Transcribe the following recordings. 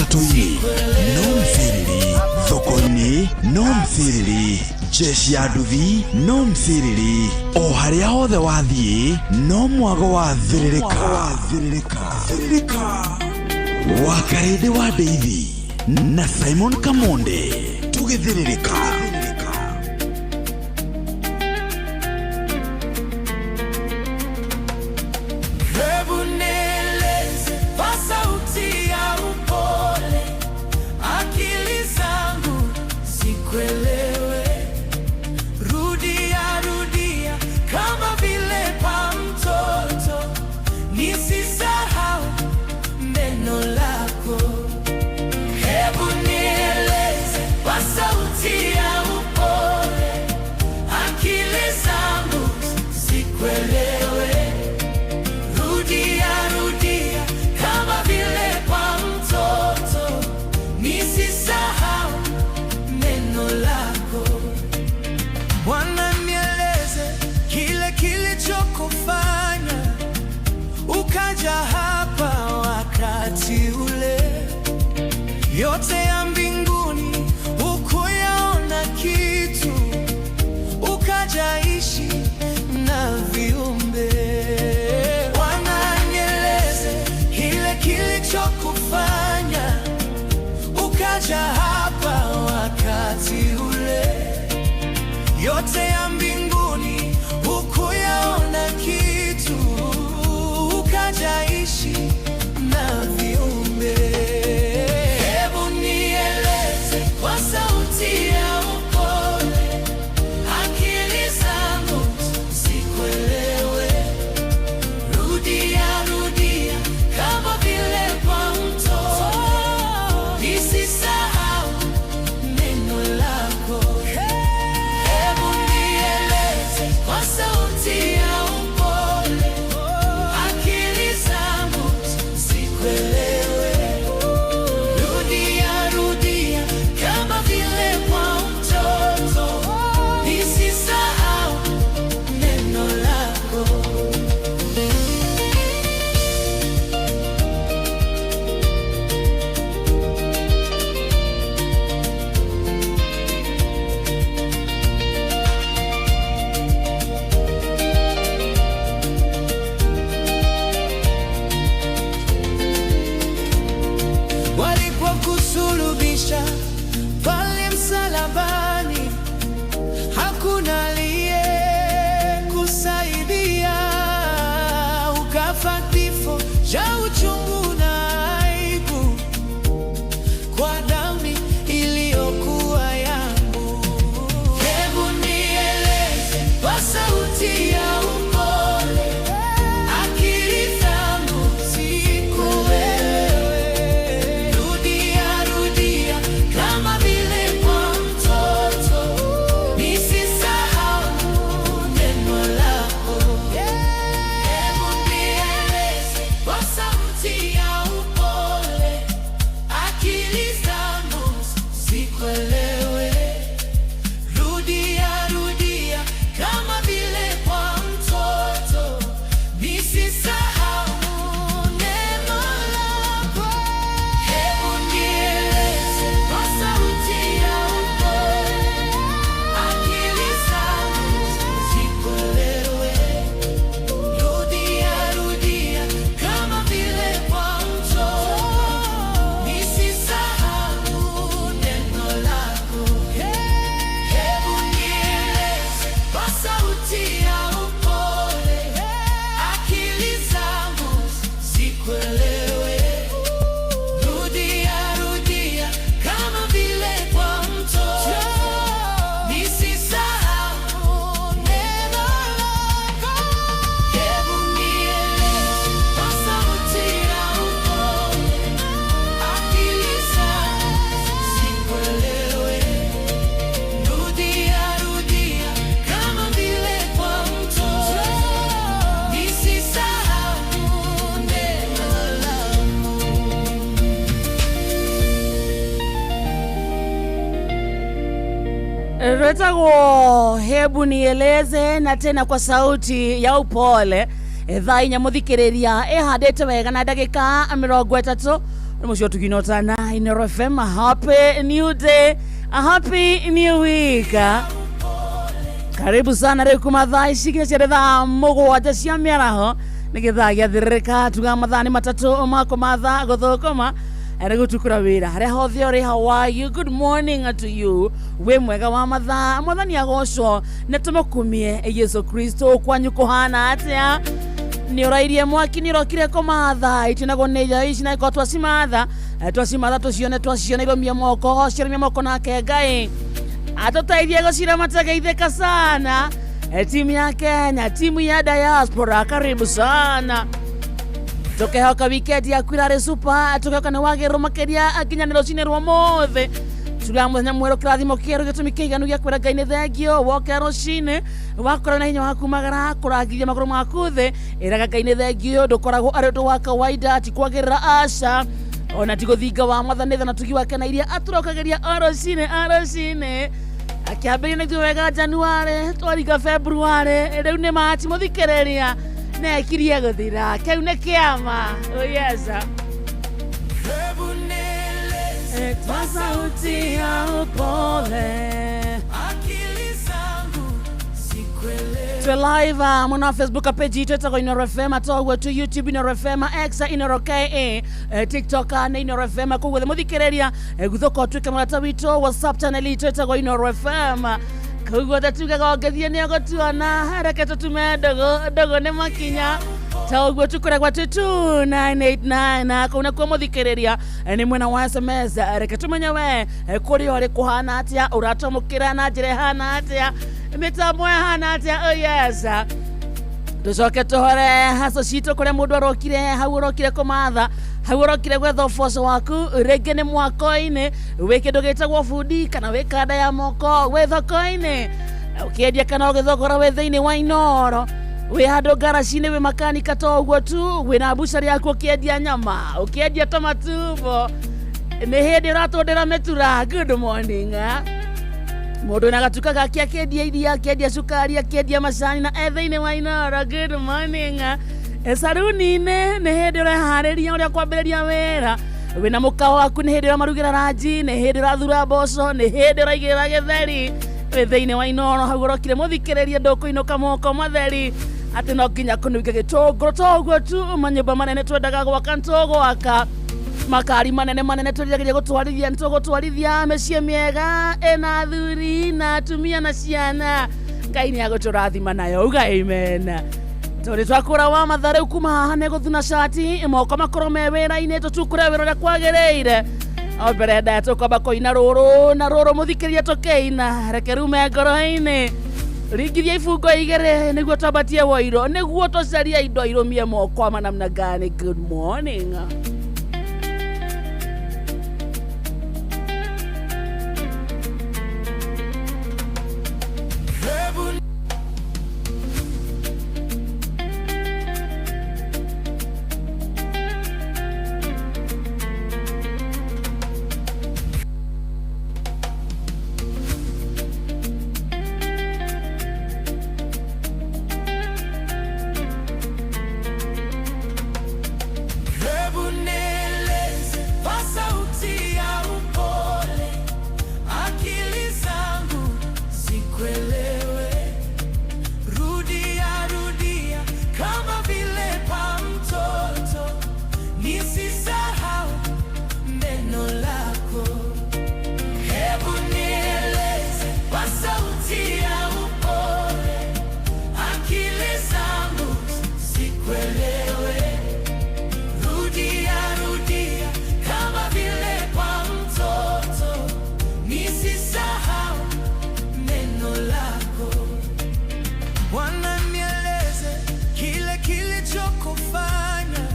Matatũ-inĩ no mĩcĩrĩri, thoko-inĩ no mĩcĩrĩri, jeshi ya nduthi no mĩcĩrĩri, o harĩa hothe wathiĩ no mwago wa thĩrĩrĩka. Thĩrĩrĩka. Wa Karĩndĩ wa Ndeithi na Simon Kamonde tũgĩthĩrĩrĩka. Hebu nieleze kwa sauti ya upole, akili zangu zikuelewe. Rudia, rudia kama vile kwa mtoto, nisisahau neno lako. Hebu nieleze kwa sauti ya upole, akili zangu zikuelewe. Rudia, rudia kama vile kwa mtoto, nisisahau neno lako. Bwana, nieleze kile kilichokufanya ukaja hapa wakati ule. Yote ya mbinguni hukuyaona kitu, ukajaishi na viumbe. Bwana, nieleze kile kilichokufanya ukaja hapa wakati ule. Yote ya mbinguni hukuyaona kitu, ukajaishi na viumbe. Hebu nieleze kwa sauti ya upole, akili zangu zikuelewe. Rudia, rudia kama vile kwa mtoto, nisisahau neno lako. Hebu nieleze kwa sauti ya upole, akili zangu zikuelewe. Rudia, rudia kama vile kwa mtoto, nisisahau neno lako. Walipokusulubisha pale msalabani, hakuna aliyekusaidia, ukafa kifo cha uchungu na aibu kwa damu iliyokuwa yangu. Hebu nieleze kwa sauti ya upole, akili zangu zikuelewe. Rudia, rudia kama vile kwa mtoto, nisisahau neno lako. Hebu nieleze kwa sauti ya upole, akili zangu zikuelewe. Rudia, rudia kama vile kwa mtoto, nisisahau neno lako. Hebu nieleze kwa sauti ya upole, akili zangu zikuelewe. Rudia, rudia kama vile kwa mtoto, nisisahau neno lako. Hebu nieleze kwa sauti ya upole, akili zangu zikuelewe. Rudia, rudia kama vile kwa mtoto, nisisahau neno lako. Hebu nieleze kwa sauti ya upole, akili zangu zikuelewe. Rudia, rudia kama vile kwa mtoto, nisisahau neno lako. Rwetagwo hebu nieleze na tena kwa sauti ya upole. Thaa 4 muthikiriria ihandite wega na ndagika 30. Nĩ mũcio tukinotana Inoro FM. A happy new day, a happy new week. Karibu sana rĩu kuma thaa ici nginya ciarĩ thaa 7 cia mĩaraho nĩ gĩthaa gĩathĩrĩrĩka, tuga mathaa nĩ 3 ma kũmatha gũthũkũma nĩ gũtukũra wĩra harĩa hothe ũrĩ. How are you? Good morning to you. Wĩ mwega wa mathaa, Mwathani agocwo na tũmũkumie Yesu Kristo. Kwanyu kũhana atĩa? Nĩ ũrairie mwaki, nĩ ũrokire kũmatha itinagwo nĩ irio ici, na ikorwo twacimatha, twacimatha tũcione, twaciona irũmie moko, cirũmie moko, nake Ngai atũteithie gũciramata. Geithĩka sana. Timu ya Kenya, timu ya diaspora, karibu sana. Tukehoka weekend yaku irarĩ super, tukehoka nĩ wagĩrĩrwo makĩria nginya nĩ rũcinĩ rwa mũthĩ, tuga mũthenya mwerũ, kĩrathimo kĩerũ, gĩtũmi kĩiganu gĩa kwĩra Ngai nĩ thengio. Wokĩra rũcinĩ, wakora na hinya wa kumagara kũrangithia magũrũ maku thĩ, ĩraga Ngai nĩ thengio. Ndũkoragwo arĩ ũndũ wa kawaida, ti kwagĩrĩra, aca, ona ti gũthinga wa Mwathani tha na tugi wake na iria atũrokagĩria o rũcinĩ o rũcinĩ. Akĩambĩrĩria na ithuĩ wega Januarĩ, twaringa Februarĩ, rĩu nĩ Machi, mũthikĩrĩria, na ĩkirie gũthira. Kĩu nĩ kĩama. Oh yes. Hebu nieleze kwa sauti ya upole, akili zangu sikuelewe. Twe live mwena wa Facebook page itũ ĩtagwo Inoro FM, atoguo tu YouTube Inoro FM, X Inoro KA, TikTok nĩ Inoro FM. Kũguo guothe mũthikĩrĩria, guthũka ũtuĩke mũrata witũ. WhatsApp channel itũ ĩtagwo Inoro FM. Kũu guothe tugaga ũngĩthiĩ nĩ ũgũtuona. Reke tũtume ndũgũ, ndũgũ nĩ makinya ta ũguo tũkoragwo twĩ 2989 kũu nakuo mũthikĩrĩria, nĩ mwena wa SMS. Reke tũmenye we, kũrĩa ũrĩ kũhana atĩa, ũratwamũkĩra na njĩra ĩhana atĩa, mĩtambo ĩhana atĩa. Oh yes. Tũcoke tũhore haco citũ kũrĩa mũndũ arokire, hau ũrokire kũmatha, hau ũrokire gwetha ũboco waku, rĩngĩ nĩ mwako-inĩ, wĩ kĩndũ gĩtagwo bundi, kana wĩ kanda ya moko, wĩ thoko-inĩ ũkĩendia kana ũgĩthogora, wĩ thĩinĩ wa Inoro, wĩ handũ ngaraci-inĩ, wĩ makanika, to ũguo tu, wĩna mbucari yaku ũkĩendia nyama, ũkĩendia tũmatumbo, nĩ hĩndĩ ũratũndĩra mĩtura. Good morning, ah. Mũndũ na gatuka gake akĩendia iria, akĩendia cukari, akĩendia macani na e thĩinĩ wa Inoro. Good morning. Saruni-inĩ nĩ hĩndĩ ũreharĩria ũrĩa kwambĩrĩria wĩra, wĩna mũkawa waku, nĩ hĩndĩ ũramarugĩra ranji, nĩ hĩndĩ ũrathura mboco, nĩ hĩndĩ ũraigĩrĩra gĩtheri, wĩ thĩinĩ wa Inoro. Hau ũrokire mũthikĩrĩria, ndũkũinũka moko matheri, atĩ no nginya kũnunga gĩtũngũrũ. To ũguo tu, manyũmba manene twendaga gwaka nĩtũgwaka, makari manene manene twĩriragĩria gũtwarithia nĩtũgũtwarithia, mĩciĩ mĩega ĩna athuri na atumia na ciana, Ngai nĩ agũtũrathima nayo. Uga amen. Tondũ twakũra wa matha rĩu kuma haha nĩ gũthuna cati, moko makorwo me wĩra-inĩ, tũtukũre wĩra ũrĩa kwagĩrĩire. O mbere ndaya tũkwamba kũina rũrũ na rũrũ, mũthikĩrĩria, tũkĩina reke rume ngoro-inĩ, ringithia ibungo 2 nĩguo twambatie woiro, nĩguo tũcarie indo irũmie moko ama namna gani. Good morning. Hebu Hebu nieleze kwa sauti ya upole, akili zangu sikuelewe. Rudia, rudia kama vile pa mtoto, nisisahau neno lako. Hebu nieleze kwa sauti ya upole, akili zangu sikuelewe. Rudia, rudia kama vile kwa mtoto, nisisahau neno lako. Bwana, nieleze kile kilichokufanya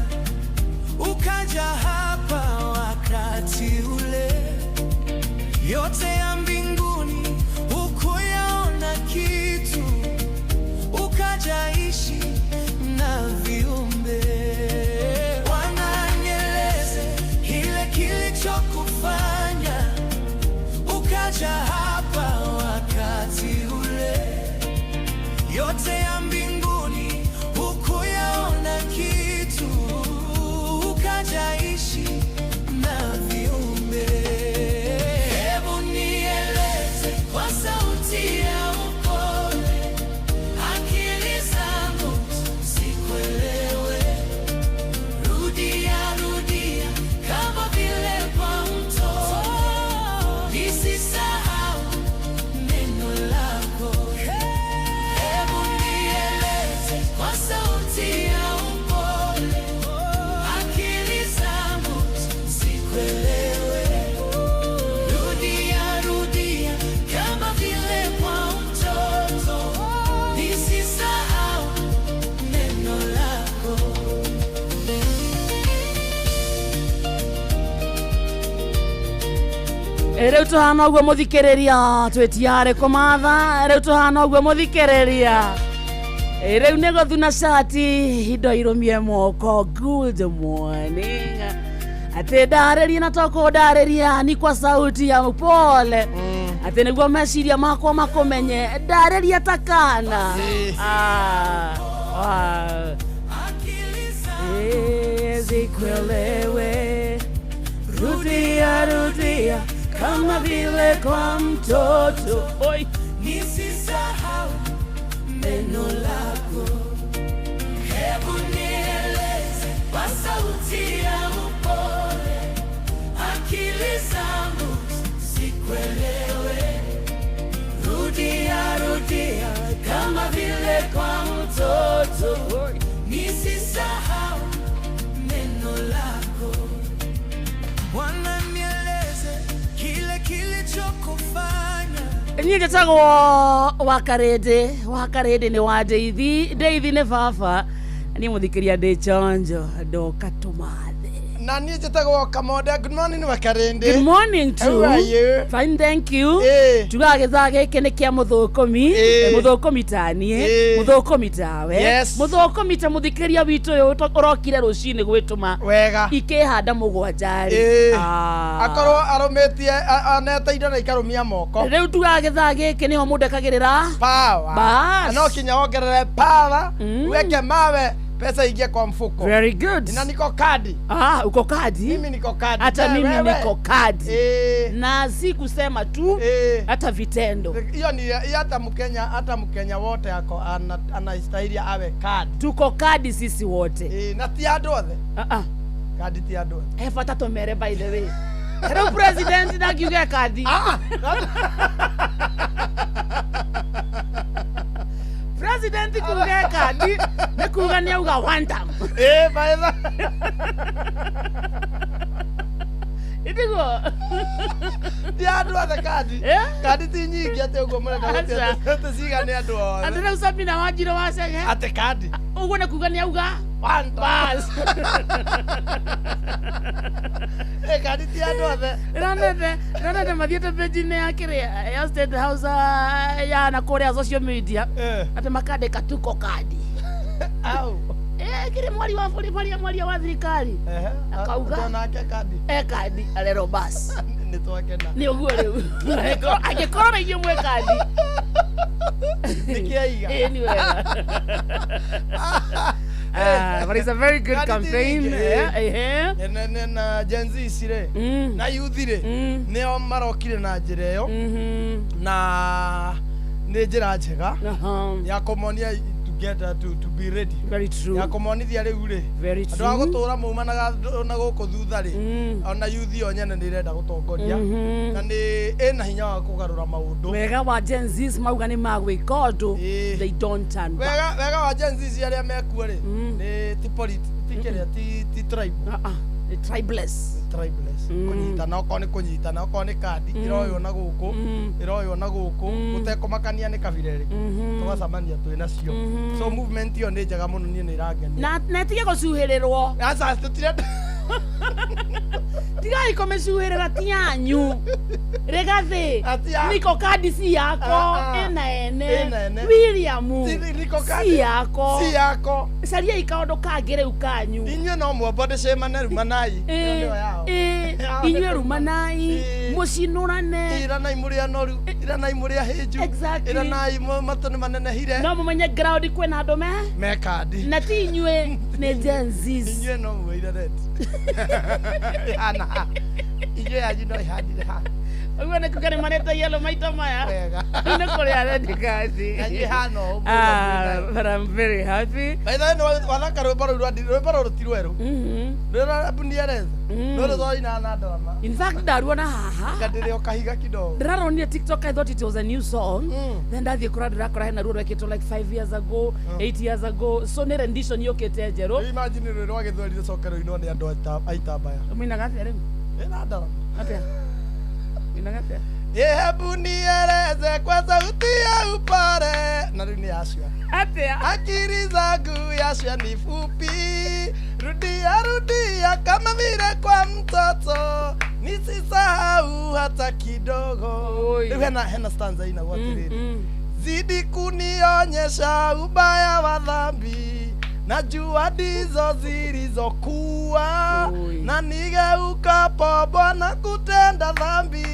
ukaja hapa wakati ule. Yote ya mbinguni hukuyaona kitu, ukaja ishi na viumbe. Bwana, nieleze kile kilichokufanya ukaja hapa wakati ule. Yote ya mbinguni hukuyaona kitu, ukaja ishi Rĩu tũhana ũguo mũthikĩrĩria, twĩtiarĩ kũmatha. Rĩu tũhana ũguo mũthikĩrĩria. Rĩu nĩ gũthuna cati indo irũmie moko. Good morning. Atĩ ndarĩria na tokũndarĩria ni kwa sauti ya upole, atĩ nĩguo meciria makwa makũmenye. Ndarĩria ta kana. Ah, ah. Zikuelewe, rudia rudia kama vile kwa mtoto. Oi. Nisisahau neno lako, hebu nieleze kwa sauti ya upole, akili zangu zikuelewe. Rudia rudia kama vile kwa mtoto. Oi. Nisisahau neno lako. Bwana, nieleze kile kilichokufanya. Niĩ njĩtagwo Wakarĩndĩ. Wakarĩndĩ nĩ wa Ndeithi, Ndeithi nĩ baba. Niĩ mũthikĩria ndĩ chonjo, ndoka tũmathe. Na niĩ njĩtagwo Kamonde. Good morning, Wakarĩndĩ. Good morning to. How are you? Fine, thank you. Tugaga gĩthaa gĩkĩ nĩ kĩa mũthũkũmi. Mũthũkũmi ta niĩ, mũthũkũmi tawe, mũthũkũmi ta mũthikĩria witũ ũyũ ũrokire rũcinĩ gwĩtũma Wega. ikĩhanda mũgwanja rĩ. Akorwo arũmĩtie anete indo na ikarũmia moko. Rĩu tugaga gĩthaa gĩkĩ nĩho mũndũ ekagĩrĩra Power. Bas. No kinya wongerere power, weke mawe, pesa ingie kwa mfuko. Very good. Na niko kadi. Ah, uko kadi. Mimi niko kadi. Hata Je, mimi wewe? niko kadi. Na si kusema tu, hata vitendo. Hiyo ni hiyo, hata Mkenya wote ako anastahili awe kadi. Tuko kadi sisi wote. Na ti andũ othe. Ah, ah. Kadi ti andũ othe. He bata tũmere, by the way, rĩu president ndakiuge kadi. Ah, President kuge kadi nĩ kuga nĩ auga one time. By the Itiguo. Ti andũ othe kadi. Kadi ti nyingĩ atĩ ũguo mũrenda Aca. gũtĩ cigane andũ Atĩ othe. rĩu Sabina Wanjirũ wa Chege Atĩ kadi. Ũguo nĩ kuga nĩ auga One time. Bas. Kadi ti andũ othe. Ndĩronete mathiĩte page-inĩ ya kĩrĩa ya State House, ya na kũrĩa social media, atĩ makandĩka tuko kadi. Au. Kĩrĩ mwari wa bũrũri, mwaria mwaria wa thirikari akauga Nake kadi. E kadi arerwo bas. Nĩ twakena. Nĩ ũguo rĩu angĩkorwo na inyuĩ mwĩ kadi. Nĩkĩaiga. Ĩ nĩ wega. Ah, but it's a very good Kadi ti campaign. nyingĩ. Yeah. Na Gen Z ici rĩ, na youth rĩ, nĩo marokire na njĩra ĩyo, na nĩ njĩra njega ya kũmonia to get to be ready. Very true. Ya kũmonithia rĩu rĩ, Very andũ a true. gũtũra maumanaga na gũkũ thutha rĩ, ona youth yo nyene nĩ ĩrenda gũtongoria na nĩ ĩna hinya wa kũgarũra maũndũ. Wega wa Gen Zs, mauga nĩ magwĩka ũndũ, they don't turn back. Wega wa Gen Z arĩa mekuo rĩ, nĩ ti ti kĩrĩa, ti tribe. Ah, ah, nĩ tribeless. Tribeless. Kũnyitana, okorwo nĩ kũnyitana, okorwo nĩ kandi ĩroywo na gũkũ, ĩroywo na gũkũ, gũtekũmakania nĩ kabira ĩrĩkũ, tũgacemania twĩ nacio. So movement ĩyo nĩ njega mũno, niĩ nĩ ĩrangenia. Na ĩtige gũcuhĩrĩrwo. Aca, tũtirenda. Tigai kũmĩcuhĩrĩra, ti yanyu. Rĩgathĩ Ati ya- niko kadi si yako. Ah, ah. Ĩna ene. Ĩna ene. William Niko si yako. Si yako. Cariai kaũndũ kangĩ rĩu kanyu. Inyuĩ no mwombo ndĩcemane rumanai. Ĩyo nĩyo yao. Yao nĩ Inyuĩ rumanai, mũcinũrane. Iranai mũrĩ anoru, iranai mũrĩ ahĩnju. Iranai matũ nĩ manenehire. No mũmenye ground kwĩna andũ me me kandi. Na ti inyuĩ, nĩ Gen Zs. Inyuĩ no muoire red ihana ha, inyuĩ yanyu no ihandire ha. Ũguo nĩ kuga nĩ marĩte yellow maita maya. Wega. Rĩu nĩ kũrĩa red card. Yanyu ihana ũũ. Ah, but I'm very happy. By the way, nĩ wathaka rwĩmbo rũu rwĩmbo rũrũ ti rwerũ. Rwĩra bunieleza. Rũrũ twaina na ndarama. In fact, ndaruona haha. Ngandĩrĩ o kahiga kidogo. Ndĩraronire TikTok, I thought it was a new song. Then ndathiĩ kũrora, ndĩrakora hena ruo rwekĩtwo like 5 years ago, 8 years ago, so nĩ rendition yũkĩte njerũ. Rĩu imagine rwĩ rwa gĩthweri rũcoke rũinwo nĩ andũ a itambaya. Mũinaga atĩa rĩu? Ĩna ndarama. Atĩa? Mũinaga atĩa? Hebu nieleze kwa sauti ya upole. Na rĩu nĩ Yashua. Atia. Akili zangu Yashua ni fupi, rudia rudia kama vile kwa mtoto, nisisahau hata kidogo. Oi. Rĩu hena stanza inagwo atĩrĩrĩ, Mm. zidi kunionyesha ubaya wa dhambi, najua ndizo zilizokuwa Oi. na nigeukapo Bwana kutenda dhambi,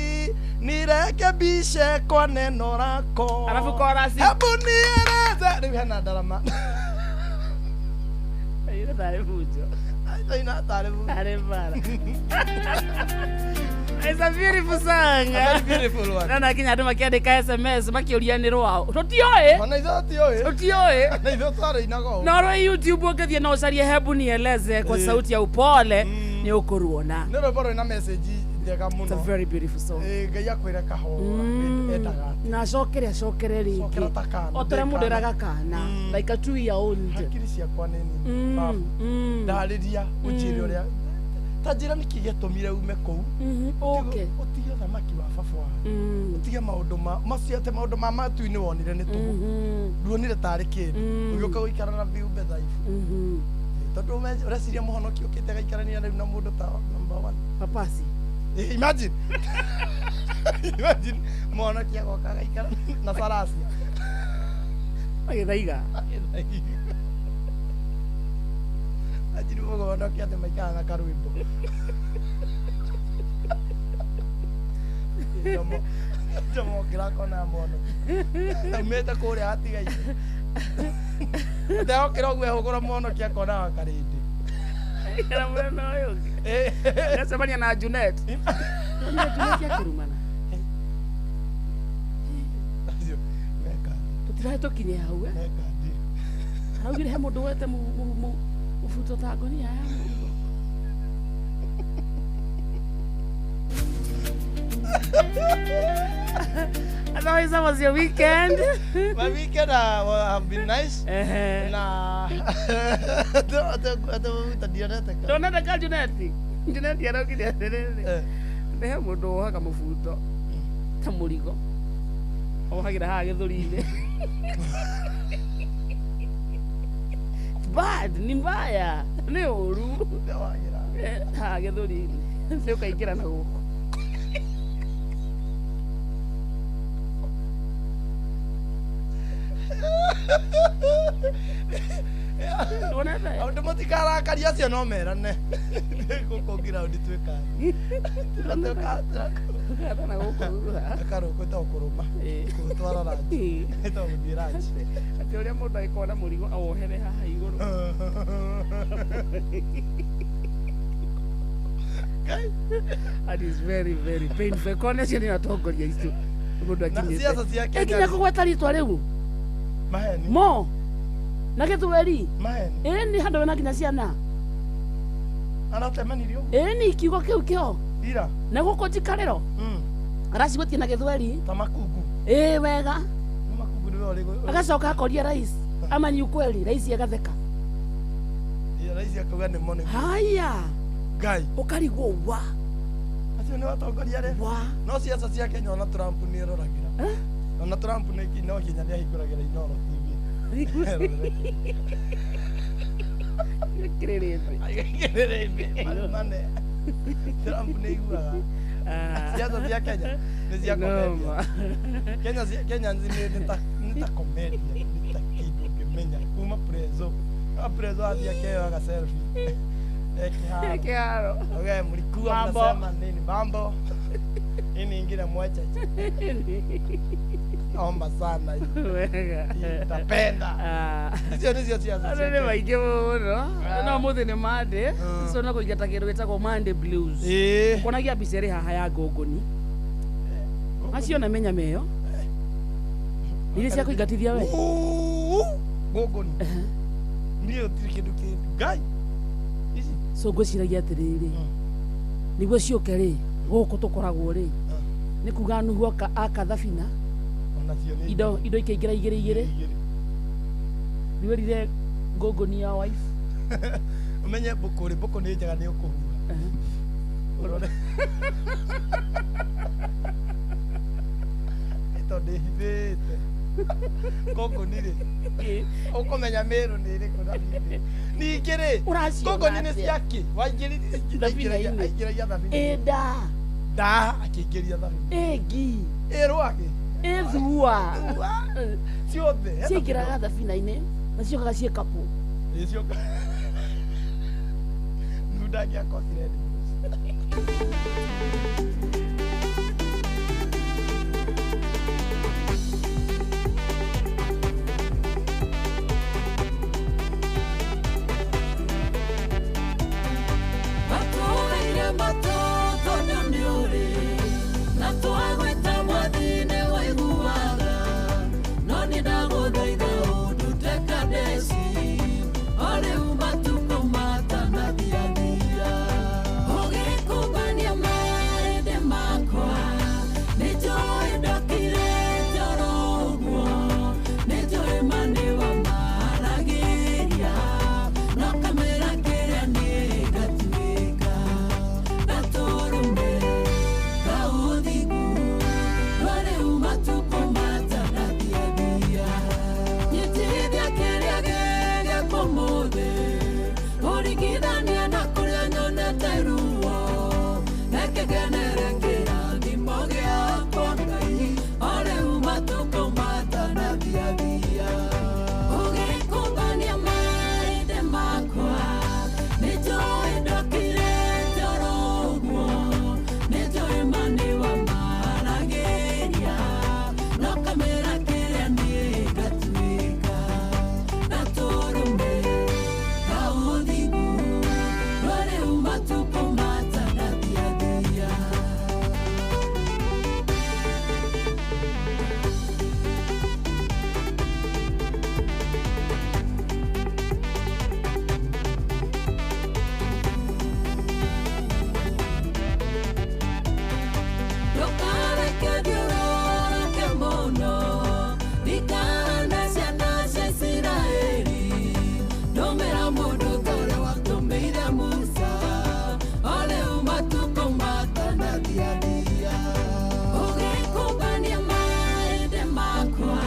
nirekebishe kwa neno lako. Alafu chorus. Hebu nieleze rĩu hena ndarama. Ĩno tarĩ bunjo. Ina tarĩ bunjo. Tarĩ bara. It's a beautiful song. A very beautiful one. Na kinya andũ makĩandĩka SMS makĩũria nĩ rwao. Tũtiũĩ. Ona ithuĩ tũtiũĩ. Tũtiũĩ. Ona ithuĩ twarĩinaga ũũ. No rwĩ YouTube ũngĩthiĩ na ũcarie hebu nieleze kwa sauti ya upole nĩ ũkũruona. Nĩ rwĩmbo rwĩna message njega It's a mũno. very beautiful song. Ĩ, Ngai akwĩre kahora endaga atĩa. Na acokere acokere Cokera rĩngĩ. ta kana, O ta ũrĩa mũndũ ndĩ eraga kana. Like a 2 year old. Hakiri ciakwa nĩ nini baba. Ndarĩria ũnjĩre ũrĩa ta njĩra nĩkĩ gĩatũmire ume kũu. Okay. Ũtige ũthamaki wa baba wanyu. Ũtige maũndũ ma macio atĩ maũndũ ma matu-inĩ wonire nĩ tũhũ. Nduonire tarĩ kĩndũ. Ũgĩũka gũikara na viumbe dhaifu. Tondũ ũreciria mũhonoki ũkĩte agaikarania rĩu na mũndũ ta number one. Papasi. Imagine. Imagine mũhonoki agoka agaikara na Sarasia. Agĩthaiga. Anjiri mũhonoki atĩ maikara na karwĩmbo. Njomo njomo ngĩrakona mũhonoki. Aumĩte kũrĩa atigaire. Ndehokĩra ũguo ehũgũra mũhonoki akona wa karĩndĩ. Na mũthenya ũyũ ũngĩ. Agacemania na Junet. Junet akĩrumana. Acio, meka Tũtirahe tũkinye hau eh. meka ndi. Araugire he mũndũ wete mũbuto ta ngonia ya mũrigo. Otherwise, how was your weekend? My weekend well, have been nice. Na ndionete ka. Ndonete ka Junet. Junet araugire atĩrĩrĩ. Nĩ he mũndũ wohaga mũbuto ta mũrigo. Wohagĩra haha gĩthũri-inĩ. It's bad, ni mbaya. Nĩ ũru. Ndewagĩra. Haha gĩthũri-inĩ. Nĩ ũkaingĩra na gũkũ. Ndonete? Andũ matikarakaria acio no merane. Gũkũ ground twĩkaga. Ũgatha na gũkũ thutha. Akarũkũ ta kũrũma. Gũtwara ranji. Ta gũthiĩ ranji. Atĩ ũrĩa mũndũ angĩkorwo na mũrigo awohere haha igũrũ. That is very very painful. Kone acio nĩ atongoria aitũ. Mũndũ Na akinyĩte. siasa cia Kenya. Ĩkinya kũgweta rĩtwa rĩu. Maheni. Mo. Na gĩthweri. Maheni. Ĩĩ nĩ handũ wena nginya ciana. Aratemanirie ũguo. Ĩĩ nĩ kiugo kĩu kĩo. Ira. Na gũkũ njikarĩro. Aracigwetie na gĩthweri. Ta makungu. Ĩĩ wega. Nĩ makungu nĩwe ũrĩ. Agacoka akoria rais. Ama ni ukweli rais agatheka. Rais akauga nĩ mo nĩ. Haya. Ngai. Ũkarigwo wa. Acio nĩ atongoria arĩa. Wa. No siasa cia Kenya ona Trump nĩ eroragĩra. Ona Trump nĩ no nginya nĩ ahingũragĩra Inooro TV. Kĩrĩrĩmbĩ. Kĩrĩrĩmbĩ. Mane. Trump nĩ aiguaga. Siasa cia Kenya nĩ cia comedian. Kenya Kenya nĩ ta nĩ ta comedian, nĩ ta kĩndũ ũngĩmenya kuma prezo. Kama prezo athiĩ akeyoaga selfie. Ekiharo. Kĩharo. Okay, mlikuwa Mambo. mnasema nini? Mambo. Hii ni ingine mwecheche. Omba sana hii. Wega. Nitapenda. Icio nĩcio siasa Andũ cia nĩ Kenya. maingĩ mũno. No mũthĩ nĩ Monday. So no kũingata kĩndũ gĩtagwo Monday blues. Ĩĩ. Kuonagia mbica ĩrĩ haha ya ngũngũni. Acio na menya meyo. Iria cia kũingatithia we. Uu, Ngũngũni. Niĩ gũtirĩ kĩndũ kĩndũ. Ngai. Ici. So ngwĩciragia atĩrĩrĩ. Nĩguo ciũke rĩ, gũkũ tũkoragwo rĩ. Nĩ kuga Nuhu aka thabina Onacio nĩ indo ikaingĩra igĩrĩ igĩrĩ. igĩrĩ. Nĩwerire ngũngũni ya wife. Ũmenye mbũkũ rĩ, mbũkũ nĩ njega nĩ ũkũhuha. Ũrore. Tondũ ĩhithĩte ngũngũni rĩ, ũkũmenya Mĩrũ nĩ ĩrĩkũ thabina. Ningĩ rĩ, Ũraciona ngũngũni nĩ atĩa? ciakĩ waingĩririe? Thabina-inĩ. Aingĩragia thabina. Ĩnda. Nda akĩingĩria thabina. Ĩngi. Ĩrwagĩ. Ĩthua. Ciothe. Ciaingĩraga thabina-inĩ na ciokaga ciĩ kapũ. Ĩcio nunda angĩakotire ndimũ. Matũũrĩire matũ tondũ nĩ ũrĩ na twagwĩta mwathi nĩ waiguaga, no nĩ ndagũthaitha ũndute Kadesi o rĩu matukũ matanathiathia. Ũgĩkũmbania marĩndĩ makwa, nĩ njũĩ ndokire toro ũguo, nĩ njũĩ ma nĩ wamaragĩria, no kamera kĩrĩa niĩ ngatuĩka gatũrũme kaũthingu, no rĩu matukũ matanathiathia. Nyitithia kĩrĩa gĩgĩkwo ũmũthĩ, ũringithania na kũrĩa nyonete ruo, reke ngenere kĩrathimo gĩakwa Ngai, o rĩu matukũ matanathiathia. Ũgĩkũmbania marĩndĩ makwa, nĩ njũĩ ndokire toro ũguo, nĩ njũĩ ma nĩ wamaragĩria, no kamera kĩrĩa niĩ ngatuĩka gatũrũme kaũthingu, no rĩu matukũ matanathiathia. Ndũkareke thiũrũrũke mũno, ndikahana ciana cia Isiraeli. Ndũmĩra mũndũ ta ũrĩa watũmĩire Musa, o rĩu matukũ matanathiathia. Ũgĩkũmbania marĩndĩ makwa,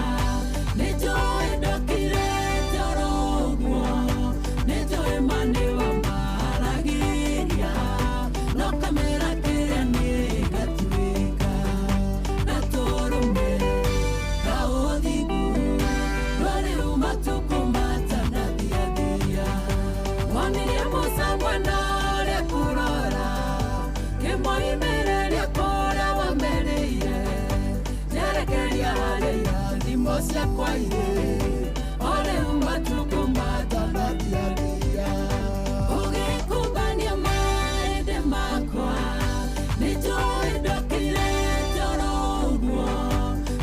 nĩ njũĩ ndokire toro ũguo, nĩ njũĩ ma nĩ wamaragĩria, no kamera kĩrĩa niĩ ngatuĩka gatũrũme kaũthingu, no rĩu matukũ matanathiathia. Wonirie Musa mwena ũrĩa kũrora, kĩmoimĩrĩria kũrĩa wamerĩire, njerekeria harĩa irathimo ciakwa irĩ, o rĩu matukũ matanathiathia. Ũgĩkũmbania marĩndĩ makwa, nĩ njũĩ ndokire toro ũguo,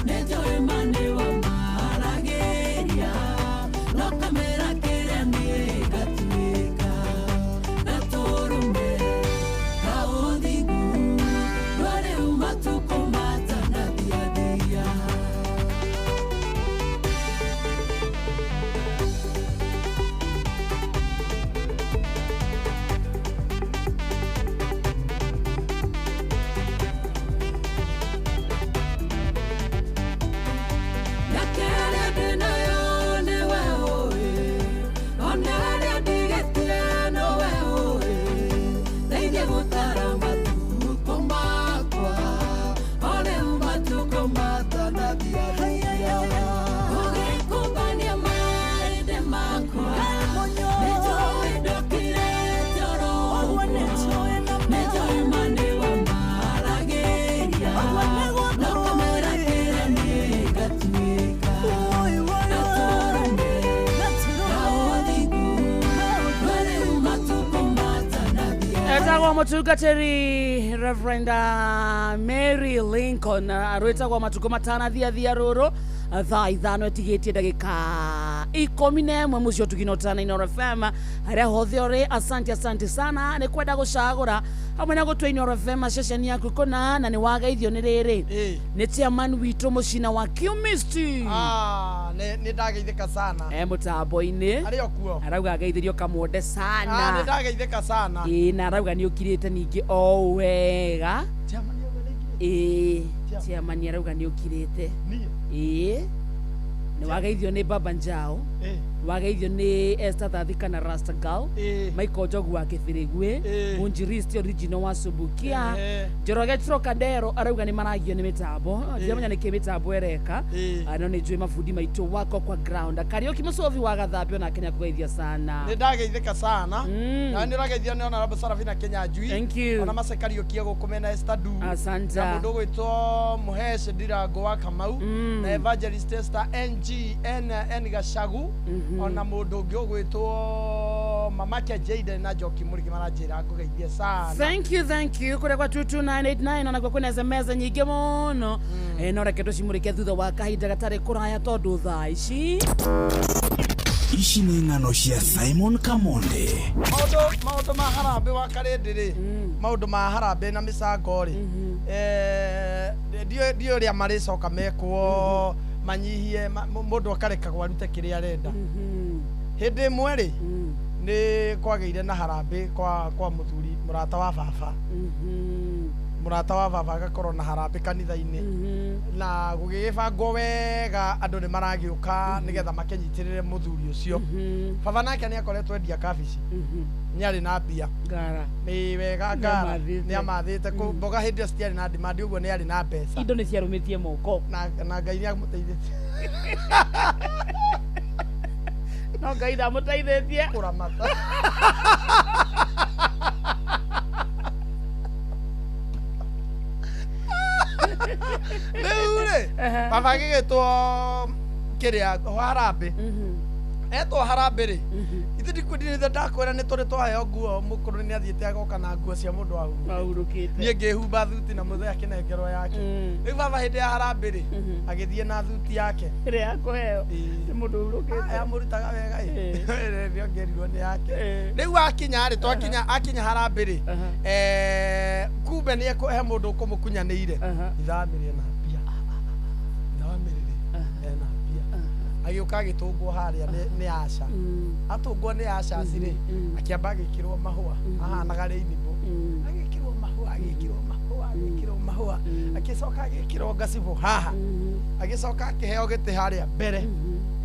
nĩ njũĩ ma nĩ wamaragĩria, no kamera kĩrĩa niĩ ngatuĩka gatũrũme kaũthingu, no rĩu matukũ matanathiathia. Mĩaka ĩrĩa ndĩnayo nĩwe ũĩ, ona ĩrĩa ndigĩtie nĩwe ũĩ, ndeithia gũtara matukũ makwa, o rĩu matukũ matanathiathia. Ũgĩkũmbania marĩndĩ makwa, nĩ njũĩ ndokire toro ũguo, nĩ njũĩ ma nĩ wamaragĩria, no kamera kĩrĩa niĩ ngatuĩka gatũrũme kaũthingu, no rĩu matukũ matanathiathia. Etagwo mũtungatĩri Reverend Mary Lincoln, rwĩtagwo matukũ matanathiathia. Rũrũ thaa 5 ĩtigĩtie ndagĩka 11, mũciĩ ũtugino tana Inooro FM harĩa hothe ũrĩ. Asante, asante sana nĩ kwenda gũcagũra hamwe na gũtua Inooro FM ceceni yaku kũna, na nĩ wageithio nĩ rĩrĩ nĩ chairman witũ mũcina wa Kiumisti. Ah, nĩ ndageithĩka sana. E mũtambo-inĩ. Arĩ o kuo. Arauga ageithĩrio kamwonde Ah, nĩ sana. ndageithĩka sana. Ĩĩ, na arauga nĩ ũkirĩte ningĩ o wega. Chairman auga nĩ ngirĩte. Ĩĩ. Chairman arauga nĩ ũkirĩte. Niĩ? Ĩĩ, nĩ wageithio nĩ Baba Njao. Eh. Wageithio nĩ Esther Thathika na Rasta Girl. Eh. Michael Njogu wa Kĩbĩrĩgwĩ. Eh. Munjiristi original wa Subukia. Eh. Njoroge Trocadero arauga nĩ maragio nĩ mĩtambo, ndiramenya nĩkĩ mĩtambo ĩreka. Eh. Ah, no nĩ njũĩ mabundi maitũ wako kwa ground. Kariũki Mũcovi wa Gathambio nake nĩakũgeithia sana. Nĩ ndageithĩka sana. Mm. Na nĩ ũrageithio nĩ Honorable Sarafina Kĩnyanjui. Thank you. Ona Mace Kariũki gũkũ mena Esther Du. Asante. Na mũndũ ũgwĩtwo Mũhece Ndirango wa Kamau. Mm. Na Evangelist Esther NG N N Gacagu. Ona mũndũ ũngĩ ũgwĩtwo Mamake Jaden na Njoki Mũrĩgi maranjĩra ngũgeithie sana. Thank you, thank you. Kũrĩa kwa 22989 onakuo kwĩna SMS nyingĩ mũno. Eh, no reke tũcimũrĩke thutha wa kahinda gatarĩ kũraya tondũ thaa ici Ici nĩ ng'ano cia Simon Kamonde. Maũndũ ma harambĩ wa karĩndĩ rĩ, maũndũ ma harambĩ na mĩcango rĩ, eh, ndiũĩ ũrĩa marĩcoka mekwo manyihie mũndũ akarekagwo arute kĩrĩa arenda. Hĩndĩ ĩmwe rĩ, nĩ kwagĩire na harambĩ kwa mũthuri mũrata wa baba. Mũrata wa baba agakorwo na harambĩ kanitha-inĩ, na gũgĩgĩbangwo wega andũ nĩ maragĩũka nĩgetha makĩnyitĩrĩre mũthuri ũcio. Baba nake nĩ akoretwo endia kabici, nĩ arĩ na mbia. Ngara. Nĩ wega ngara. Nĩamathĩte. Nĩ amathĩte. Mboga hĩndĩ ĩyo citiarĩ na demand, ũguo nĩ arĩ na mbeca. Indo nĩ ciarũmĩtie moko. Na Ngai nĩ amũteithĩtie. No Ngai ndamũteithĩtie. Kũramata. Rĩu rĩ, baba agĩgĩtwo kĩrĩa harambĩ, etwo harambĩ rĩ, ithe ndikwĩndirĩte ndakwĩra nĩ tũrĩ twaheo nguo, mũkũrũ nĩ athiĩte agoka na nguo cia mũndũ wahurũkĩte. Mahurũkĩte. Niĩ ngĩhumba thuti na mũthee akĩnengerwo yake. Rĩu baba hĩndĩ ya harambĩ rĩ, agĩthiĩ na thuti yake. Ĩrĩa ya kũheo Ĩĩ. nĩ mũndũ ũhurũkĩte. Yamũrutaga wega ĩ. Eh. Ĩrĩa ũngĩerirwo nĩ yake. Eh. Rĩu akinya rĩ, twakinya akinya harambĩ rĩ, Aha. eh, kumbe nĩ he mũndũ ũkũmũkunyanĩire. Aha. Ithamĩrĩ ena mbia, ithamĩrĩ rĩ ena mbia, agĩũka agĩtũngwo harĩa nĩ Asha. Atũngwo nĩ Asha rĩ, akĩamba agĩkĩrwo mahũa ahanaga rainbow, agĩkĩrwo mahũa, agĩkĩrwo mahũa, agĩkĩrwo mahũa, agĩcoka agĩkĩrwo ngacibũ haha, agĩcoka akĩheo gĩtĩ harĩa mbere,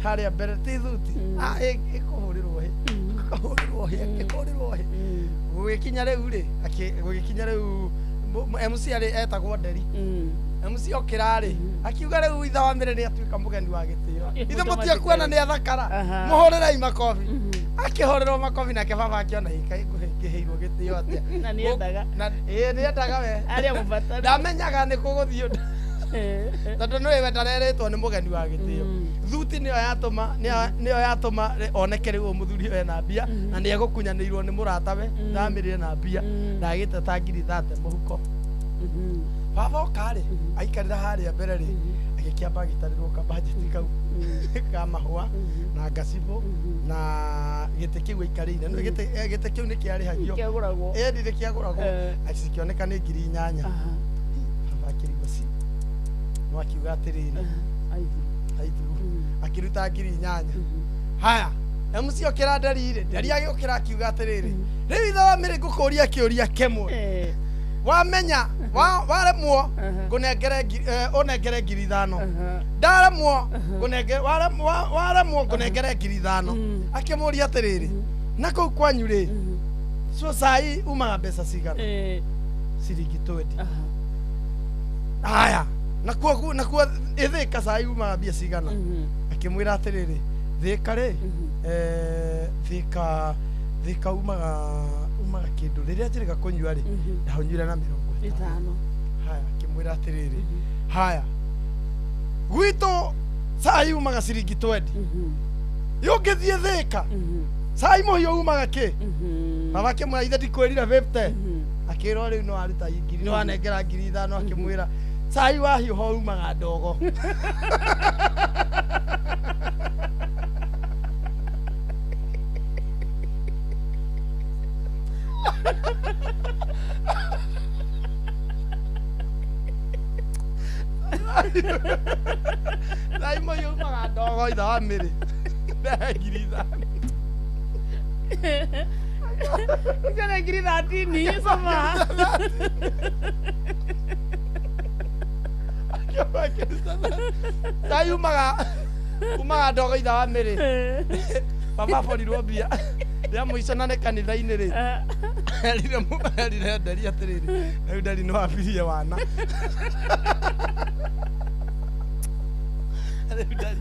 harĩa mbere ti thuti. Ah, ĩkũhũrĩrwo hĩ, kũhũrĩrwo hĩ, akĩhũrĩrwo hĩ. Gũgĩkinya rĩu rĩ, gũgĩkinya rĩu MC arĩ etagwo Nderi. MC okĩra rĩ, akiuga rĩu ithe wa Mĩrĩ nĩ atuĩka mũgeni wa gĩtĩo. Ĩ, Ithe mũndũ mũtiekuona wa nĩ athakara. Aha. Mũhũrĩrei makobi. Akĩhũrĩrwo makobi nake baba akĩona ĩka ngũhĩrwo gĩtĩo atĩa. Na nĩendaga. Na ĩĩ nĩendaga we. Arĩa mũbatari. Ndamenyaga nĩ kũgũthiĩ ũndũ, tondũ nĩwe we ndarerĩtwo nĩ mũgeni wa gĩtĩo. Thuti nĩyo yatũma, nĩyo yatũma oneke rĩu ũyũ mũthuri ũyũ ena mbia na nĩ egũkunyanĩirwo nĩ mũratawe ndamĩrire na mbia ndagĩte ta 30,000 mũhuko. Baba oka rĩ, aikarĩra harĩa mbere rĩ, agĩkĩamba agĩtarĩrwo kabajeti kau ka mahũa na ngacibũ na gĩtĩ kĩu aikarĩire. Nĩ gĩtĩ kĩu nĩ kĩarĩhagio. Kĩagũragwo. Ĩĩ nĩ kĩagũragwo. Eh. Cikĩoneka nĩ 8,000. Aha. Baba akĩrigwo ci, no akiuga atĩrĩrĩ, aithiru, akĩruta 8,000. Haya, MC okĩra Nderi rĩ, Nderi agĩũkĩra akiuga atĩrĩrĩ, rĩu ithe wa Mĩrĩ ngũkũria kĩũria kĩmwe. Eh. Wamenya waremwo Aha. ngũnengere ũnengere 5,000. Aha. Ndaremwo ngũnengere, waremwo ngũnengere 5,000. Akĩmũria atĩrĩrĩ, na kũu kwanyu rĩ, so cai umaga mbeca cigana? Eh. Ciringi 20. Aha. Haya, nakuo ĩthĩka cai umaga mbia cigana? Akĩmwĩra atĩrĩrĩ, thĩka rĩ, eh, thĩka umaga kĩndũ rĩrĩa njĩrĩga kũnyua rĩ, ndahũnyuire na 50. Ĩtano. Haya, akĩmwĩra atĩrĩrĩ, haya gwitũ cai umaga ciringi 20, yũngĩthiĩ thĩka cai mũhiũ umaga kĩ? Baba akĩmwĩra ithe ndikwĩrire 50. Akĩrwo rĩu no aruta ngiri, no anengera 5,000. Akĩmwĩra cai wahiũha umaga ndogo. Cai mũhiũ umaga ndogo ithe wa Mĩrĩ. 5,000. Icio nĩ 13,000 cama. Cai umaga umaga ndogo itha wa mĩrĩ. Baba aborirwo mbia rĩa mũico na nĩ kanitha-inĩ rĩ, erire erire nderi atĩrĩrĩ, rĩu nderi no ambirie wana. Rĩu nderi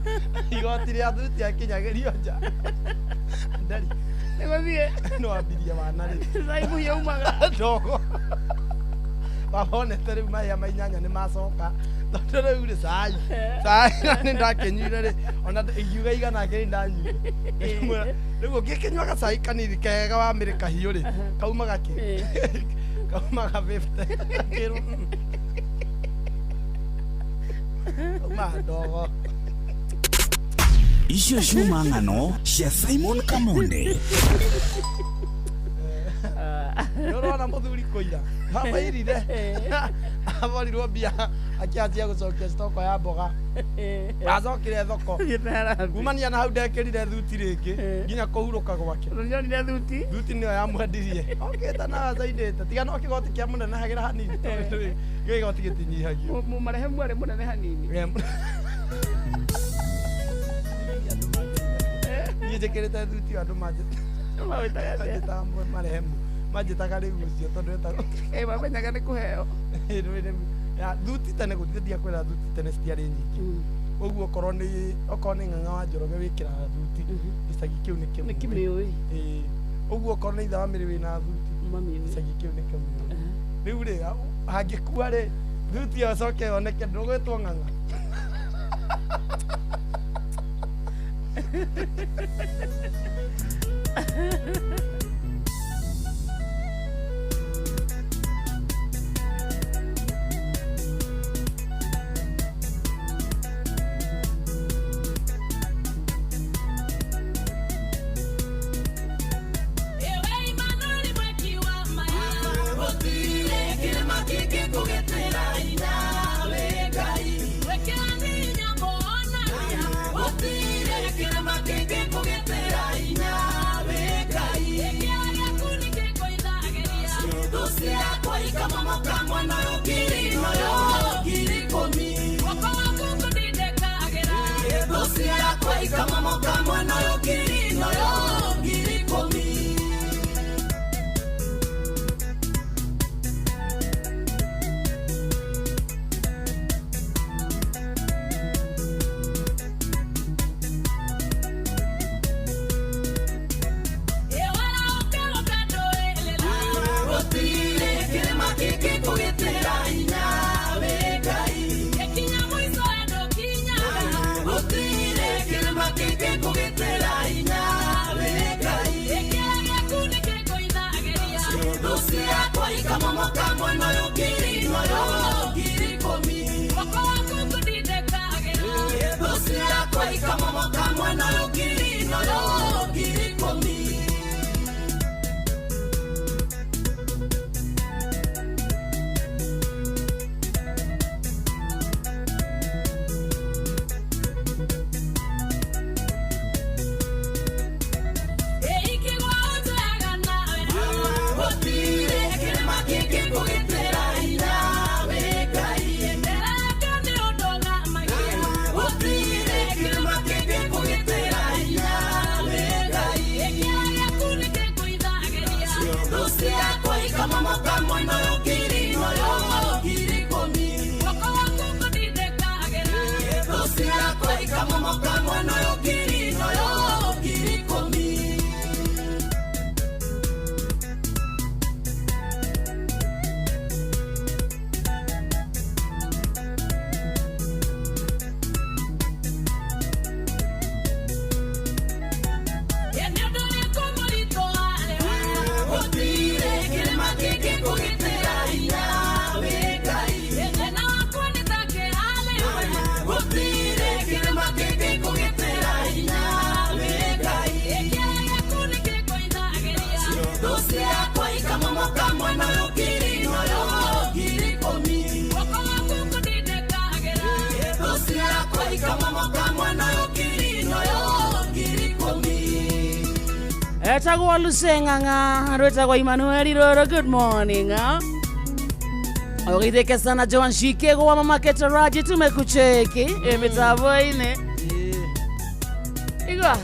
igoti rĩa thuti akinyagĩrio nja, nderi nĩgũthiĩ no ambirie wana rĩ. Cai mũhiũ umaga ndogo. Baba onete rĩu mahĩa ma inyanya nĩ macoka, tondũ rĩu rĩ cai cai na nĩ ndakĩnyuire rĩ, ona ingiuga igana kĩrĩ ndanyuire. Rĩu ũngĩkĩnyua gacai kanini kega wa mĩrĩ kahiũ rĩ, kaumaga kĩ kaumaga 50 kĩrũ, kaumaga ndogo. Icio ciuma ng'ano cia Simon Kamonde. Nĩ ũrona mũthuri kũira baba irire aborirwo mbia akĩanjia gũcokia stoko ya mboga, acokire thoko. Thiĩte harambee. Kumania na hau ndekĩrire thuti rĩngĩ nginya kũhurũka gwake. Nĩnyonire thuti. Thuti nĩyo yamwendirie okĩte na acainĩte tiga no kĩgoti kĩa mũnene hagĩra hanini, tondũ rĩ, kĩgoti gĩtinyihagio. Marehemu arĩ mũnene hanini. Niĩ njĩkĩrĩte thuti ĩyo andũ Mawĩtaga atĩa? manjĩtaga marehemu, manjĩtaga rĩu ũcio tondũ etagwo Ĩ, mamenyaga nĩ kũheo. Ya thuti tene gũtirĩ, ndiakwĩra thuti tene citiarĩ nyingĩ. Ũguo okorwo nĩ ng'ang'a wa Njoroge wĩkĩraga thuti, gĩcagi kĩu nĩ nĩ kĩmwe. kĩmĩũĩ. Ĩĩ. Ũguo okorwo nĩ itha wa mĩrĩ wĩna thuti, Mamiũĩ. gĩcagi kĩu nĩ kĩmwe. Rĩu rĩ, hangĩkua rĩ, thuti ĩyo ĩcoke yoneke, ndũgwĩtwo ng'ang'a. Ewe Imanueli mweki wa maya, gũtirĩ kĩrĩma kĩngĩkũgitĩra hinya wĩ Ngai. Wĩkĩra hinya mũhonania, gũtirĩ kĩrĩma kĩngĩkũgitĩra hinya wĩ Ngai. Gĩkĩra gĩaku nĩkĩngũithagĩria. Thũ ciakwa ikamomoka mwena ũyũ ngiri ĩno yo 10,000. Guoko gwaku kũndindĩkagĩra. Thũ ciakwa ikamomoka mwena ũyũ ngiri ĩno yo 10,000. Gũtirĩ kĩrĩma kĩngĩkũgitĩra hinya wĩ Ngai. Gũtirĩ kĩrĩma kĩngĩkũgitĩra hinya wĩ Ngai. Thũ ciakwa ikamomoka mwena ũyũ ngiri ĩno yo 10,000. Thũ ciakwa ikamomoka mwena ũyũ ngiri ĩno yo 10,000. Gũtirĩ kĩrĩma kĩngĩkũgitĩra hinya wĩ Ngai. Gũtirĩ kĩrĩma kĩngĩkũgitĩra hinya wĩ Ngai. Thũ ciakwa ikamomoka mwena ũyũ ngiri ĩno yo 10,000. Thũ ciakwa ikamomoka mwena ũyũ ngiri ĩno yo 10,000. Gũtirĩ kĩrĩma kĩngĩkũgitĩra hinya wĩ Ngai. Gũtirĩ kĩrĩma kĩngĩkũgitĩra hinya wĩ Ngai. Thũ ciakwa ikamomoka mwena ũyũ ngiri ĩno yo 10,000. Thũ ciakwa ikamomoka mwena ũyũ ngiri ĩno yo 10,000. Etagwo Luseng'ang'a, rwĩtagwo Emmanuel Roro. Good morning, ah. Ogeithĩke sana Joan Shikego wa mama Ketaraji, tumekucheki mitambo-inĩ. Igua.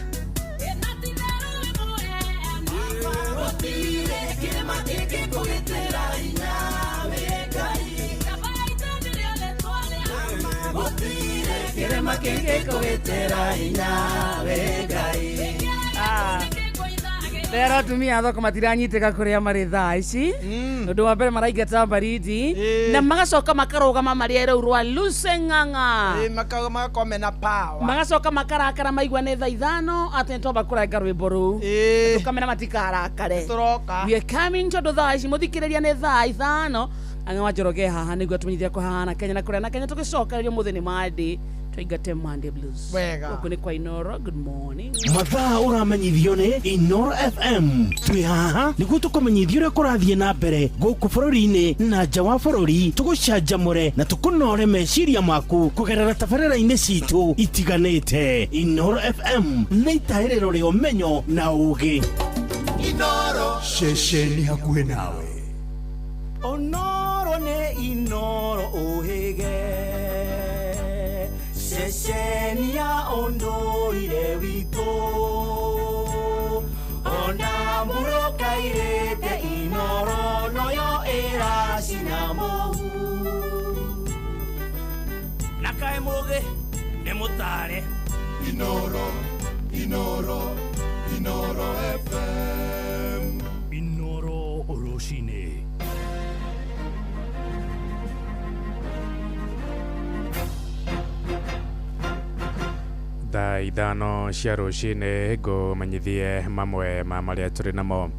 Kĩrĩma kĩngĩkũgitĩra hinya wĩ Ngai. Rero atumia a thoko matiranyitĩka kũrĩa marĩ thaa ici. Ũndũ wa mbere maraingata baridi na magacoka makarũgama marĩ rũu rwa Lucy Ng'ang'a. Magakorwo mena power. Magacoka makarakara maigua nĩ thaa 5 atĩ nĩtwamba kũrenga rwĩmbo rũu. Tũkamera matikarakare. Tũroka. We are coming tondũ thaa ici mũthikĩrĩria nĩ thaa 5. Ang'e wa Njoroge haha nĩguo atũmenyithia kũhana Kenya na kũrĩa na Kenya tũgĩcokererio mũthĩ nĩ Monday. Twaingate Monday Blues. Wega. Gũkũ nĩ kwa Inoro. Good morning. Mathaa ũramenyithio nĩ Inoro FM. Twĩ haha nĩguo tũkũmenyithia ũrĩa kũrathiĩ na mbere gũkũ bũrũri-inĩ na nja wa bũrũri, tũgũcanjamũre na tũkũnore meciria maku kũgerera tabarĩra-inĩ citũ itiganĩte. Inoro FM nĩ itahĩrĩro rĩa ũmenyo na ũũgĩ. Inoro ceceni hakuhĩ nawe. Onoro nĩ Inoro ũhĩge, ceceni ya ũndũire witũ, ona mũrũkairĩte Inoro noyo ĩracina mũhu. Na kaĩ mũgĩ nĩ mũtare. Inoro, Inoro, Inoro FM. Inoro rũcinĩ. Thaa 5 cia rũcinĩ ngũmenyithie mamwe ma marĩa tũrĩ namo.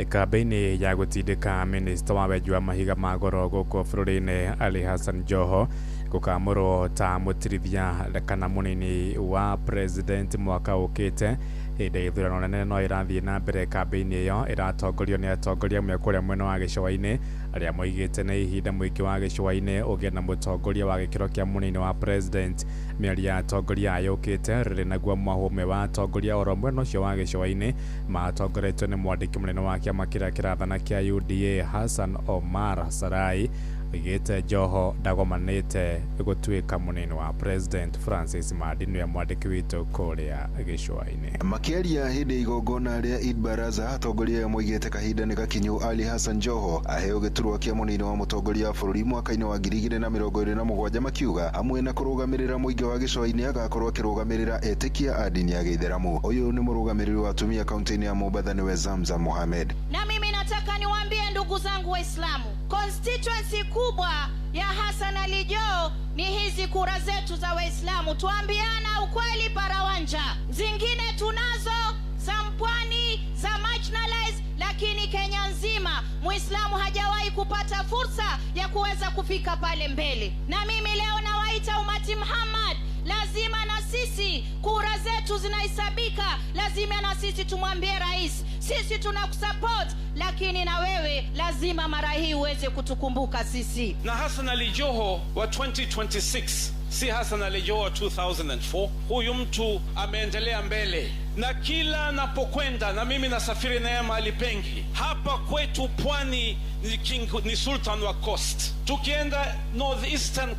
Kambĩini ya gũtindĩka minista wa wenji wa mahiga ma goro gũkũ bũrũri-inĩ Ali Hassan Joho gũkamũrwo ta mũtirithia kana mũnini wa president mwaka ũkĩte. Hĩndĩ ya ithurano nene no ĩrathiĩ na mbere. Kambĩini ĩyo ĩratongorio nĩ atongoria amwe kũrĩa mwena wa gĩcũa-inĩ arĩa moigĩte nĩ ihinda mũingĩ wa gĩcũa-inĩ ũgĩe na mũtongoria wa gĩkĩro kĩa mũnini wa president. Mĩario ya atongoria aya yũkĩte rĩrĩ naguo mwahũme wa atongoria oro mwena ũcio wa gĩcũa-inĩ matongoretio nĩ mwandĩki mũnene wa kĩama kĩrĩa kĩrathana kĩa UDA Hassan Omar Sarai oigĩte Joho ndagomanĩte gũtuĩka mũnini wa president. Francis Mandi nĩwe mwandĩki witũ kũrĩa gĩcũa-inĩ. Makĩaria hĩndĩ ya igongona rĩa Eid Baraza, atongoria aya moigĩte kahinda nĩ gakinyu Ali Hassan Joho aheo gĩturwa kĩa mũnini wa mũtongoria wa bũrũri mwaka-inĩ wa 2027, makiuga hamwe na kũrũgamĩrĩra mũingĩ wa gĩcũa-inĩ agakorwo akĩrũgamĩrĩra etĩkia a ndini ya Gĩithĩramu. Ũyũ nĩ mũrũgamĩrĩri wa atumia kaunti-inĩ ya Mombatha nĩwe Zamzam Mohamed. Na mimi nataka niwaambie ndugu zangu Waislamu, constituency kubwa ya Hassan Ali Joho ni hizi kura zetu za Waislamu. Tuambiana ukweli parawanja. Zingine tunazo za mpwani, za marginalized, lakini Kenya nzima Muislamu hajawahi kupata fursa ya kuweza kufika pale mbele. Na mimi leo nawaita umati Muhammad, lazima na sisi kura zetu zinahesabika, lazima na sisi tumwambie rais, sisi tunakusupport, lakini na wewe lazima mara hii uweze kutukumbuka sisi. Na Hassan Ali Joho wa 2026 si Hassan Ali Joho wa 2004. Huyu mtu ameendelea mbele, na kila anapokwenda, na mimi nasafiri naye mahali pengi, hapa kwetu pwani ni king, ni sultan wa coast. Tukienda northeastern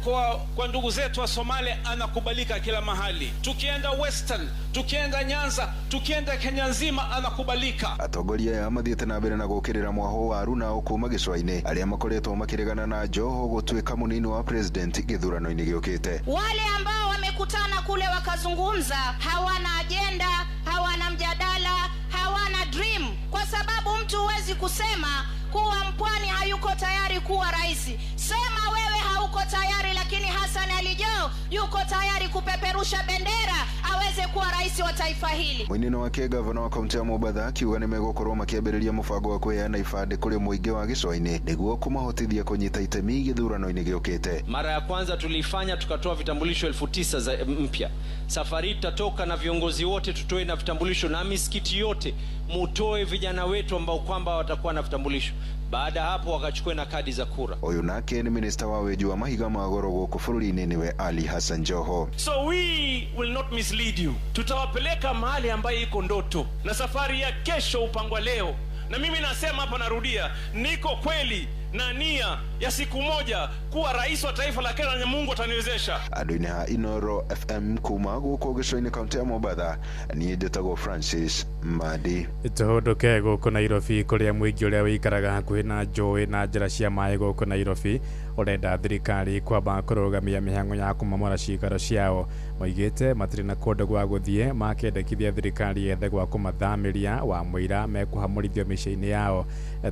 kwa ndugu zetu wa Somalia anakubalika kila mahali. Tukienda western, tukienda Nyanza, tukienda Kenya nzima anakubalika. Atongoria aya mathiĩte na mbere na gũkĩrĩra mwaho wa aruna kuma gĩcũa-inĩ arĩa makoretwo makĩregana na Joho gũtuĩka mũnini wa president gĩthurano-inĩ gĩũkĩte. Wale ambao wamekutana kule wakazungumza hawana agenda, hawana mjadala, hawana dream, kwa sababu mtu huwezi kusema kuwa mpwani hayuko tayari kuwa rais. Sema wewe hauko tayari, lakini Hassan Ali Joho yuko tayari kupeperusha bendera aweze kuwa rais wa taifa hili. Mũinĩ wake gavana wa kaunti ya Mombatha akiuga nĩ megũkorwo makĩambĩrĩria mũbango wa kũheana ibandĩ kũrĩ mũingĩ wa gĩcũa-inĩ nĩguo kũmahotithia kũnyita itemi gĩthurano-inĩ gĩũkĩte. Mara ya kwanza tulifanya tukatoa vitambulisho 9,000 za mpya. Safari tutatoka na viongozi wote tutoe na vitambulisho, na misikiti yote mutoe vijana wetu ambao kwamba watakuwa na vitambulisho. Baada hapo wakachukue na kadi za kura. Ũyũ nake nĩ minista wa wenji wa mahiga ma goro gũkũ bũrũri-inĩ nĩwe Ali Hassan Joho. So we will not mislead you. Tutawapeleka mahali ambaye iko ndoto, na safari ya kesho upangwa leo. Na mimi nasema hapa, narudia, niko kweli na nia ya siku moja kuwa rais wa taifa la Kenya na Mungu ataniwezesha. Andũ-inĩ ha Inoro FM kuma gũkũ gĩcũa-inĩ kaunti ya Mombatha, niĩ njĩtagwo Francis Madi. Tũhũndũke gũkũ Nairobi kũrĩa mũingĩ ũrĩa wĩikaraga hakuhĩ na njũĩ na njĩra cia maĩ gũkũ Nairobi ũrenda thirikari kwamba kũrũgamia mĩhang'o ya kũmomora ciikaro ciao. Moigĩte matirĩ na kũndũ gwa gũthiĩ, makendekithia thirikari yethe gwa kũmathamĩria wa mũira mekũhamũrithio mĩciĩ-inĩ yao.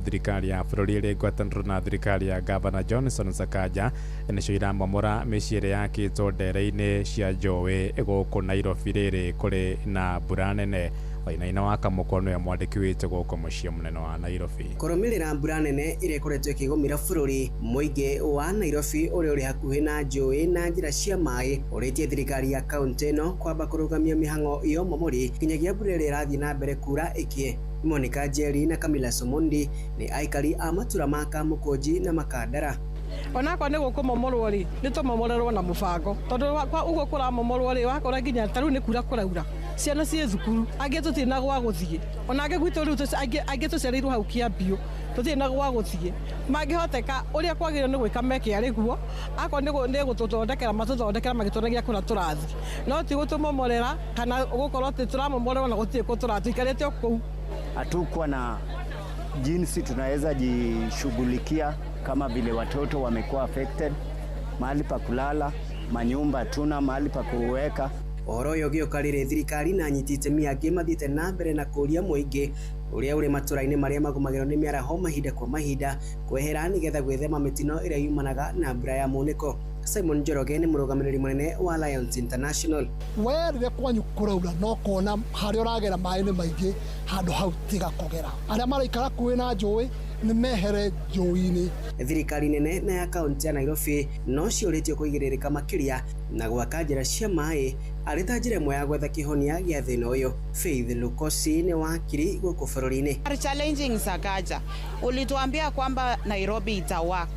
Thirikari ya bũrũri ĩrĩ ngwatanĩro na thirikari ya Gavana Johnson Sakaja nĩcio iramomora mĩciĩ ĩrĩa yakĩtwo ndere-inĩ cia njũĩ gũkũ Nairobi rĩrĩ kũrĩ na mbura nene. Wainaina wa Kamũkwa nĩwe mwandĩki witũ gũkũ mũciĩ mũnene wa Nairobi. Kũrũmĩrĩra mbura nene ĩrĩa ĩkoretwo ĩkĩgũmĩra bũrũri, mũingĩ wa Nairobi ũrĩa ũrĩ hakuhĩ na njũĩ na njĩra cia maĩ ũrĩtie thirikari ya kaunti ĩno kwamba kũrũgamia mĩhang'o ya ũmomori nginyagia mbura ĩrĩa ĩrathiĩ na mbere kura ĩkĩe. Monica Njeri na Camilla Somondi nĩ aikari a matura ma Kamũkũnji na Makandara. Onakorwo nĩ gũkũmomorwo rĩ, nĩ tũmomorerwo na mũbango, tondũ kwa ũguo kũramomorwo rĩ, wakora nginya ta rĩu nĩ kura kũraura, ciana ciĩ thukuru, angĩ tũtirĩ na gwa gũthiĩ, ona angĩ gwitũ rĩu angĩ tũciarĩirwo hau Kĩambiũ, tũtirĩ na gwa gũthiĩ. Mangĩhoteka ũrĩa kwagĩrĩirwo nĩ gwĩka meke arĩ guo, akorwo nĩ gũtũthondekera matũthondekera magĩtwonagia kũrĩa tũrathiĩ, no ti gũtũmomorera kana gũkorwo atĩ tũramomorerwo na gũtirĩ kũ tũrathiĩ, tũikarĩte o kũu. Hatukuwa na jinsi tunaweza jishughulikia kama vile watoto wamekuwa affected, mahali pa kulala, manyumba hatuna mahali pa kuweka. Ũhoro ũyũ ũgĩũka rĩrĩ thirikari na anyiti itemi angĩ mathiĩte na mbere na kũũria mũingĩ ũrĩa ũrĩ matũra-inĩ marĩa magũmagĩrwo nĩ mĩaraho mahinda kwa mahinda kwehera nĩgetha gwĩthema mĩtino ĩrĩa yumanaga na mbura ya mũnĩko. Simon Njoroge nĩ mũrũgamĩrĩri mũnene wa Lions International. We rĩrĩa kwanyu kũraura no kona harĩa ũragera maĩ nĩ maingĩ, handũ hau tiga kũgera. Arĩa maraikara hakuhĩ na njũĩ nĩ mehere njũĩ-inĩ. Thirikari nene na ya kaunti ya Nairobi no ciũrĩtio kũigĩrĩrĩka makĩria na gwaka njĩra cia maĩ arĩ ta njĩra ĩmwe ya gwetha kĩhonia gĩa thĩna ũyũ. Faith Lukosi nĩ wakiri gũkũ bũrũri-inĩ. Challenging Sakaja, ulituambia kwamba Nairobi ita work,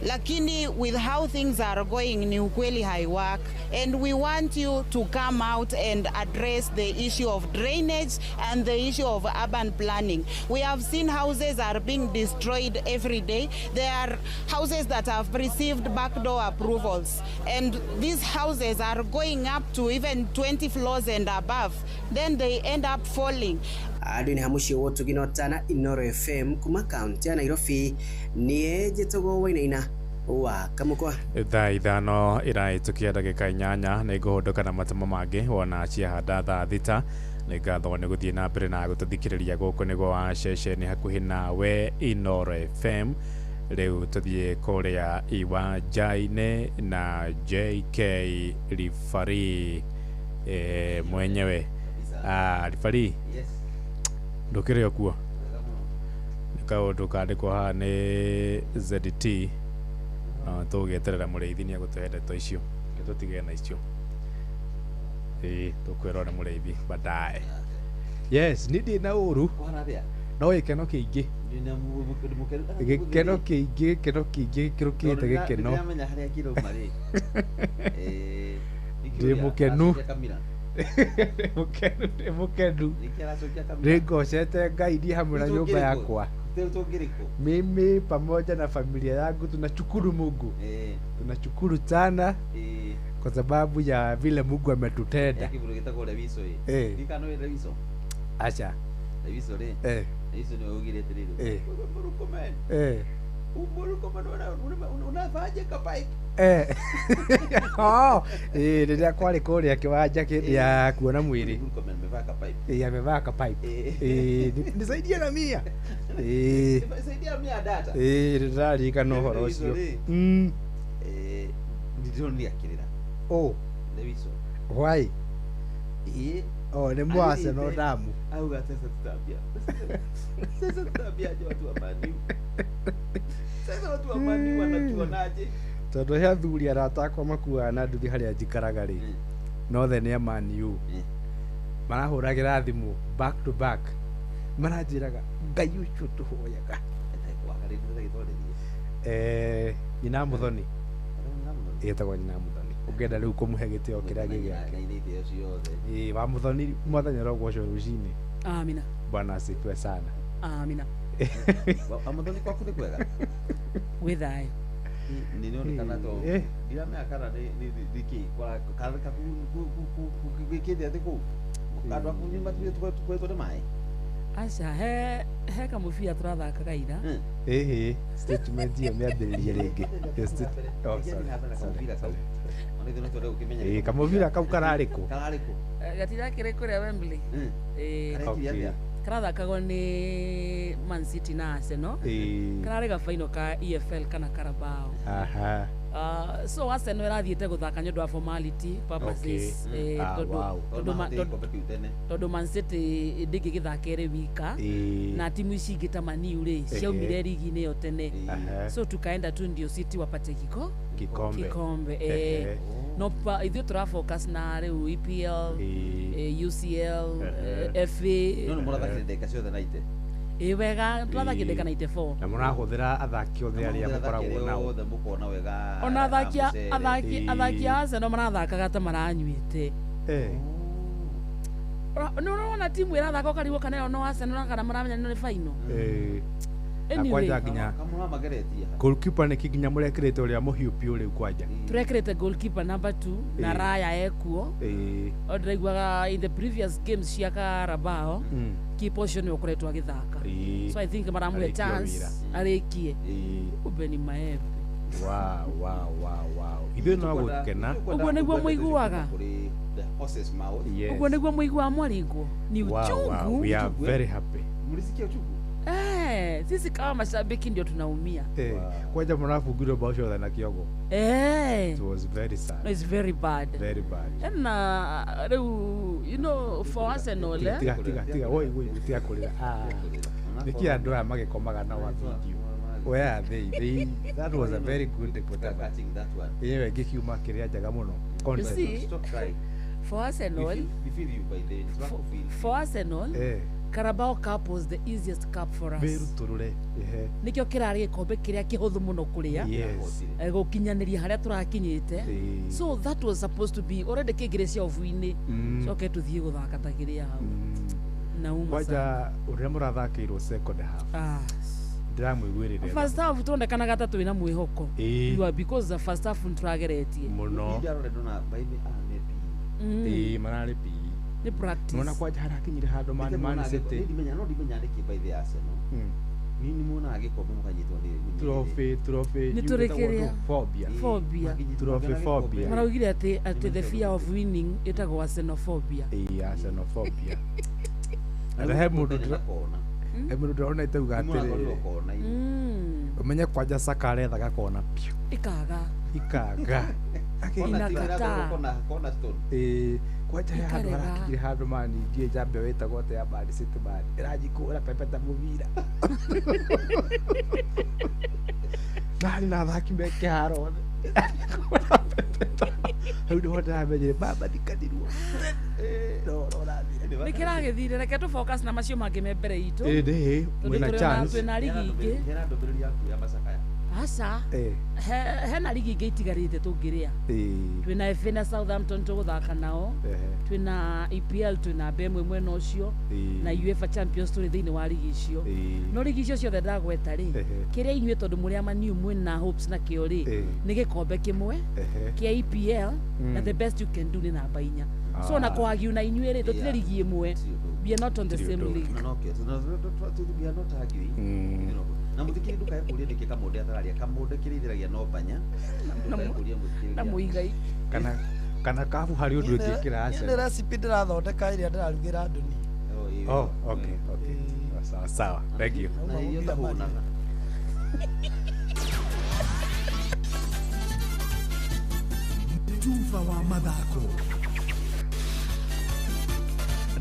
lakini with how things are going ni ukweli haiwork, and we want you to come out and address the issue of drainage and the issue of urban planning. We have seen houses are being destroyed every day. There are houses that have received backdoor approvals, and these houses are going up to even 20 floors and above. Then they end up falling. Andũ-inĩ ha mũciĩ wa Ũtugi na Ũtana, Inoro FM kuma kaunti ya Nairobi, niĩ njĩtagwo Wainaina wa Kamũkwa. Thaa 5 ĩrahĩtũkia ndagĩka 8 nĩ ngũhũndũka na matemo mangĩ wona ciahanda thaa 6. Nĩ ngatho nĩ gũthiĩ na mbere na gũtũthikĩrĩria gũkũ nĩguo wa ceceni hakuhĩ nawe Inoro FM. Rĩu tũthiĩ kũrĩa iwanja-inĩ na JK Rifari mwenyewe. Rifari, yes. Ndũkĩrĩ o kuo? Nĩ kaũndũ kandĩkwo haha nĩ ZT, no tũgĩeterera mũrĩithi nĩ egũtũhe ndeto icio, tũtige na icio. Ĩĩ, tũkwĩrwo nĩ mũrĩithi baadaye. Yes, nĩ ndĩ na ũru no gĩkeno kĩingĩ, gĩkeno kĩingĩ, gĩkeno kĩingĩ gĩkĩrũkĩte gĩkeno. Ndĩ mũkenu, ndĩ mũkenu, ndĩ ngocete Ngai ndĩ hamwe na nyũmba yakwa. Mimi pamoja na familia yangu tunashukuru Mungu. Tunashukuru sana kwa sababu ya vile Mungu ametutenda. Acha. Rĩrĩa kwarĩ kũrĩa kĩwanja ya kuona mwĩrĩ, amevaa ka pipe. Nisaidie na mia. Ndĩraririkana ũhoro ũcio. Oh. Why? Oh, ni mwase no damu. Auga sasa tutaambia. Sasa tutaambiaje watu wa Man U? Sasa watu wa Man U wanatuonaje? Tondu he athuri arata akwa makuaga na nduthi harĩa njikaraga rĩ, nothe nĩ a Man U. Marahũragĩra thimũ back to back, maranjĩraga Ngai ũcio tũhoyaga. Nyina Muthoni, ĩtagwo Nyina Muthoni. Ũngĩenda rĩu kũmũhe gĩtĩo kĩrĩa gĩake. Wa Muthoni, mwathani arogocwo rũcinĩ. Amina. Bwana asifiwe sana. Amina. Wa Muthoni kwaku nĩ kwega? Gwĩ thayũ. Nĩonekana to ndiramenya kana nĩ kĩ gwĩkĩte atĩ kũu andũ aku nĩ matuĩtwo nĩ maĩ. Aca he kamũbira tũrathakaga ira. Ĩhĩ, statement ĩyo mĩambĩrĩrie rĩngĩ. Kamũbira kau kararĩ kũ? Gatirakĩrĩ kũrĩa Wembley. Karathakagwo nĩ Man City na Arsenal. Kararĩ gabaino ka EFL kana Carabao. So Arsenal ĩrathiĩte gũthaka nĩ ũndũ wa formality purposes, tondũ Man City ndĩngĩgĩthaka ĩrĩ wika na timu ici ingĩ ta Man U rĩ ciaumire rigi-inĩ ĩyo tene, so tukaenda tu ndio City wapate kikombe. No ithuĩ tũra focus na rĩu EPL, UCL, FA. No nĩ mũrathakire ndagĩka ciothe 90. Ĩ wega, tũrathakire ndagĩka 94. Na mũrahũthĩra athaki othe arĩa mũkoragwo nao. Othe mũkona wega. Ona athaki a Arsenal marathakaga ta maranyuĩte. Nĩ ũrona timu ĩrathaka ũkarigwo kana ĩyo no Arsenal kana maramenya nĩ final. Na kwanja nginya goalkeeper nĩ nginya mũrekĩrĩte ũrĩa mũhiũ piũ rĩu kwanja. Tũrekĩrĩte goalkeeper number 2 na Raya ekuo. O ndĩraiguaga in the previous games cia Carabao keeper ũcio nĩwe ũkoretwo agĩthaka, so I think maramũhe chance arĩkie. Kumbe ni maembe. Wow, wow, wow, wow. Ithuĩ no gũkena. Ũguo nĩguo mũiguaga. Ũguo nĩguo mũiguaga mwaringwo. Ni uchungu. We are very happy. Mlisikia uchungu? Sisi kama mashabiki ndio tunaumia. Kwanja mnafungirwo bao ciothe na kĩogo. It was very sad. No, it's very bad. Very bad. And you know, for Arsenal, tiga woi tiga kũrĩra. Nĩkĩ andũ aya magĩkomaga na wa video? Where are they? That was a very good reportage. That one. Yenyewe ngĩkiuma kĩrĩa njega mũno. You see, for Arsenal, we feel you by the for Arsenal, Carabao Cup was the easiest cup for us. Nikio kirari gikombe kiria kihuthu muno kuria gukinyaniria haria turakinyite. So that was supposed to be already kingire cia ovu-ini. Coke tuthie guthaka ta kiria hau. Na uma kwanja uria murathakirwo second half. Ndiramwiguirire. First half tuonekanaga ta twina mwihoko. You are because the first half nturageretie muno. Mararĩ pi. Ni practice. Nona kwanja harakinyire handu Man City. Ndimenya no ndimenya niki by the Arsenal. Ni muonaga gikombe mukanyitwo ni trophy ni turikiria phobia. Trophy phobia. Maraugire ati the fear of winning itagwo Arsenal-phobia. Arsenal-phobia. Na he mundu ndĩrona itauga atĩrĩrĩ, ũmenye kwanja Saka arethaga kona piũ ikaga kwanja he handũ harakinyire handũ mani ndiĩ njambe wĩtagwo atĩa ya Man City mani ĩranjikũra pepeta mũbira na harĩ na athaki me kĩharo othe hau nĩho ndĩramenyire baba thikanirwo. Nĩ kĩragĩthire, reke tũ focus na macio mangĩ me mbere itũ. Mwĩna chance. Twĩna rigi ingĩ. Hena ndũmĩrĩri yaku ya macakaya. Aca hena rigi ingĩ itigarĩte tũngĩrĩa. Twĩna FA na Southampton tũgũthaka nao, twĩna EPL, twĩna BMW mwena ũcio, na UEFA Champions tũrĩ thĩinĩ wa rigi icio. No rigi icio ciothe ndagweta rĩ, kĩrĩa inyuĩ tondũ mũrĩ a Man U mwĩna hopes nakĩo rĩ, nĩ gĩkombe kĩmwe kĩa EPL, na the best you can do nĩ namba 4. So na kũhagiu na inyuĩ rĩ, tũtirĩ rigi ĩmwe. We are not on the same league. We are not arguing. Na muthikiri ndukae kuria niki kamunde atararia kamunde kirithiragia no banya ndukae kuria muthikiri na muigai kana kabu hari undu ingikira aca ni recipe ndirathondeka iria ndirarugira andu ni. Oh, okay, sawa sawa, thank you. Na iyo tahunaga. Tuva wa mathako.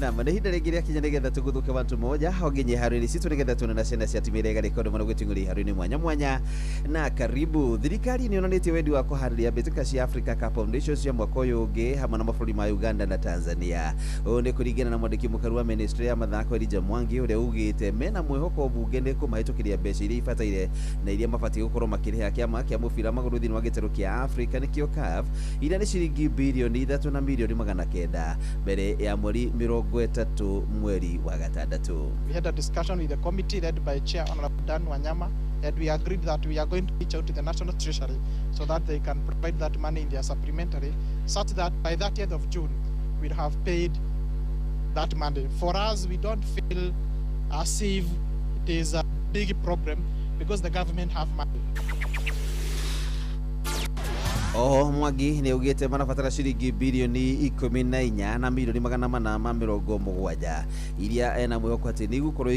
Na nĩ ihinda rĩngĩ rĩakinya nĩgetha tũgũthũke wantu moja ho nginye iharo-inĩ citũ nĩgetha tuone na ciana cia timũ ĩrĩa ĩgarĩkondo mũno gwĩtungũria iharo-inĩ mwanya mwanya. Na karibu thirikari nĩ yonanĩtie wendi wa kũharĩria mbĩtĩka cia Africa Cup of Nations cia mwaka ũyũ ũngĩ hamwe na mabũrũri ma Uganda na Tanzania. Ũũ nĩ kũringana na mwandĩki mũkaru wa ministry ya mathako Elijah Mwangi ũrĩa ugĩte mena mwĩhoko mbunge nĩ kũmahĩtũkĩria mbeca iria ibataire na iria mabatiĩ gũkorwo makĩrĩha kĩama kĩa mũbira magũrũ thĩinĩ wa gĩtarũ kĩa Africa nĩkĩo CAF iria nĩ ciringi birioni 3 na mirioni 900 mbere ya mweri 30 mweri wa gatandatũ. We had a discussion with the committee led by Chair Honorable Dan Wanyama And we agreed that we are going to reach out to the National Treasury so that they can provide that money in their supplementary, such that by 30th of June, we'll have paid that money. For us, we don't feel as if it is a big problem because the government have money. Oho Mwangi nĩ augĩte marabatara ciringi bilioni 14 na milioni 470 iria ena mwĩhoko atĩ nĩ igũkorwo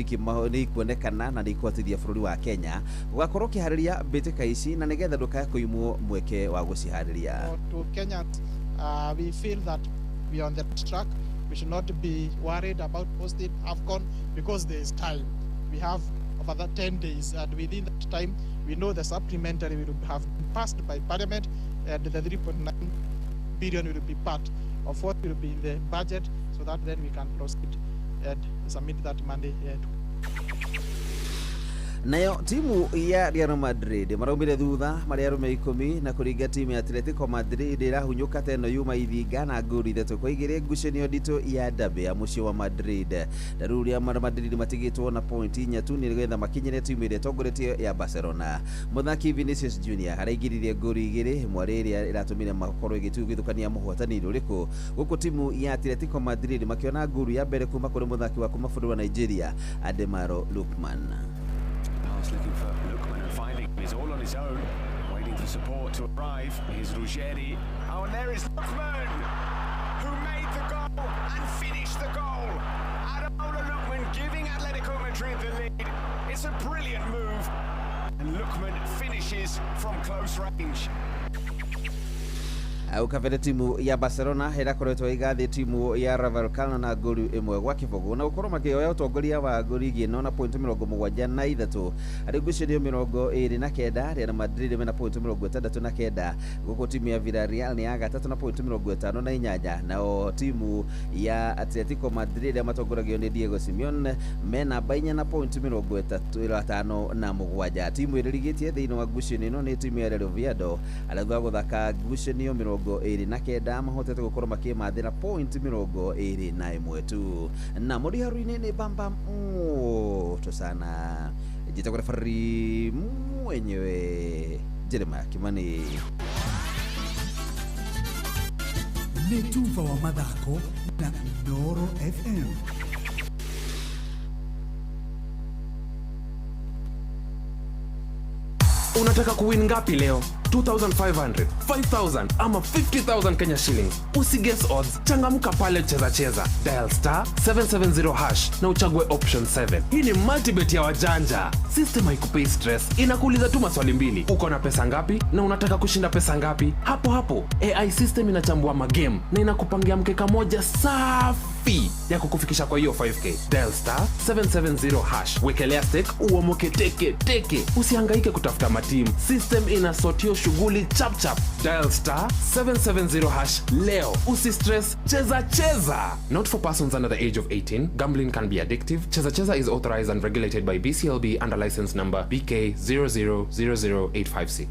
nĩ ikuonekana na nĩ ikuhotithia bũrũri wa Kenya gũgakorwo ũkĩharĩria mbĩtĩka ici na nĩgetha ndũkae kũimwo mweke wa gũciharĩria. To Kenyans, we feel that we are on the track. We should not be worried about hosting AFCON because there is time. We have over the 10 days, and within that time, we know the supplementary will have been passed by Parliament, and the 3.9 billion will be part of what will be in the budget, so that then we can proceed and submit that money. Nayo timu ya Real Madrid maraumire thutha marĩ arũme 10 na kũringa timu ya Atletico Madrid ĩrahunyũka teno yuma ithinga na ngũri 3-2 ngucanio nditũ ya derby ya mũciĩ wa Madrid. Na rĩu Real Madrid matigĩtwo na point 4 tu nĩgetha makinyĩre timu ĩrĩa ĩtongoretie ya Barcelona. Mũthaki Vinicius Junior araingĩririe ngũri 2 mwarĩ ĩrĩa ĩratũmire makorwo ĩgĩtuithũkania mũhotani ũrĩkũ, gũkũ timu ya Atletico Madrid makĩona ngũru ya mbere kuma kũrĩ mũthaki wa kuma bũrũri wa Nigeria Ademaro Lookman. Looking for Lookman and finding him. He's all on his own, waiting for support to arrive. Here's Ruggeri. Oh, and there is Lookman, who made the goal and finished the goal. Ademola Lookman giving Atletico Madrid the lead. It's a brilliant move, and Lookman finishes from close range. Au kabere timu ya Barcelona ĩrakoretwo ĩgathĩ timu ya Vallecano na ngolu 1-0 na gũkorwo makĩoya ũtongoria wa ngolu 4 na point 73 harĩ ngucanio 29. Real Madrid mena point 69, gũkũ timu ya Villarreal nĩ ya gatatũ na point 58, nao timu ya Atletico Madrid arĩa matongoragio nĩ Diego Simeone mena namba 4 na point 37. Timu ĩrĩa ĩrigĩtie thĩinĩ wa ngucanio ĩno nĩ timu ya Real Oviedo arĩa thutha wa gũthaka ngucanio 29 mahotete gũkorwo makĩmathĩra point 21 tu. Na mũri haru-inĩ nĩ bamba moto sana njĩtagwo referee mwenyewe Jeremiah Kimani. Nĩ tuva wa mathako na Inooro FM. Unataka kuwin ngapi leo? 2500, 5000 ama 50000 Kenya shillings. Usiguess odds, changamka pale Cheza Cheza. Dial star 770 hash na uchague option 7. Hii ni multibet ya wajanja. System haikupei stress, inakuuliza tu maswali mbili. Uko na pesa ngapi na unataka kushinda pesa ngapi? Hapo hapo AI system inachambua magame na inakupangia mkeka moja safi ya kukufikisha kwa hiyo 5k. Dial star 770 hash, wekelea stake, uomoke teke teke. Usihangaike kutafuta matimu, system inasotio shughuli chap chap. Dial star 770 hash leo. Usistress, cheza cheza. Not for persons under the age of 18. Gambling can be addictive. Cheza Cheza is authorized and regulated by BCLB under license number BK 0000856.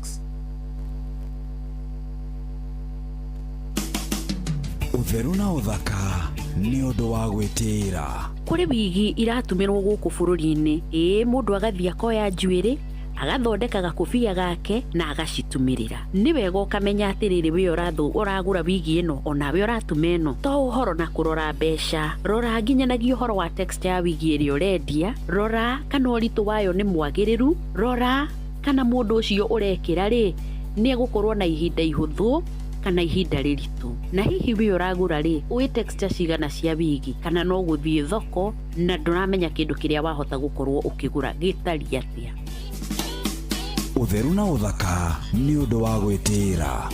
Utheru na uthaka ni undu wa gwitira. Kuri wigi iratumirwo guku bururi-ini, ii mundu agathie akoya njuiri agathondeka gakobia gake na agacitumirira. Ni wega ukamenya atiriri we uragura wigi ino onawe uratuma ino, to uhoro na kurora mbeca, rora nginyanagia uhoro wa texture ya wigi ĩrĩa ũrendia, rora kana ũritũ wayo nĩ mwagĩrĩru, rora kana mũndũ ũcio ũrekĩra rĩ nĩ egũkorwo na ihinda ihũthũ kana ihinda rĩritũ, na hihi we ũragũra rĩ ũĩ texture cigana cia wigi, kana no gũthiĩ thoko na ndũramenya kĩndũ kĩrĩa wahota gũkorwo ũkĩgũra gĩtariĩ atĩa. Utheru na uthaka ni undu wa gwitira.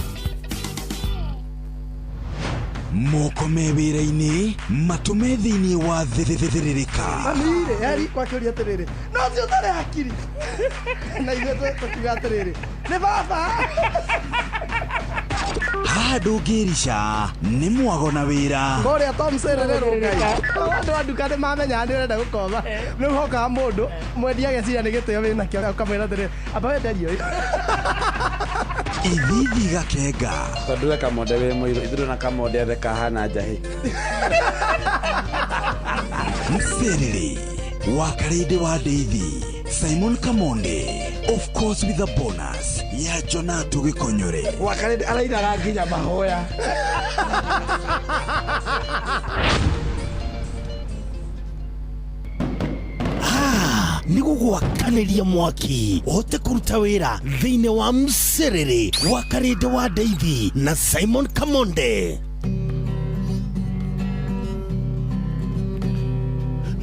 Moko me wira-inĩ, matume thĩinĩ wa thĩrĩrĩka. Mami-rĩ, eri kwakĩũria atĩrĩrĩ, no ũcio ũtarĩ hakiri. Na ithuĩ tũkiuga atĩrĩrĩ, nĩ baba. Haha ndũngĩrica nĩ mwago na wĩra. Kũrĩa Tom Serererwo Ngai. Andũ a nduka nĩ mamenya nĩ ũrenda gũkoma. Rĩu hokaga mũndũ mwendia ageciria nĩ gĩtĩo wĩnakĩo ũkamwĩra atĩrĩrĩ, amba wenderie ũyũ. Ithithi gakenga. Tondũ we kamonde wĩ mũirũ, ithuĩ na kamonde othe kahana njahĩ. Mserere wa Karĩndĩ wa Ndeithi, Simon Kamonde. Of course with a bonus ya Jonato Gĩkonyore. Wakarĩndĩ arainaga nginya mahoya. Nĩ gũgwakanĩria mwaki ũhote kũruta wĩra thĩinĩ wa mcerere wa Karĩndĩ wa Ndeithi na Simon Kamonde.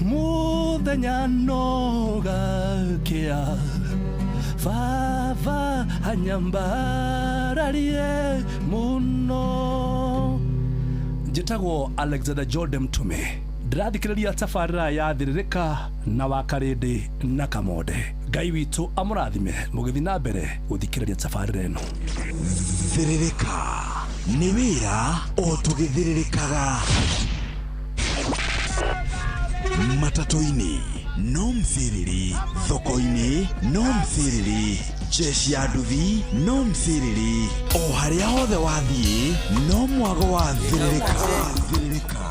Muthenya no gakĩa baba anyambararie mũno. Njĩtagwo Alexander Jordan Mtume, ndĩrathikĩrĩria tabarĩra ya Thĩrĩrĩka na Wakarĩndĩ na Kamonde. Ngai witũ amũrathime mũgĩthiĩ na mbere gũthikĩrĩria tabarĩra ĩno. Thĩrĩrĩka nĩ wĩra o tũgĩthĩrĩrĩkaga. Matatũ-inĩ no mciriri, thoko-inĩ no mciriri, jeshi ya nduthi no mciriri, o harĩa hothe wathiĩ no mwago wa thĩrĩrĩka. Thĩrĩrĩka.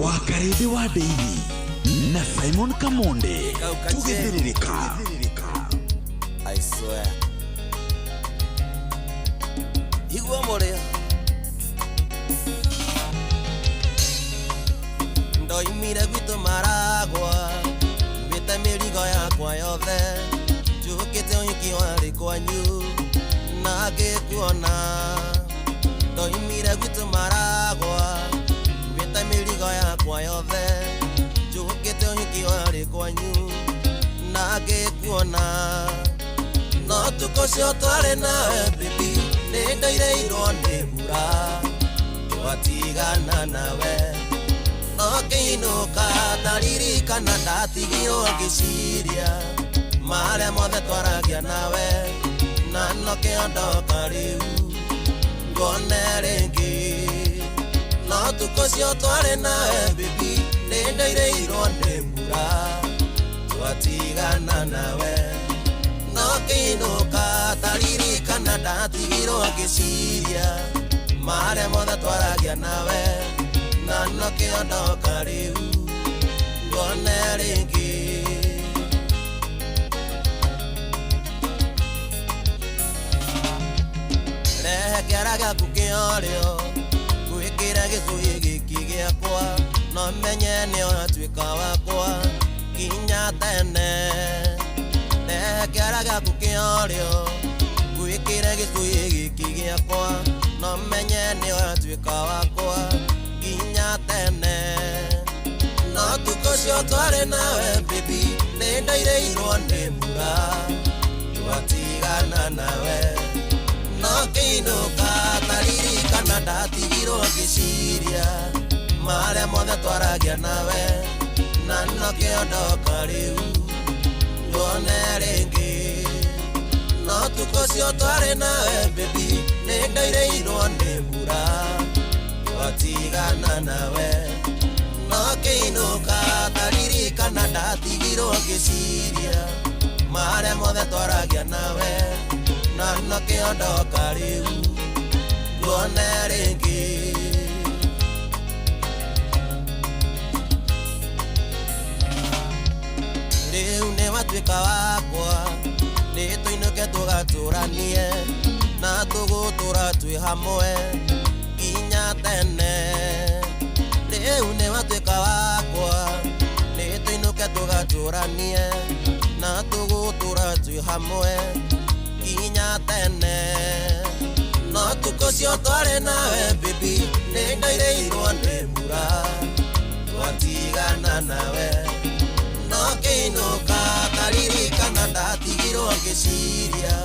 Wakarĩndĩ wa Ndeithi na Simon Kamonde tũgĩthĩrĩrĩka. I swear. Igua mũrĩo ndoimire gwitũ Maragwa nguĩte mĩrigo yakwa yothe njũkĩte ũhiki warĩ kwanyu na ngĩkuona. Ndoimire gwitũ Maragwa nguĩte mĩrigo yakwa yothe njũkĩte ũhiki warĩ kwanyu na ngĩkuona. No tukũ ũcio twarĩ nawe baby nĩ ndoirĩirwo nĩ mbura twatigana nawe. Nokĩinũka ndaririkana ndatigirwo ngĩciria marĩa mothe twaragia nawe na nokĩondoka rĩu ngone rĩngĩ. No tukũ ũcio twarĩ nawe baby nĩ ndoirĩirwo nĩ mbura twatigana nawe. Nokĩinũka ndaririkana ndatigirwo ngĩciria marĩa mothe twaragia nawe na nokĩondoka rĩu ngone rĩngĩ. Rehe kĩara gĩaku kĩorĩo ngwĩkĩre gĩcũhĩ gĩkĩ gĩakwa no menye nĩ ũratuĩka wakwa nginya tene. Rehe kĩara gĩaku kĩorĩo ngwĩkĩre gĩcũhĩ gĩkĩ gĩakwa no menye nĩ ũratuĩka wakwa nginya tene. No tukũ ũcio twarĩ nawe baby nĩ ndoirĩirwo nĩ mbura twatigana nawe. No kĩinũka ndaririkana ndatigirwo ngĩciria marĩa mothe twaragia nawe na nokĩondoka rĩu ngone rĩngĩ. No tukũ ũcio twarĩ nawe baby nĩ ndoirĩirwo nĩ mbura twatigana nawe. No kĩinũka ndaririkana ndatigirwo ngĩciria marĩa mothe twaragia nawe na nokĩondoka rĩu ngone rĩngĩ. Rĩu nĩ watuĩka wakwa nĩ tũinũke tũgatũranie na tũgũtũra twĩ hamwe nginya tene. Rĩu nĩ watuĩka wakwa nĩ tũinũke tũgatũranie na tũgũtũra twĩ hamwe nginya tene. No tukũ ũcio twarĩ nawe baby nĩ ndoirĩirwo nĩ mbura twatigana nawe. No kĩinũka ndaririkana ndatigirwo ngĩciria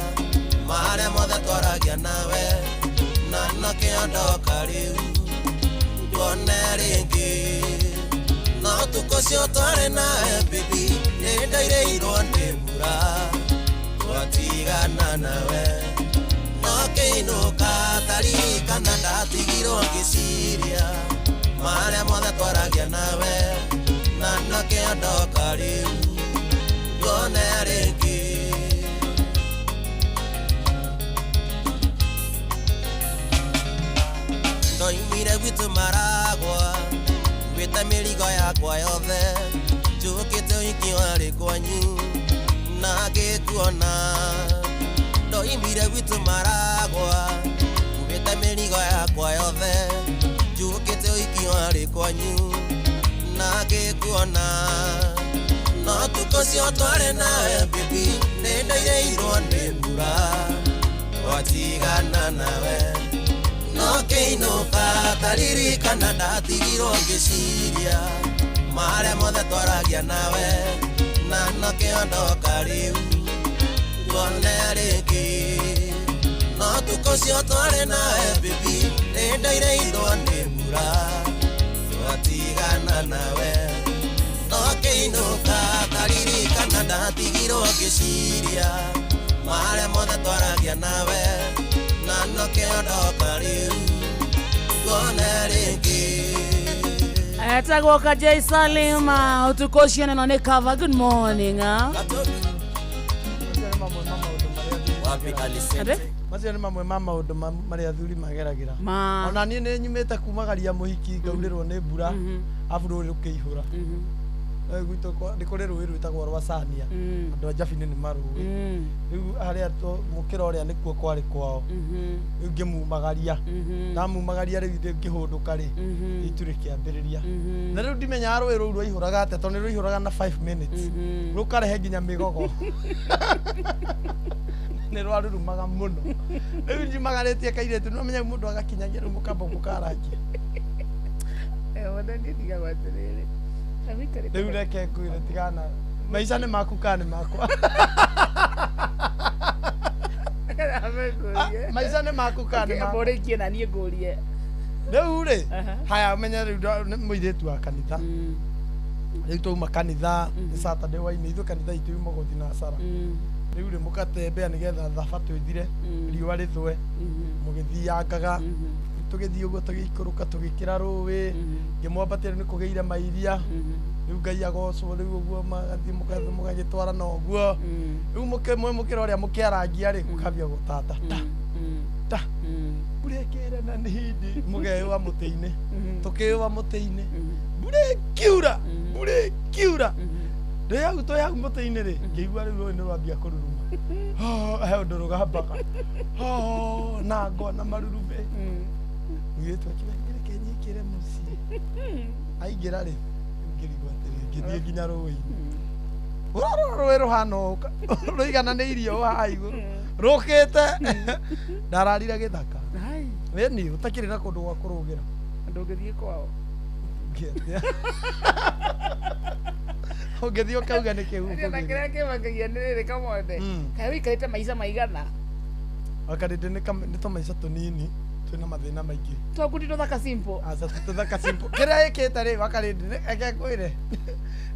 marĩa mothe twaragia nawe na nokĩondoka rĩu ngone rĩngĩ. No tukũ ũcio twarĩ nawe baby nĩ ndoirĩirwo nĩ mbura twatigana nawe. No kĩinũka ndaririkana ndatigirwo ngĩciria marĩa mothe twaragia nawe na nokĩondoka rĩu ngone rĩngĩ. Ndoimire gwitũ Maragwa nguĩte mĩrigo yakwa yothe njũkĩte ũhiki warĩ kwanyu Na ngĩkuona ndoimire gwitũ maragwa Kumĩte mĩrigo yakwa yothe Njũkĩte ũiki warĩ kwanyu Na ngĩkuona No tukũ cio twarĩ nawe bibi Nĩndairĩirwo nĩ mbura Twatigana nawe No kĩinũka taririkana ndatigirwo ngĩciria Marĩa mothe twaragia nawe Na nokĩo ndoka rĩu Tuone rĩngĩ No tukũ cio twarĩ nawe bibi Nĩndairĩirwo nĩ mbura Twatigana nawe No kĩinũka taririkana ndatigirwo ngĩciria Marĩa mothe twaragia nawe Na nokĩo ndoka rĩu Tuone rĩngĩ Etagwo Kajay Salim utukũ ũcio neno nĩ cover. Good morning. Ate? Macio nĩ mamwe ma maũndũ marĩa athuri mageragĩra. Ma. Ona niĩ nĩ nyumĩte kumagaria mũhiki ngaurĩrwo nĩ mbura arabu rũĩ rũkĩihũra. Gwitũ nĩ kũrĩ rũĩ rwĩtagwo rwa Sania. Andũ a Njabinĩ nĩ marũĩ. Rĩu harĩa mũkĩra ũrĩa nĩkuo kwarĩ kwao. Rĩu ngĩmumagaria. Ndamumagaria rĩu ngĩhũndũka rĩ, itu rĩkĩambĩrĩria. Na rĩu ndimenyaga rũĩ rũu rwaihũraga atĩa tondũ nĩ rũihũraga na 5 minutes. Rũkarehe nginya mĩgogo. Nĩ rwarurumaga mũno. Rĩu njumagarĩtie kairĩtu nĩ ũmenya mũndũ agakinyagia rĩu mũkamba mũkarangia. Rĩu reke ngwĩre tigana maica nĩ maku kana nĩ makwa. Maica nĩ maku kana nĩ makwa. Mũrĩkie na niĩ ngũrie. Rĩu rĩ haya ũmenye rĩu nĩ mũirĩtu wa kanitha. Rĩu twauma kanitha nĩ Saturday hwainĩ ithuĩ kanitha itũ yumagwo thinacara. Rĩu rĩ mũgatembea nĩgetha thabatũ ĩthire riũa rĩthũe mũgĩthiangaga. Tũgĩthiĩ ũguo tũgĩikũrũka tũgĩkĩra rũĩ ngĩmwambatia rĩu nĩ kũgĩire mairia rĩu Ngai agocwo rĩu ũguo magathiĩ mũgagĩtwarana ũguo rĩu mwĩ mũkĩra ũrĩa mũkĩarangia rĩ mũkambia gũtata ta ta mbura ĩkĩra na nĩ hindi mũgeyũa mũtĩ-inĩ tũkĩyũa mũtĩ-inĩ mbura ĩkiura mbura ĩkiura ndĩ hau twĩ hau mũtĩ-inĩ rĩ ngĩigua rĩu rũĩ nĩ rwambia kũruruma he ũndũ rũgambaga na ngona marurumĩ mũirĩtu akiuga reke nyingĩre mũciĩ aingĩra rĩ ngĩrigwo atĩrĩ ngĩthiĩ nginya rũĩ-inĩ ũrarora rũĩ rũhana ũũ rũigananĩirie ũũ haha igũrũ rũkĩte ndararire gĩthaka ĩni ũtakĩrĩ na kũndũ gwa kũrũgĩra Ndũngĩthiĩ kwao. Ũngĩthiĩ ũkauga nĩ kĩhumo Na kĩrĩa kĩmakagia nĩ rĩrĩ Kamonde. Kaĩ ũikarĩte maica maigana? Wakarĩndĩ nĩ tũmaica tũnini twĩna mathĩna maingĩ. Twaku ti tũthaka simple. Aca ti tũthaka simple. Kĩrĩa ĩkĩte rĩ wakarĩndĩ reke ngwĩre.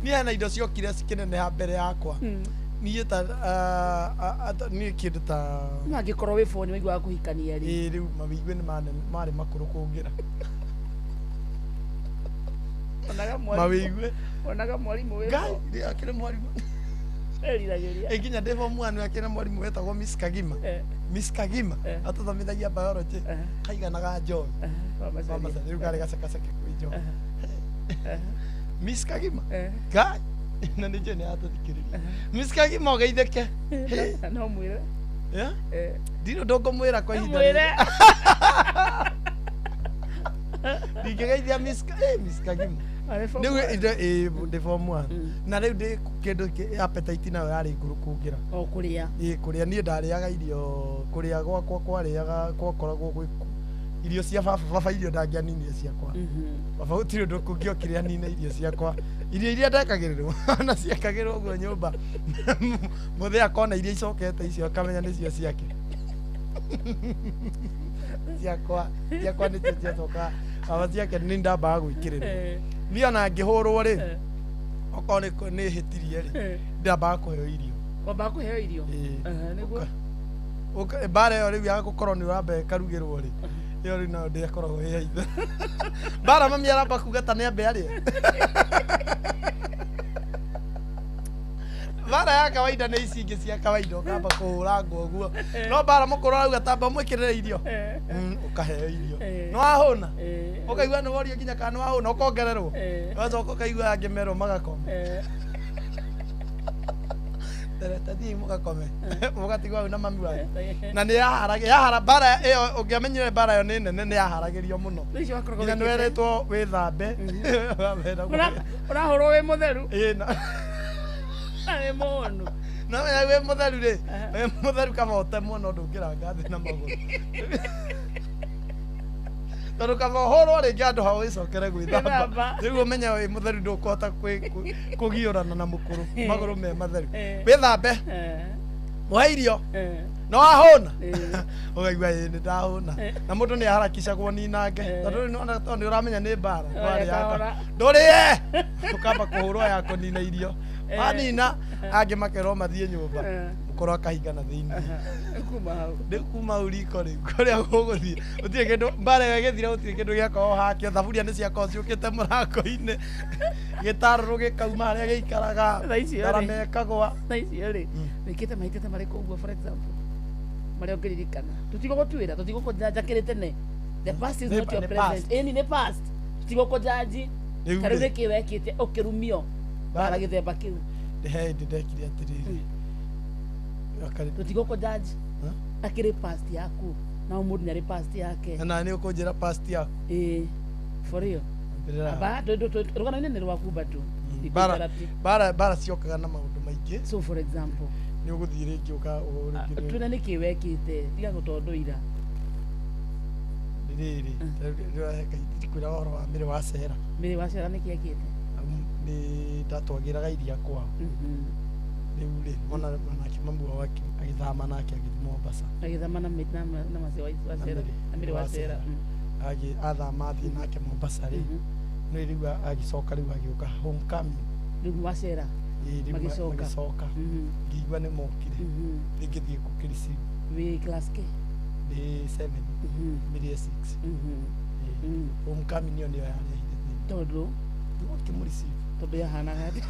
Niĩ hena indo ciokire cikĩneneha mbere yakwa. Niĩ ta niĩ kĩndũ ta No angĩkorwo wĩ boni waiguaga kũhikania rĩ. Ĩĩ rĩu mawĩigue nĩ marĩ makũrũ kũngĩra. Mawĩigue. Onaga mwarimũ wĩ Ngai akĩrĩ mwarimũ. Eriragĩria. Ĩ nginya ndĩ form 1 akĩrĩ mwarimũ wetagwo Miss Kagima. Miss Kagima atũthomithagia biology kaiganaga njohi. Rĩu karĩ gacekaceke kwĩ njohi. Miss Kagima. Ngai na nĩ njũĩ nĩ atũthikĩrĩria. Miss Kagima ũgeithĩke. No mwĩre. Ndirĩ ũndũ ngũmwĩra kwa ihinda Mwĩre. Ndingĩgeithia Miss Kagima. Rĩu ndĩ form 1 na rĩu ndĩ kĩndũ appetite nayo yarĩ ngũrũ kũngĩra. O kũrĩa. Ĩĩ kũrĩa niĩ ndarĩaga irio kũrĩa gwakwa kwarĩaga gwakoragwo gwĩ irio cia baba baba irio ndangĩaninire ciakwa. Baba gũtirĩ ũndũ kũngĩokire anine irio ciakwa. Irio iria ndekagĩrĩrwo na ciekagĩrwo ũguo nyũmba mũthee akona iria icokete icio akamenya nĩcio ciake. Ciakwa ciakwa nĩcio ciacoka baba ciake nĩ ndambaga gwĩkĩrĩrwo. Niĩ ona ngĩhũrwo rĩ okorwo nĩ hĩtirie rĩ ndambaga kũheo irio. Wambaga kũheo irio? Nĩguo. Mbara ĩyo rĩu ya gũkorwo nĩ ũramba ĩkarugĩrwo rĩ ĩyo rĩu nayo ndĩakoragwo ĩ ya ithe. Mbara mami aramba kuga ta nĩambe arĩe. Mbara ya kawaida nĩ ici ingĩ cia kawaida ũkamba kũhũrangwo ũguo. No mbara mũkũrũ arauga tamba ũmwĩkĩrĩre irio. Ũkaheo irio. Nĩ wahũna? Ũkaigua nĩ worio nginya kana nĩ wahũna ũkongererwo. Ũgacoka ũkaigua angĩ merwo magakoma. Mweterete thiĩ mũgakome mũgatigwo hau na mami wanyu na nĩ yahara mbara ĩyo ũngĩamenyire mbara ĩyo nĩ nene nĩ yaharagĩrio mũno Rĩu icio wakoragwo nginya nĩ wĩkĩte? werĩtwo wĩthambe. Ũrahũrwo wĩ mũtheru. Ĩĩ, na Na wĩ mũhũnu. No menya wĩ mũtheru rĩ, wĩ mũtheru kaba ũtemwo no ndũngĩranga thĩ na magũrũ tondũ kaba ũhũrwo rĩngĩ handũ ha wĩcokere gwĩthamba. Gwĩthamba. Rĩu ũmenye wĩ mũtheru ndũkũhota kũgiũrana na mũkũrũ magũrũ me matheru. Eh. Wĩthambe, Eh. mũhe irio Eh. no wahũna Eh. ũgaigua ĩĩ nĩ ndahũna na mũndũ nĩ aharakicagwo ninange tondũ rĩu nĩwona tondũ nĩ ũramenya nĩ mbara Ũrarĩa kahora. ndũrĩe ũkamba kũhũrwo ya kũnina irio Eh. wanina angĩ makerwo mathiĩ nyũmba Eh. mũkũrũ akahingana thĩinĩ. Kuma hau. Rĩu kuma hau riko rĩu kũrĩa gũgũthiĩ gũtirĩ kĩndũ mbara ĩyo ĩgĩthira gũtirĩ kĩndũ gĩakorwo hakĩo thaburia nĩ ciakorwo ciũkĩte mũrango-inĩ gĩtarũrũ gĩkauma harĩa gĩikaraga Thaa icio rĩ. ndarama ĩkagwa. Thaa icio rĩ wĩkĩte mahĩtia ta marĩkũ ũguo, for example, marĩa ũngĩririkana? Tũtigũgũtuĩra, tũtigũkũjanja kĩrĩ tene. The past is Nĩ not your nĩ present. past. Ĩni nĩ past, tũtigũkũjanji. Rĩu Ta rĩu rĩ. nĩkĩ wekĩte ũkĩrumio bara gĩthemba kĩu? Nĩ he hĩndĩ ndekire atĩrĩrĩ. Tũtigũkũjanji, akĩrĩ past yaku na mũndũ nĩarĩ past yake. Na nĩ ũkũnjĩra past yaku. Ĩĩ, for real. Ambĩrĩra. Aba rũgano-inĩ nĩ rwaku bado. Mbara mbara mbara ciokaga na maũndũ maingĩ. So for example nĩ ũgũthiĩ rĩngĩ ũka rĩngĩ twĩna nĩkĩ wekĩte tiga gũtondoira. Rĩrĩ ndikwĩra ũhoro wa mĩrĩ wa cera. Mĩrĩ wa cera nĩkĩ ekĩte? Nĩ ndatwagĩraga iria kwao rĩu rĩ ona nake mamu wao agĩthama nake agĩthiĩ Mombasa. Agĩthama na na mace wa cera na mĩrĩ wa cera. Athama athiĩ nake Mombasa rĩ nĩ rĩu agĩcoka rĩu agĩũka homecoming. Rĩu wa cera. Ĩĩ, rĩu Magĩcoka. Magĩcoka ngĩigua nĩ mokire rĩngĩ thiĩ gũkĩriceive. Wĩ class K? Ndĩ 7, mĩrĩ 6. Homecoming ĩyo nĩyo yarehire thĩna. Tondũ ũkĩmũreceive. Tondũ yahanaga atĩa?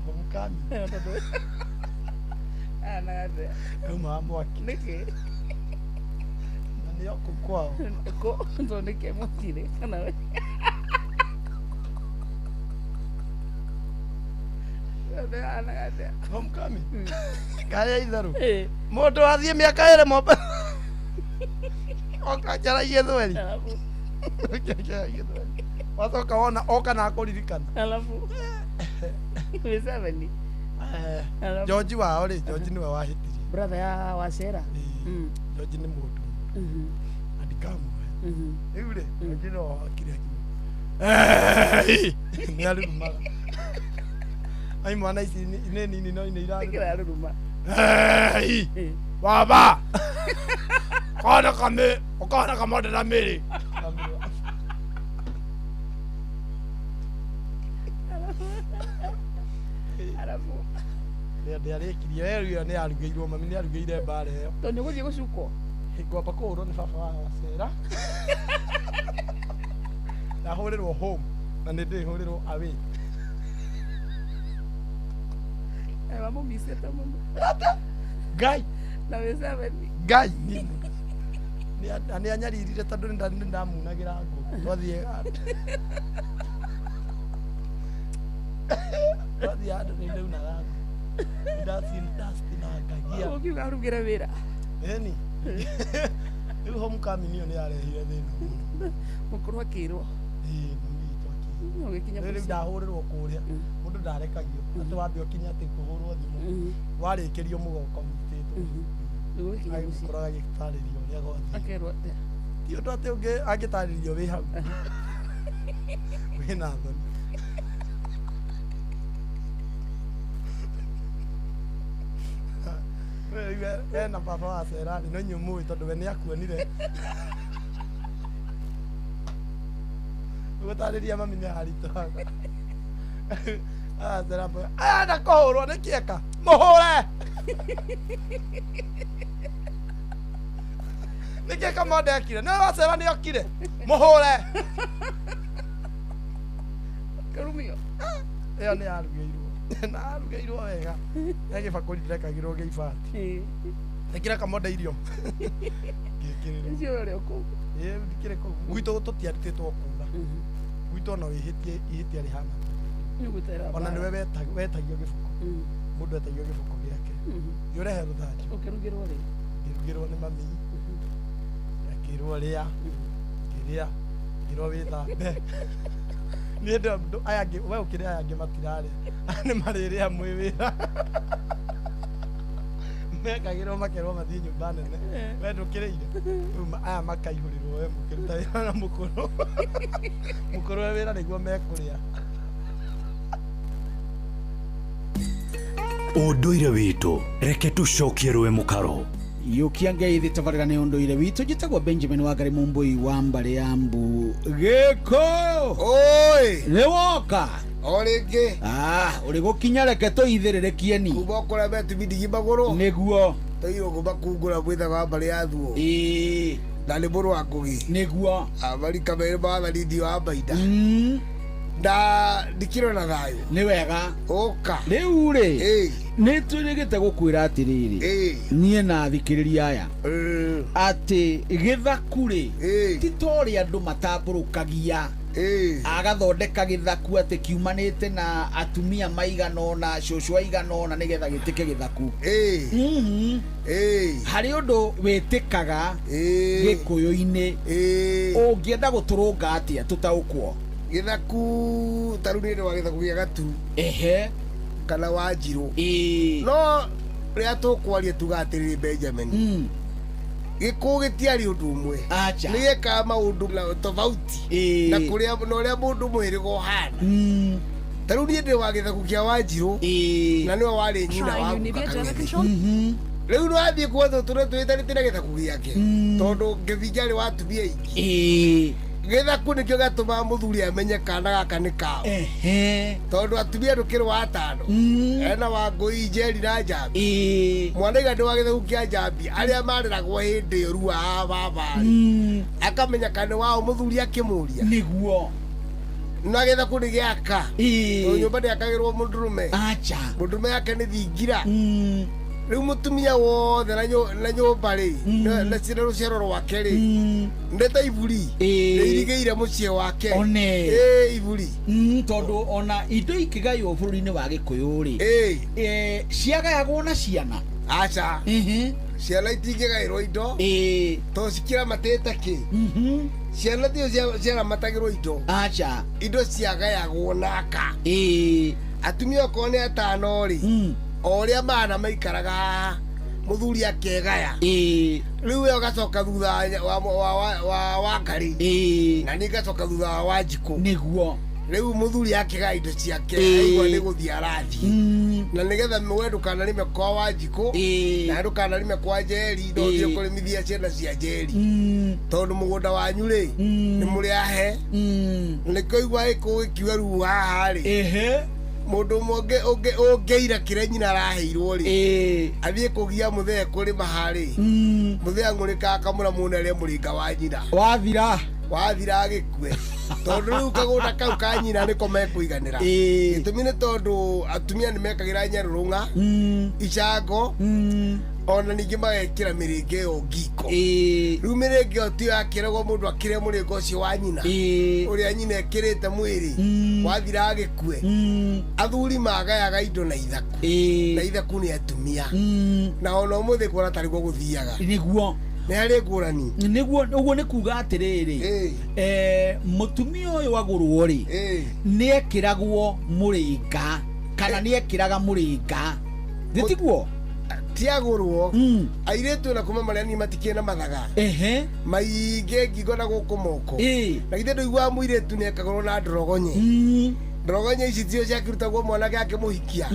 Homecoming. Tondũ yahanaga atĩa? Auma wa mwaki. Nĩkĩ? Na nĩo kũu kwao. Kũ tondũ nĩkĩ mokire kana we? Tondũ yahanaga atĩa? Homecoming kaya itherũ mũndũ athiĩ mĩaka ĩrĩ Mombasa oka njaragia thweri. Njaragia gĩthweri. Wacoka wona oka na akũririkana. Alafu wĩ seven. Alafu? George wao rĩ, George nĩwe wahĩtirie. Brother ya wacera. George nĩ mũndũ na ndikamuoya rĩu rĩ George nĩwe wakire akiuga "Ei!" Nĩ arurumaga ai mwana ici nĩ nini no nĩ iraruruma. Ei! Baba kona kame ukona kamonde na mĩrĩ. Alafu ndĩarĩkirie ĩyo nĩ yarugĩirwo mami nĩ arugĩire mbara ĩyo. Tondũ nĩ ũgũthiĩ gũcukwo. Ngwamba kũhũrwo nĩ baba wa wacera ndahũrĩrwo home na nĩ ndĩhũrĩrwo away. Wamũmicĩte mũno. Ngai. Na wĩ seven. Ngai nĩ anyaririre tondũ nĩ ndamunagĩra ngũ twathiĩ twathiĩ handũ nĩ ndaunaga ngũ ndacinangagia. Ũkiuga arugĩre wĩra. Ĩni rĩu homecoming ĩyo nĩ yarehire thĩna mũno. Mũkũrũ akĩrwo. Ĩĩ mami witũ akĩrwo. Ũgĩkinya Rĩu mũciĩ. ndahũrĩrwo kũrĩa mũndũ ndarekagio atĩ wambe ũkinye atĩ kũhũrwo thimũ warĩkĩrio mũgoka ũnyitĩtwo. Rĩu ũgĩkinya mũciĩ. Mũkũrũ agagĩtarĩrio ũrĩa gwathiĩ. Akerwo atĩa? Ti ũndũ atĩ angĩtarĩrio wĩ hau wĩna thoni. We na baba wa cera rĩ no inyuĩ mũĩ tondũ we nĩ akuonire gũtarĩria mami nĩ aritũhaga acera enda kũhũrwo nĩ kĩeka mũhũre nĩ kĩeka monde ekire nĩ wacera nĩ okire mũhũre. Kĩrumio. Ĩyo nĩ yarugĩirwo na yarugĩirwo wega he gĩbakũri ndĩrekagĩrwo gĩa ibati ĩkĩra kamonde irio ngĩkĩrĩrwo. Icio ũrĩ kũu. Ĩĩ ndikĩrĩ kũu gwitũ tũtiarutĩtwo kuga gwitũ ona wĩhĩtie ihĩtia rĩhana. Nĩgũtera Ona mbara. nĩwe wetagio gĩbuko. Mũndũ etagio gĩbuko gĩake. Thiĩ ũrehe rũthanju. Ũkĩrugĩrwo rĩ? Ngĩrugĩrwo nĩ mami. Akĩrwo rĩa. Ngĩrĩa. Ngĩrwo wĩthambe. Niĩ aya angĩ we ũkĩrĩa aya angĩ matirarĩa. Nĩ marĩrĩa mwĩ wĩra. Mekagĩrwo makerwo mathiĩ nyũmba nene. We ndũkĩrĩire. Rĩu aya makaihũrĩrwo we mũkĩruta wĩra na mũkũrũ. Mũkũrũ we wĩra nĩguo mekũrĩa. Ũndũire witũ reke tũcokie rũĩ mũkaro. Yukia ngeithi tabarĩra nĩ ũndũire witũ. Njĩtagwo Benjamin Wangari Mumbui wa mbarĩ ya mbu gĩkũyũ. Oi. Nĩ woka o rĩngĩ. Ũrĩ gũkinya reke tũithĩrĩrĩkie ni kuma kũrĩa metubindigi magũrũ nĩguo tũirwo kuma kungũra mwĩthaga wa mbarĩ ya thuo na nĩ mũrũ wa ngũgĩ nĩguo amarika merĩ ma wathani wa mbainda na ndikĩrĩ na thayũ. Nĩ wega. Ũka. Rĩu rĩ nĩ twĩrĩgĩte gũkwĩra atĩrĩrĩ niĩ na athikĩrĩria aya atĩ gĩthaku rĩ ti ta ũrĩa andũ matambũrũkagia agathondeka gĩthaku atĩ kiumanĩte na atumia maigana ũna cũcũ aigana ũna nĩgetha gĩtĩke gĩthaku. Harĩ ũndũ wĩtĩkaga gĩkũyũ-inĩ ũngĩenda gũtũrũnga atĩa tũtaũkwo. Gĩthaku ta rĩu nĩ wa gĩthaku gĩa gatu ehe kana wa njirũ no rĩrĩa tũkwaria tuga atĩrĩrĩ Benjamin gĩkũyũ gĩtiarĩ ũndũ ũmwe nĩ gĩekaga maũndũ na tofauti na kũrĩa na ũrĩa mũndũ mũhĩrĩga ũhana. Ta rĩu niĩ ndĩ wa gĩthaku kĩa wanjirũ na nĩwe warĩ nyina wa guka Kang'ethe. Rĩu nĩwathiĩ kuothe tũrĩa twĩtanĩte na gĩthaku gĩake tondũ ngĩbinga arĩ wa atumia aingĩ. Gĩthaku nĩkĩo gĩatũmaga mũthuri amenye kana gaka nĩ kao tondũ atumia ndũkĩrĩ wa atano ena wa ngũi njeri na njambi. Mwana ndĩ wa gĩthaku kĩa njambi arĩa mareragwo hĩndĩ ĩyo rua baba rĩ akamenya kana wao mũthuri akĩmũria nĩguo na gĩthaku nĩ gĩaka tondũ nyũmba ndĩakagĩrwo mũndũrũme. Mũndũrũme yake nĩ thingira. Rĩu mũtumia wothe na nyũmba rĩ na rũciaro rwake rĩ nĩ ta iburi nĩ irigĩire mũciĩ wake. One. Iburi. Tondũ ona indo ikĩgaywo bũrũri-inĩ wa gĩkũyũ rĩ ciagayagwo na ciana. Aca. Ciana itingĩgaĩrwo indo tondũ cikĩramatĩte kĩ ciana tiyo ciaramatagĩrwo indo. Aca. Indo ciagayagwo naka. Atumia okorwo nĩ atano rĩ o ũrĩa mana maikaraga mũthuri akegaya. Rĩu we ũgacoka thutha wa Wangari na niĩ ngacoka thutha wa Wanjikũ. Nĩguo. Rĩu mũthuri akĩgaya indo ciake aigua nĩ gũthiĩ arathiĩ na nĩgetha we ndũkanarĩme kwa Wanjikũ na ndũkanarĩme kwa Njeri no ũthiĩ kũrĩmithia ciana cia Njeri tondũ mũgũnda wanyu rĩ nĩ mũrĩ ahe. Nĩkĩo igua gĩkũyũ gĩkiuga rĩu haha rĩ mũndũ ũmwe ũngĩira kĩrĩa nyina araheirwo rĩ athiĩ kũgia mũthee kũrĩma harĩ mũthee ang'ũrĩka akamũra mũne arĩa mũrĩnga wa nyina wathira agĩkue tondũ rĩu kagũnda kau ka nyina nĩko mekũiganĩra. Gĩtũmi nĩ tondũ atumia nĩ mekagĩra nyarũrũng'a icango ona ningĩ magekĩra mĩrĩnga ĩyo ngingo. Rĩu mĩrĩnga ĩyo tiyo yakĩragwo mũndũ akĩrĩa mũrĩnga ũcio wa nyina ũrĩa nyina ĩkĩrĩte mwĩrĩ wathira agĩkue. Athuri magayaga indo na ithaku na ithaku nĩ atumia na ona ũmũthĩ kuona tarĩ guo gũthiaga. Nĩguo. Nĩ harĩ ngũrani. Nĩguo ũguo nĩ kuga atĩrĩrĩ mũtumia ũyũ agũrwo rĩ nĩ ekĩragwo mũrĩnga kana nĩ ekĩraga mũrĩnga thĩtiguo tiagũrwo airĩtu na kuma marĩa ni matikĩrĩ na mathaga maingĩ ngingo na gũkũ moko na githĩ ndũiguaga mũirĩtu nĩ ekagũrwo na ndorogonye. Ndorogonye ici ticio ciakĩrutagwo mwanake akĩmũhikia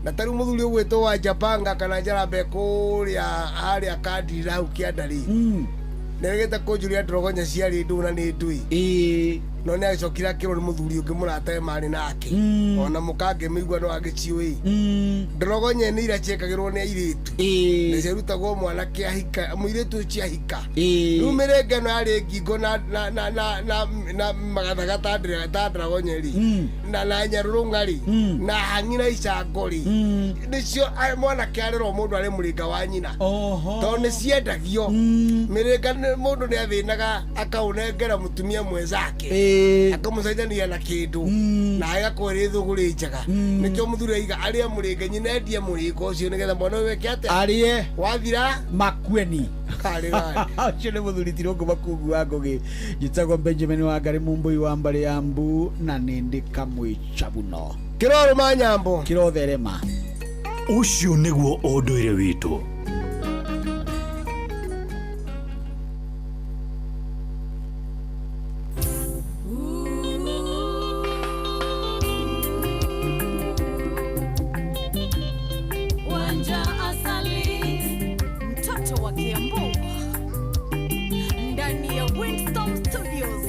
na ta rĩu mũthuri ũgwĩtwo wa Njabanga kana Njarambe kũrĩa harĩa Kandira hau kĩanda rĩ nĩregete kũnjũria ndorogonye ciarĩ ndũ na nĩ ndũĩ no nĩ agĩcokire akĩrwo nĩ mũthuri ũngĩ mũratawe marĩ nake ona mũkangĩmĩigua no agĩciũĩ. Ndorogonye nĩ iria ciekagĩrwo nĩ airĩtu nĩ ciarutagwo mwanake ahika mũirĩtu ũcio ahika. Rĩu mĩrĩnga ĩno yarĩ ngingo na magathaga ta ndorogonye rĩ na nyarũrũng'a rĩ na hang'i na icango rĩ nĩcio mwanake arerwo mũndũ arĩ mũrĩnga wa nyina tondũ nĩ ciendagio. Mĩrĩnga mũndũ nĩ athĩnaga akaũnengera mũtumia mwenzake. Akamũcenjania na kĩndũ na agakorwo ĩrĩ thũgũrĩ njega. Nĩkĩo mũthuri aiga arĩe mũrĩnga, nyina endie mũrĩnga ũcio nĩgetha mwana ũyũ eke atĩa? Arĩe. Wathira makueni. Karĩ gani. Ũcio nĩ mũthuri Tirũngũ Makungu wa Ngũgĩ. Njĩtagwo Benjamin Wangari Mumbui wa mbarĩ ya Mbu na nĩ ndĩ kamwĩcabuno. Kĩrorũma nyambo. Kĩrotherema. Ũcio nĩguo ũndũire witũ. Wanja Asali, mtoto wa Kiambu, ndani ya Windstorm Studios.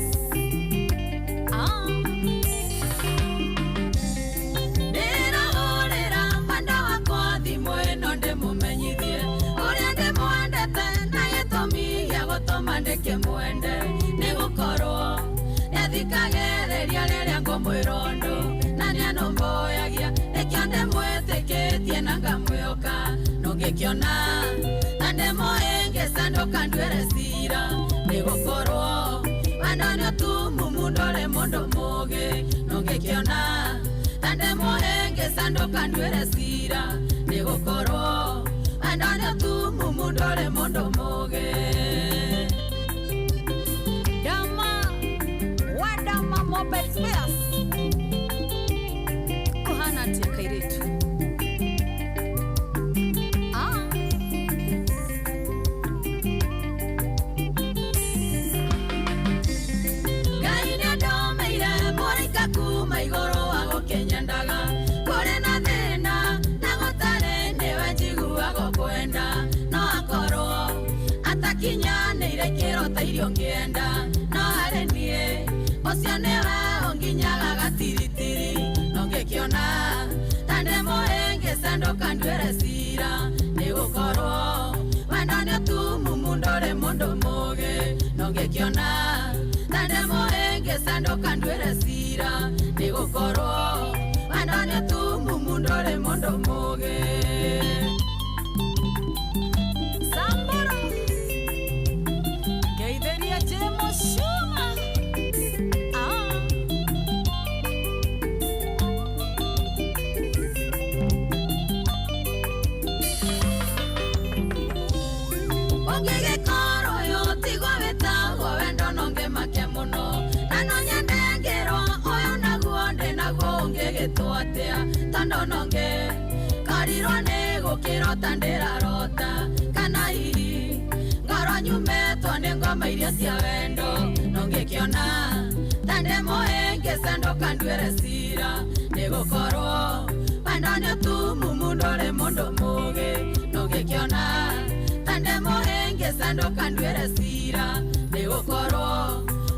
Ndĩrahũrĩra mwenda wakwa thimũ ĩno ndĩmũmenyithie ũrĩa ndĩmwendete na gĩtũmi gĩa gũtũma ndĩkĩmwende nĩ gũkorwo nĩathikagĩrĩria rĩrĩa ngũmwĩra ũndũ na nĩanũmbũyagia nĩkĩo ndĩmwĩtĩkĩtie na ngamwĩhoka nũngĩkĩona na ndĩmũhĩngĩca ndũkanduĩre cira nĩ gũkorwo wendo nĩ ũtumumu ndũrĩ mũndũ mũũgĩ nũngĩkĩona na ndĩmũhĩngĩca ndũkanduĩre cira nĩ gũkorwo wendo nĩ ũtumumu ndũrĩ mũndũ mũũgĩ. Dama wadama mobile spares kuhana atia kairitu? Ngai nĩandomeire mũraika kuma igũrũ wa gũkĩnyendaga kũrĩ na thĩna na gũtarĩ nĩwe njiguaga kwenda no akorwo atakinyanĩire kĩro ta irio ngĩenda no harĩ niĩ ũcio nĩwe ũnginyaga gatiritiri no ngĩkĩona ta ndĩmũhĩngĩca ndũkanduĩre cira nĩ gũkorwo wendo nĩ ũtumumu ndũrĩ mũndũ mũũgĩ no ngĩkĩona ta ndĩmũhĩngĩca ndũkanduĩre cira nĩ gũkorwo wendo nĩ ũtumumu ndũrĩ mũndũ mũũgĩ. Samburu ngeithĩria Jemo Shuma. Ũngĩgĩkorwo ũyũ tigwo wĩtagwo wendo no ngĩmake mũno na no nyende ngĩrwo ũyũ naguo ndĩ naguo ũngĩgĩtwo atĩa tondũ no ngĩkorirwo nĩ gũkĩrota ndĩrarota kana hihi ngorwo nyumĩtwo nĩ ngoma iria cia wendo no ngĩkĩona ta ndĩmũhĩngĩca ndũkanduĩre cira nĩ gũkorwo wendo nĩ ũtumumu ndũrĩ mũndũ mũũgĩ no ngĩkĩona ta ndĩmũhĩngĩca ndũkanduĩre cira nĩ gũkorwo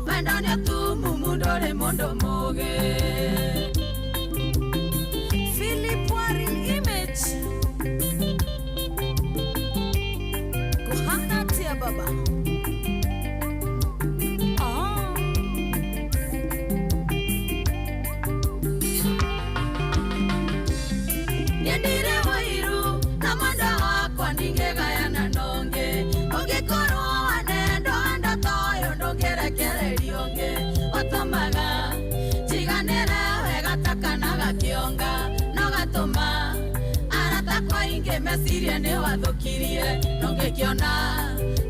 wendo nĩ ũtumumu ndũrĩ mũndũ mũũgĩ. Philip Warren Image kuhana atia baba? Nyendire wairu na mwenda wakwa ndingĩgayana nonge ũngĩkorwo wanendo wendo ta ũyũ ndũngĩrekererio ũngĩ ũtũmaga njiganĩre wega ta kana gakĩonga no gatũma arata akwa aingĩ mecirie nĩ wathũkirie nũngĩkĩona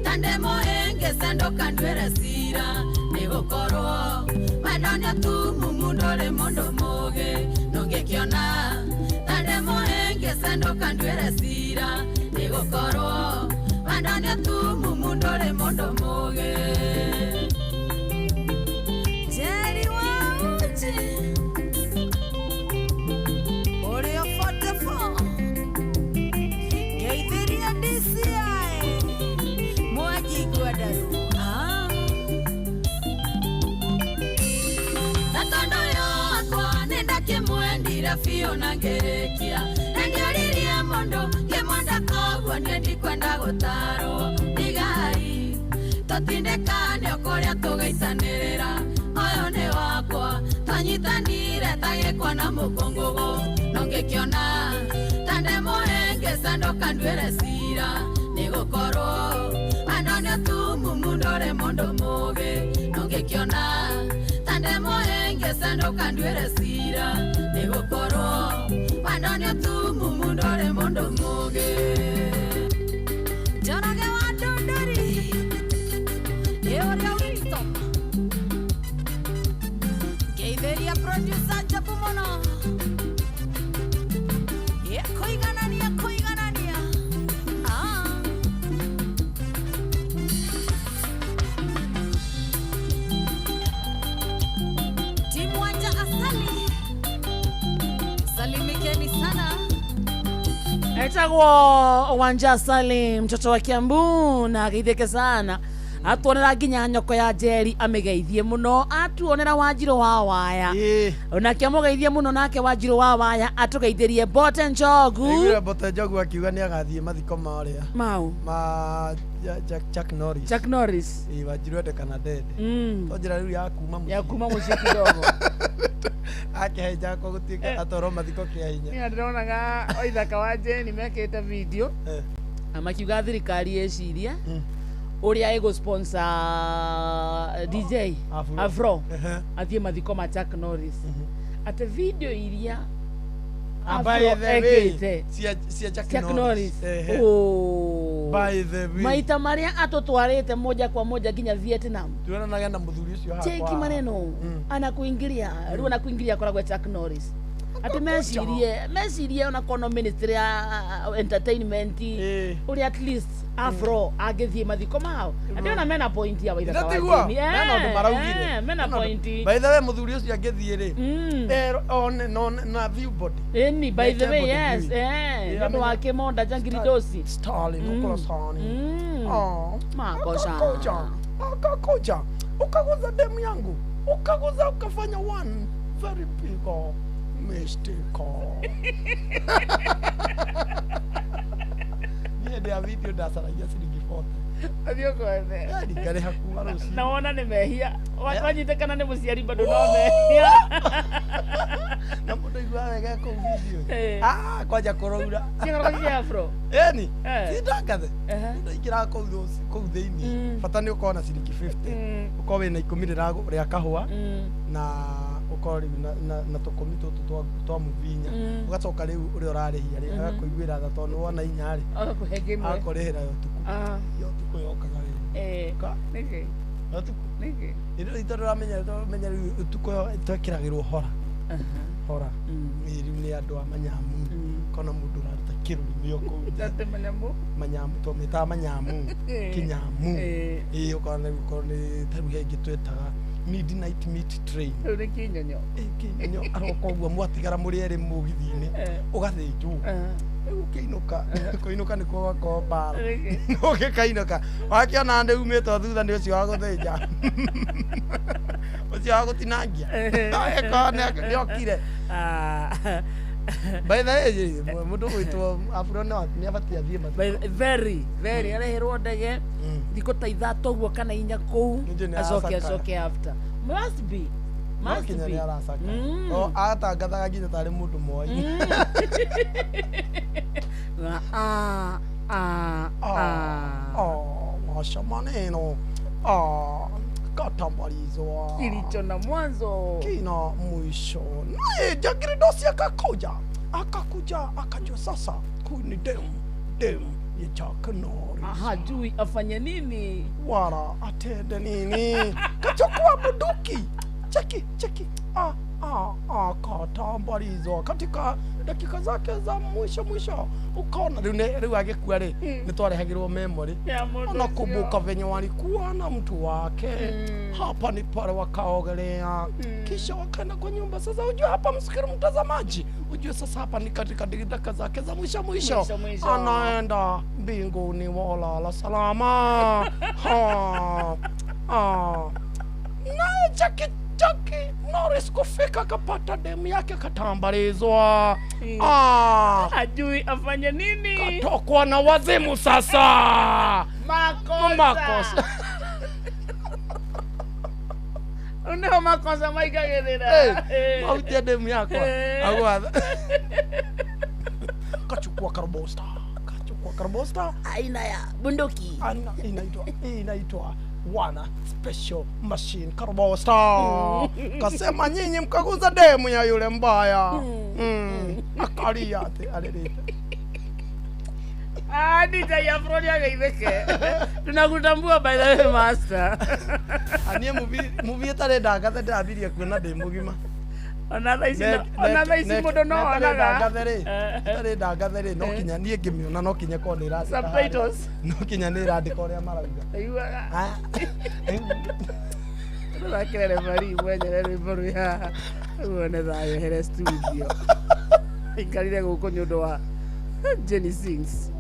ta ndĩmũhĩngĩca ndũkanduĩre cira nĩ gũkorwo wendo nĩ ũtumumu ndũrĩ mũndũ mũũgĩ nũngĩkĩona ta ndĩmũhĩngĩca ndũkanduĩre cira nĩ gũkorwo wendo nĩ ũtumumu ndũrĩ mũndũ mũũgĩ. Jerry wa uji ũrĩa 44 ngeithĩria DCI Mwangi Ngwendaru. Na tondũ ũyũ wakwa nĩ ndakĩmwendire biũ na ngĩrĩkia na ngĩoririe mũndũ ngĩmwenda koguo niĩ ndikwenda gũtarwo ndigai tũtindĩkane o kũrĩa tũgĩitanĩrĩra ũyũ nĩ wakwa twanyitanire ta gĩkwa na mũkũngũgũ no ngĩkĩona ta ndĩmũhĩngĩca ndũkanduĩre cira nĩ gũkorwo wendo nĩ ũtumumu ndũrĩ mũndũ mũũgĩ no ngĩkĩona ta Na ndemũhĩngĩce ndũkanduĩre cira nĩgũkorwo wendo nĩ ũtumumu ndũrĩ mũndũ mũũgĩ. Njoroge wa Ndũndũri ĩ ũrĩa Winston ngeithĩria producer Njabu mũno ĩkũiganania kũiganania. Timu Wanja Asali salimikeni sana. Etagwo Wanja Asali mtoto wa Kiambu na ageithĩke sana. Atuonera nginya nyoko ya Njeri amĩgeithie mũno, atuonera Wanjirũ wa Waya onake amũgeithie mũno, nake Wanjirũ wa Waya atũgeithĩrie Mbote Njogu. Aiguire Mbote Njogu akiuga nĩ agathiĩ mathiko ma ũrĩa mau ma Chuck Norris. Chuck Norris. Ĩĩ Wanjirũ ende kana ndende. To njĩra rĩu ya kuma mũciĩ. Ya kuma mũciĩ kidogo. Akĩhaica kwa gũtuĩka atwarwo mathiko kĩa hinya. Niĩ ndĩronaga oithaka wa Jane mekĩte video na makiuga thirikari ĩcirie ũrĩa ĩgũ sponsor DJ Afro athiĩ mathiko ma Chuck Norris. Ate video iria Afro ekĩte cia Chuck Chuck Norris. Oh. By the way, maita marĩa atũtwarĩte moja kwa moja nginya Vietnam. Tuonanaga na mũthuri ũcio haha. Cheki maneno anakuingilia rĩu anakuingilia akoragwo Chuck Norris. Ati mecirie ona kono ministry ya entertainment ũrĩa at least Afro angĩthiĩ mathiko mao. Ati ona mena point ya waithaka wa Tiguo, Jane. mena ũndũ maraugire. Mena point. By the way mũthuri ũcio angĩthiĩ rĩ one no na view body. Eni by the way yes nĩ ũndũ wa kĩmonda njangiri dosi. Stalin ukurasani. Makosa. Akakuja ukaguza demu yangu, ukaguza ukafanya one very big mistake. Niĩ ndĩ a video ndacaragia ciringi 40. Athiĩ ũkone. Yaani ngarĩha kuma rũciũ. Na wona nĩ mehia. Wanyitĩkana nĩ mũciari bado no mehia. Na mũndũ aiguaga wega kũu video. Ah, kwanja kũraura. Ciakoragwo cia Afro. Ĩni, ti ndangathe. Mũndũ aingĩraga kũu thĩinĩ. Bata nĩ ũkorwo na ciringi 50. Ũkorwo wĩna ikũmi rĩa kahũa na ũkorwo rĩu na tũkũmi tũtũ twa mũvinya. Ũgacoka rĩu ũrĩa ũrarĩhia rĩ agakũiguĩra tha tondũ nĩwona inya rĩ. Agakũhe ĩmwe. Agakũrĩhĩra ya ũtukũ. Ya ũtukũ yokaga wega. Nĩkĩ? Ya ũtukũ. Nĩkĩ? Rĩu tondũ ũramenya rĩu ũtukũ twekĩragĩrwo hora. Hora. Rĩu nĩ andũ a manyamu. Kona mũndũ ũraruta kĩrũrĩmĩ o kũu nja. Ate manyamu? Manyamu twamĩtaga manyamu. Kĩnyamu. Ĩĩ ũkona rĩu okorwo nĩ ta rĩu he ĩngĩ twetaga midnight meat train. Rĩu nĩ kĩnyonyo. Kĩnyonyo aroka ũguo mwatigara mũrĩ erĩ mũgithi-inĩ ũgathĩnjwo. Rĩu ũkĩinũka kũinũka nĩkuo gwakorwo mbara. Ũgĩkainũka wakĩona nĩ umĩtwo thutha nĩ ũcio wa gũthĩnja. Ũcio wa gũtinangia. Eko nĩokire. By the way, mũndũ gwĩtwo Afro no nĩ abatiĩ athiĩ mathiko. Very very arehĩrwo ndege thikũ ta ithatũ ũguo kana inya kũu acoke acoke after. Must be. Must kinya be. nĩ aracaka. O atangathaga nginya tarĩ mũndũ moi. Washa maneno. Katambalizwa. Kilicho na mwanzo kina mwisho. Naye Jagiridosi akakuja. Akakuja akajua sasa huyu ni dem ya Chuck Norris. Hajui afanye nini wala atende nini. Kachukua bunduki. Cheki cheki. Akatambalizwa katika dakika zake za mwisho mwisho. Ukaona rĩu agĩkua rĩ nĩ twarehagĩrwo memory. Anakumbuka venye walikuwa na mtu wake. Hapa ni pale wakaogelea. Kisha wakaenda kwa nyumba. Sasa ujue hapa msikiri mtazamaji, ujue sasa hapa ni katika dakika zake za mwisho mwisho. Anaenda mbinguni wala la salama. Naye Jackie Norris kufika akapata demu yake katambalizwa. Hajui afanye nini. Katokwa na wazimu sasa. Makosa. Unao makosa maikagerera. Mautia demu yako. Agwa. Kachukua karbosta. Aina ya bunduki. Inaitwa One special machine Karobosta. Kasema nyinyi mkaguza demu ya yule mbaya. Akalia ati alilete. Ah, DJ Afro ni ageitheke. Tunakutambua by the way master. Anie movie etare ndangathe ndĩrambirie kuona ndĩ mũgima. Ona thaa ici mũndũ no onaga. Itarĩ ndangathe rĩ, no kinya niĩ ngĩmĩona no kinya korwo nĩ ĩrandĩka. Subtitles. No kinya nĩ ĩrandĩka ũrĩa marauga. Aiguaga. Tũthakĩre referee mwenyere rwĩmbo rwĩ haha. Wone thayũ here studio. Aikarire gũkũ nĩ ũndũ wa Jenny Sings.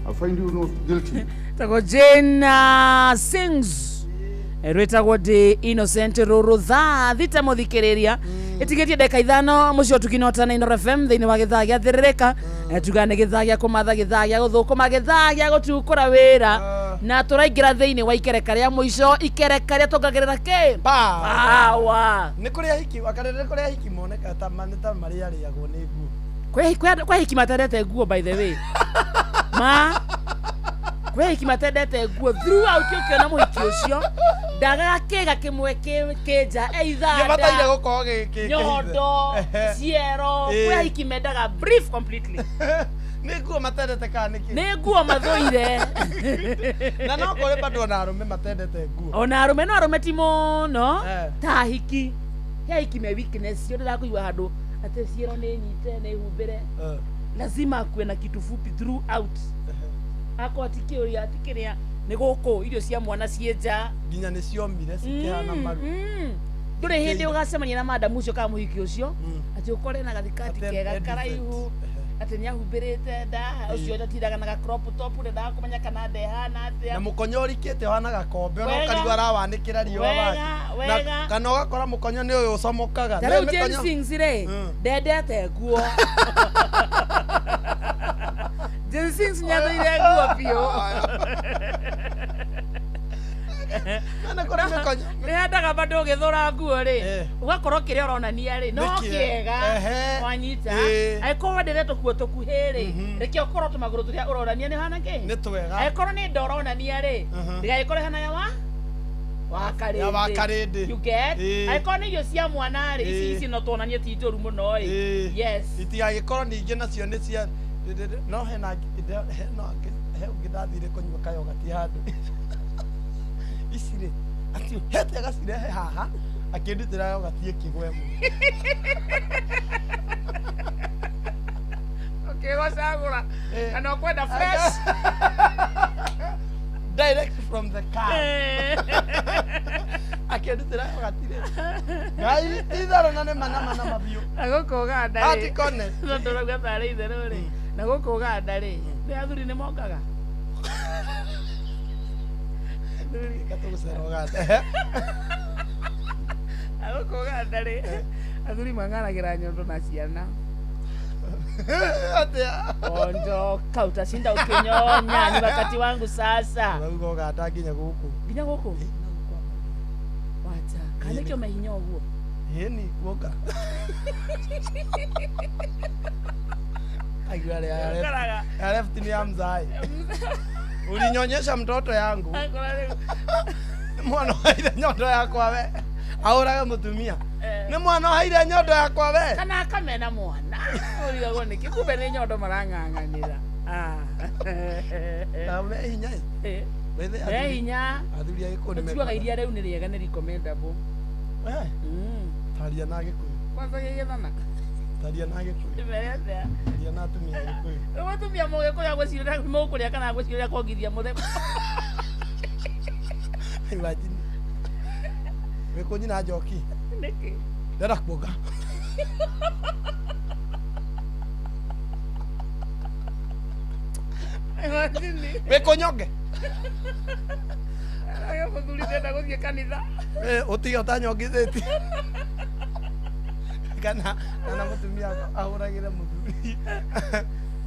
I find you not guilty. Tako Jane Sings. Rwĩtagwo Ndĩ Innocent rũrũ thaa thita mũthikĩrĩria ĩtigĩtie ndagĩka 5 mũciĩ ũtukinota na Inooro FM thĩinĩ wa gĩthaa gĩa thĩrĩrĩka. Tugaga nĩ gĩthaa gĩa kũmatha, gĩthaa gĩa gũthũkũma, gĩthaa gĩa gũtukũra wĩra, na tũraingĩra thĩinĩ wa ikereka rĩa mũico, ikereka rĩa tũngagĩrĩra kĩ power. Nĩ kũrĩ ahiki wakarĩrĩ, nĩ kũrĩ ahiki moneka ta nĩ ta marĩarĩagwo nĩ nguo. Kwĩ ahiki matendete nguo, by the way, ma kwĩ ahiki matendete nguo throughout. Ũkĩona mũhiki ũcio ndagaga kĩga kĩmwe kĩnja either Gĩbataire nda, gũkorwo nyondo ciero. Kwĩ ahiki mendaga brief completely. Nĩ nguo matendete kana nĩkĩ? Nĩ nguo mathũire. Na no kũrĩ bado ona arũme matendete nguo. Ona arũme, no arũme ti mũno ta ahiki. He ahiki me weakness cio ndĩrakũigua handũ atĩ ciero nĩ nyite nĩ humbĩre, lazima akuwe na kitu fupi throughout. Akorwo ti kĩũria ti kĩrĩa nĩ gũkũ irio cia mwana ciĩ nja. Nginya nĩ ciomire cikĩhana maru. Ndũrĩ hĩndĩ ũgacemania na madamu ũcio kana mũhiki ũcio atĩ ũkore na gathikati Atĩ kega e karaihu atĩ nĩ ahumbĩrĩte nda. Ũcio ndatindaga na ga crop top, ndendaga kũmenya kana nda ĩhana atĩa. Na mũkonyo ũrikĩte ũhana gakombe ona Wega. ũkarigwo arawanĩkĩra riũa Wega, wake. wega. Kana ũgakora mũkonyo nĩ ũyũ ũcomokaga. Ta Nĩ rĩu mĩkonyo- Jane Sings rĩ, ndendete nguo. Jane Sings nĩathũire nguo biũ. Nĩhendaga bado ũgĩthũra nguo rĩ, ũgakorwo kĩrĩa ũronania rĩ no Nĩ kĩega. Wanyita? Angĩkorwo wendete tũkuo tũkuhĩ rĩ, reke ũkorwo tũmagũrũ tũrĩa ũronania nĩ ũhana kĩ Nĩ twega. Angĩkorwo nĩ nda ũronania rĩ, ndĩgagĩkorwo ĩhana ya wa wakarĩndĩ. Ya wakarĩndĩ. You get? Angĩkorwo nĩ irio cia mwana rĩ, ici ici no tuonanie ti njũru mũno ĩ. Yes. Itigagĩkorwo ningĩ nacio nĩ cia no hena no he ũngĩ ndathire kũnyua kayogati handũ ici rĩ atĩ hete agacirehe haha akĩndutĩra yogati ĩkĩgwe mũno. Ũkĩgocagũra kana ũkwenda fresh direct from the car akĩndutĩra yogati rĩ ngai itherũ na nĩ mana mana mabiũ. Na gũkũ Ũganda rĩ, Atikone. tondũ ũrauga tarĩ itherũ rĩ, na gũkũ Ũganda rĩ, nĩ athuri nĩ mokaga. Reka tũgũcera Ũganda. Na gũkũ Ũganda rĩ, athuri mang'aragĩra nyondo na ciana. Atĩa? Ondoka, utashinda ukinyonya, ni wakati wangu sasa. Ũrauga Ũganda nginya gũkũ? Nginya gũkũ wacha kana nĩkĩo mehinya ũguo. Ĩni kuonga aigua rĩa Ũkoraga- ya left ni ya mzai ulinyonyesha mtoto yangu. Akora rĩu Nĩ mwana waire nyondo yakwa we ahũrage mũtumia, nĩ mwana waire nyondo yakwa we. Kana akamena mwana ũrigagwo nĩkĩ, kumbe nĩ nyondo marang'ang'anĩra. Ah. Na me hinya ĩ. By the way, Me hinya. Athuri a Gĩkũyũ nĩ Tuaga iria rĩu nĩ rĩega, nĩ recommendable. Taria na Gĩkũyũ. Kwanza gĩgĩthana. Taria na Gĩkũyũ. Ndĩmere atĩa? Taria na atumia a Gĩkũyũ. Rĩu mũtumia mũgĩkũyũ agwĩcirĩria mũkũrĩa kana agwĩcirĩria kuongithia mũthemba. Imagine wĩkũnyina njoki. Nĩkĩ? Ndĩrenda kuonga. Imagine. Wĩkũnyonge. Aya mũthuri ndenda gũthiĩ kanitha. Ũtige ũtanyongithĩtie kana mũtumia ahũragĩre mũthuri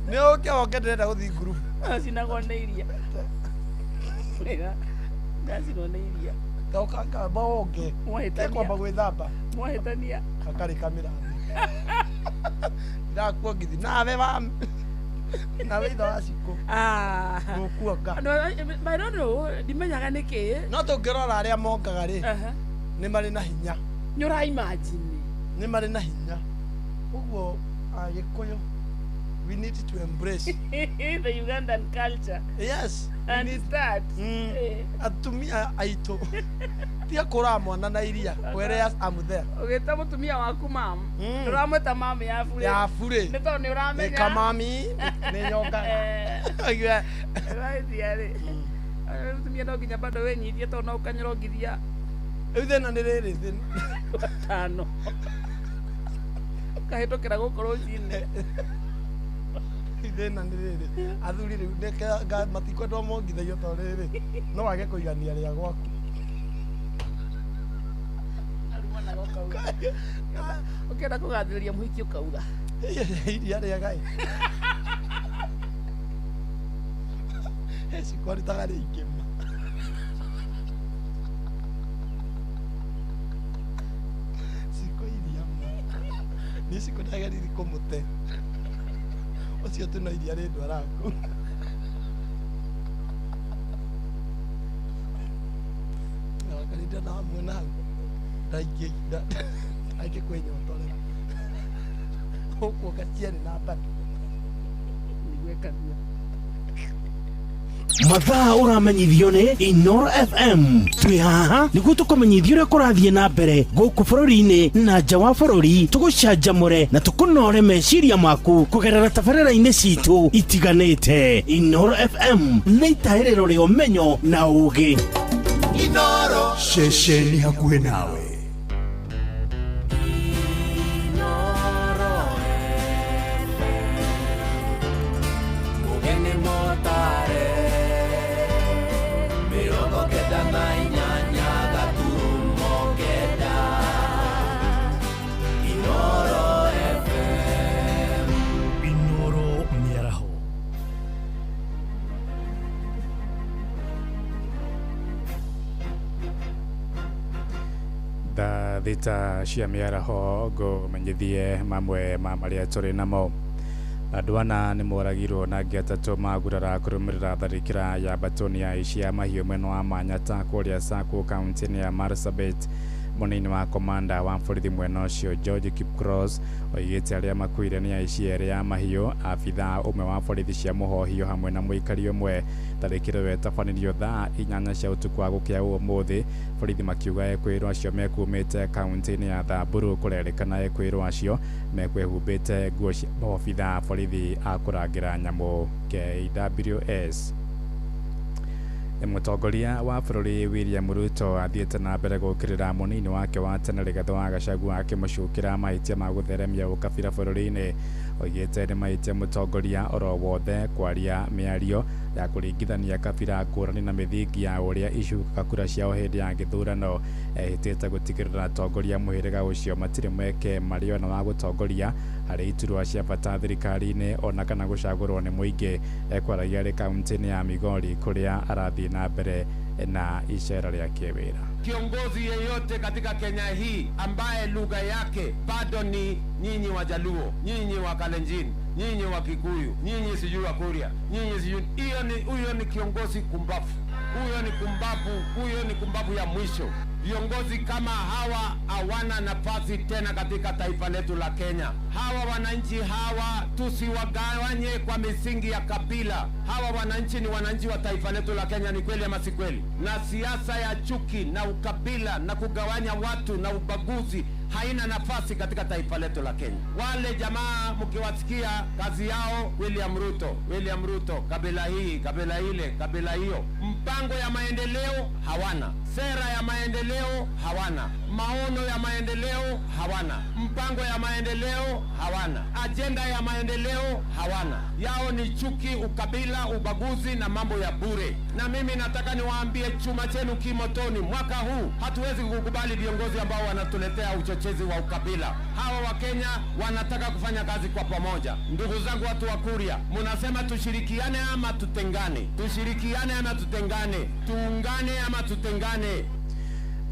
nĩ ũke woke ndĩrenda gũthiĩ ngurubu. Acinagwo nĩ iria. Wega. Ndacinwo nĩ iria. Kamba wonge. Mwahĩtania. Kwamba gwĩthamba. Mwahĩtania. Gakarĩ kamĩrathi ndakuongithi nawe wa nawe ithe wa cikũ. Ah. Gũkuonga. No, I don't know, ndimenyaga nĩkĩ. No tũngĩrora arĩa mongaga rĩ, nĩ marĩ na hinya. Nĩ ũra imagine. Nĩ marĩ na hinya ũguo Agĩkũyũ we need to embrace the Ugandan culture. Yes, we And need start. Atumia aitũ tiga kũraga mwana na iria whereas I'm there. Ũgĩta mũtumia waku mam. Ndũramwĩta mam ya burĩ. Ya burĩ. Nĩ tondũ nĩ ũramenya. Ĩka mami nĩ nyongaga. Aigua. Ũraithia rĩ. Mũtumia no nginya bado wĩnyitie tondũ no ũkanyũrongithia. Rĩu thĩna nĩ rĩrĩ thĩna Tano. Kahĩtũkĩra gũkũ rũcinĩ. Thĩna nĩ rĩrĩ athuri rĩu matikwendwo mongithagio tondũ rĩrĩ no wage kũigania rĩa gwaku. Ũkĩenda kũgathĩrĩria mũhiki ũkauga iria rĩega ĩ. He ciko arutaga rĩingĩ ma. Ciko iria ma. Niĩ ciko ndageririe kũmũte. Ũcio tu no iria rĩndwaraga kũu. Na wakarĩnda na hamwe hau. Ndaingĩkwĩnyotorera. Ũkuoka cierĩ na bado. Nĩguo kanua. Mathaa ũramenyithio nĩ Inoro FM. Twĩ haha nĩguo tũkũmenyithia ũrĩa kũrathiĩ na mbere gũkũ bũrũri-inĩ na nja wa bũrũri, tũgũcanjamũre na tũkũnore meciria maku kũgerera tabarĩra-inĩ citũ itiganĩte. Inoro FM nĩ itahĩrĩro rĩa ũmenyo na ũũgĩ. Inoro ceceni hakuhĩ nawe. Mugeni motare 98 gaturumo 9 Inoro FM. Inoro mĩaraho. Thaa 6 cia mĩaraho ngũmenyithie mamwe ma marĩa tũrĩ namo. Andũ ana nĩ moragirwo na angĩ 3 magurara kũrũmĩrĩra tharĩkĩra ya batoni ya aici a mahiũ mwena wa Manyata kũrĩa Sako kaunti-inĩ ya Marsabit. Mũnini wa komanda wa borithi mwena ũcio George Kipcross oigĩte arĩa makuire nĩ aici erĩ a mahiũ, abithaa ũmwe wa borithi cia mũhohio hamwe na mũikari ũmwe. Tharĩkĩro ĩyo ĩtabanirio thaa 8 cia ũtukũ wa gũkĩa ũmũthĩ. Borithi makiuga ekwĩrwo acio mekumĩte kaunti-inĩ ya Thamburu. Kũrerĩkana ekwĩrwo acio mekwehumbĩte nguo cia maobithaa borithi a kũrangĩra nyamũ KWS. Mũtongoria wa bũrũri William Ruto athiĩte na mbere gũũkĩrĩra mũnini wake wa tene Rigathĩ wa Gachagua akĩmũcukĩra mahĩtia ma gũtheremia ũkabira bũrũri-inĩ. Oigĩte nĩ mahĩtia mũtongoria oro wothe kwaria mĩario ya kũringithania kabira ngũrani na mĩthingi ya ũrĩa icukaga kura ciao hĩndĩ ya gĩthurano. Ehĩtĩte gũtigĩrĩra atongoria mũhĩrĩga ũcio matirĩ mweke marĩ ona wa gũtongoria harĩ iturwa cia bata thirikari-inĩ ona kana gũcagũrwo nĩ mũingĩ. Ekwaragia arĩ kaunti-inĩ ya Migori kũrĩa arathiĩ na mbere na icera rĩa kĩwĩra. Kiongozi yeyote katika Kenya hii ambaye lugha yake bado ni nyinyi Wajaluo, nyinyi wa Kalenjin, nyinyi wa Kikuyu, nyinyi sijui wa Kuria, nyinyi sijui, hiyo ni huyo ni kiongozi kumbafu. Huyo ni kumbafu, huyo ni kumbafu ya mwisho. Viongozi kama hawa hawana nafasi tena katika taifa letu la Kenya. Hawa wananchi hawa tusiwagawanye kwa misingi ya kabila. Hawa wananchi ni wananchi wa taifa letu la Kenya, ni kweli ama si kweli? Na siasa ya chuki na ukabila na kugawanya watu na ubaguzi haina nafasi katika taifa letu la Kenya. Wale jamaa mkiwasikia kazi yao William Ruto, William Ruto, kabila hii, kabila ile, kabila hiyo. Mpango ya maendeleo hawana, sera ya maendeleo hawana, maono ya maendeleo hawana, mpango ya maendeleo hawana, ajenda ya maendeleo hawana. Yao ni chuki, ukabila, ubaguzi na mambo ya bure. Na mimi nataka niwaambie, chuma chenu kimotoni. Mwaka huu hatuwezi kukubali viongozi ambao wanatuletea uchochezi wa ukabila. Hawa wa Kenya wanataka kufanya kazi kwa pamoja. Ndugu zangu watu wa Kuria, mnasema tushirikiane ama tutengane? Tushirikiane ama tutengane? Tuungane ama tutengane?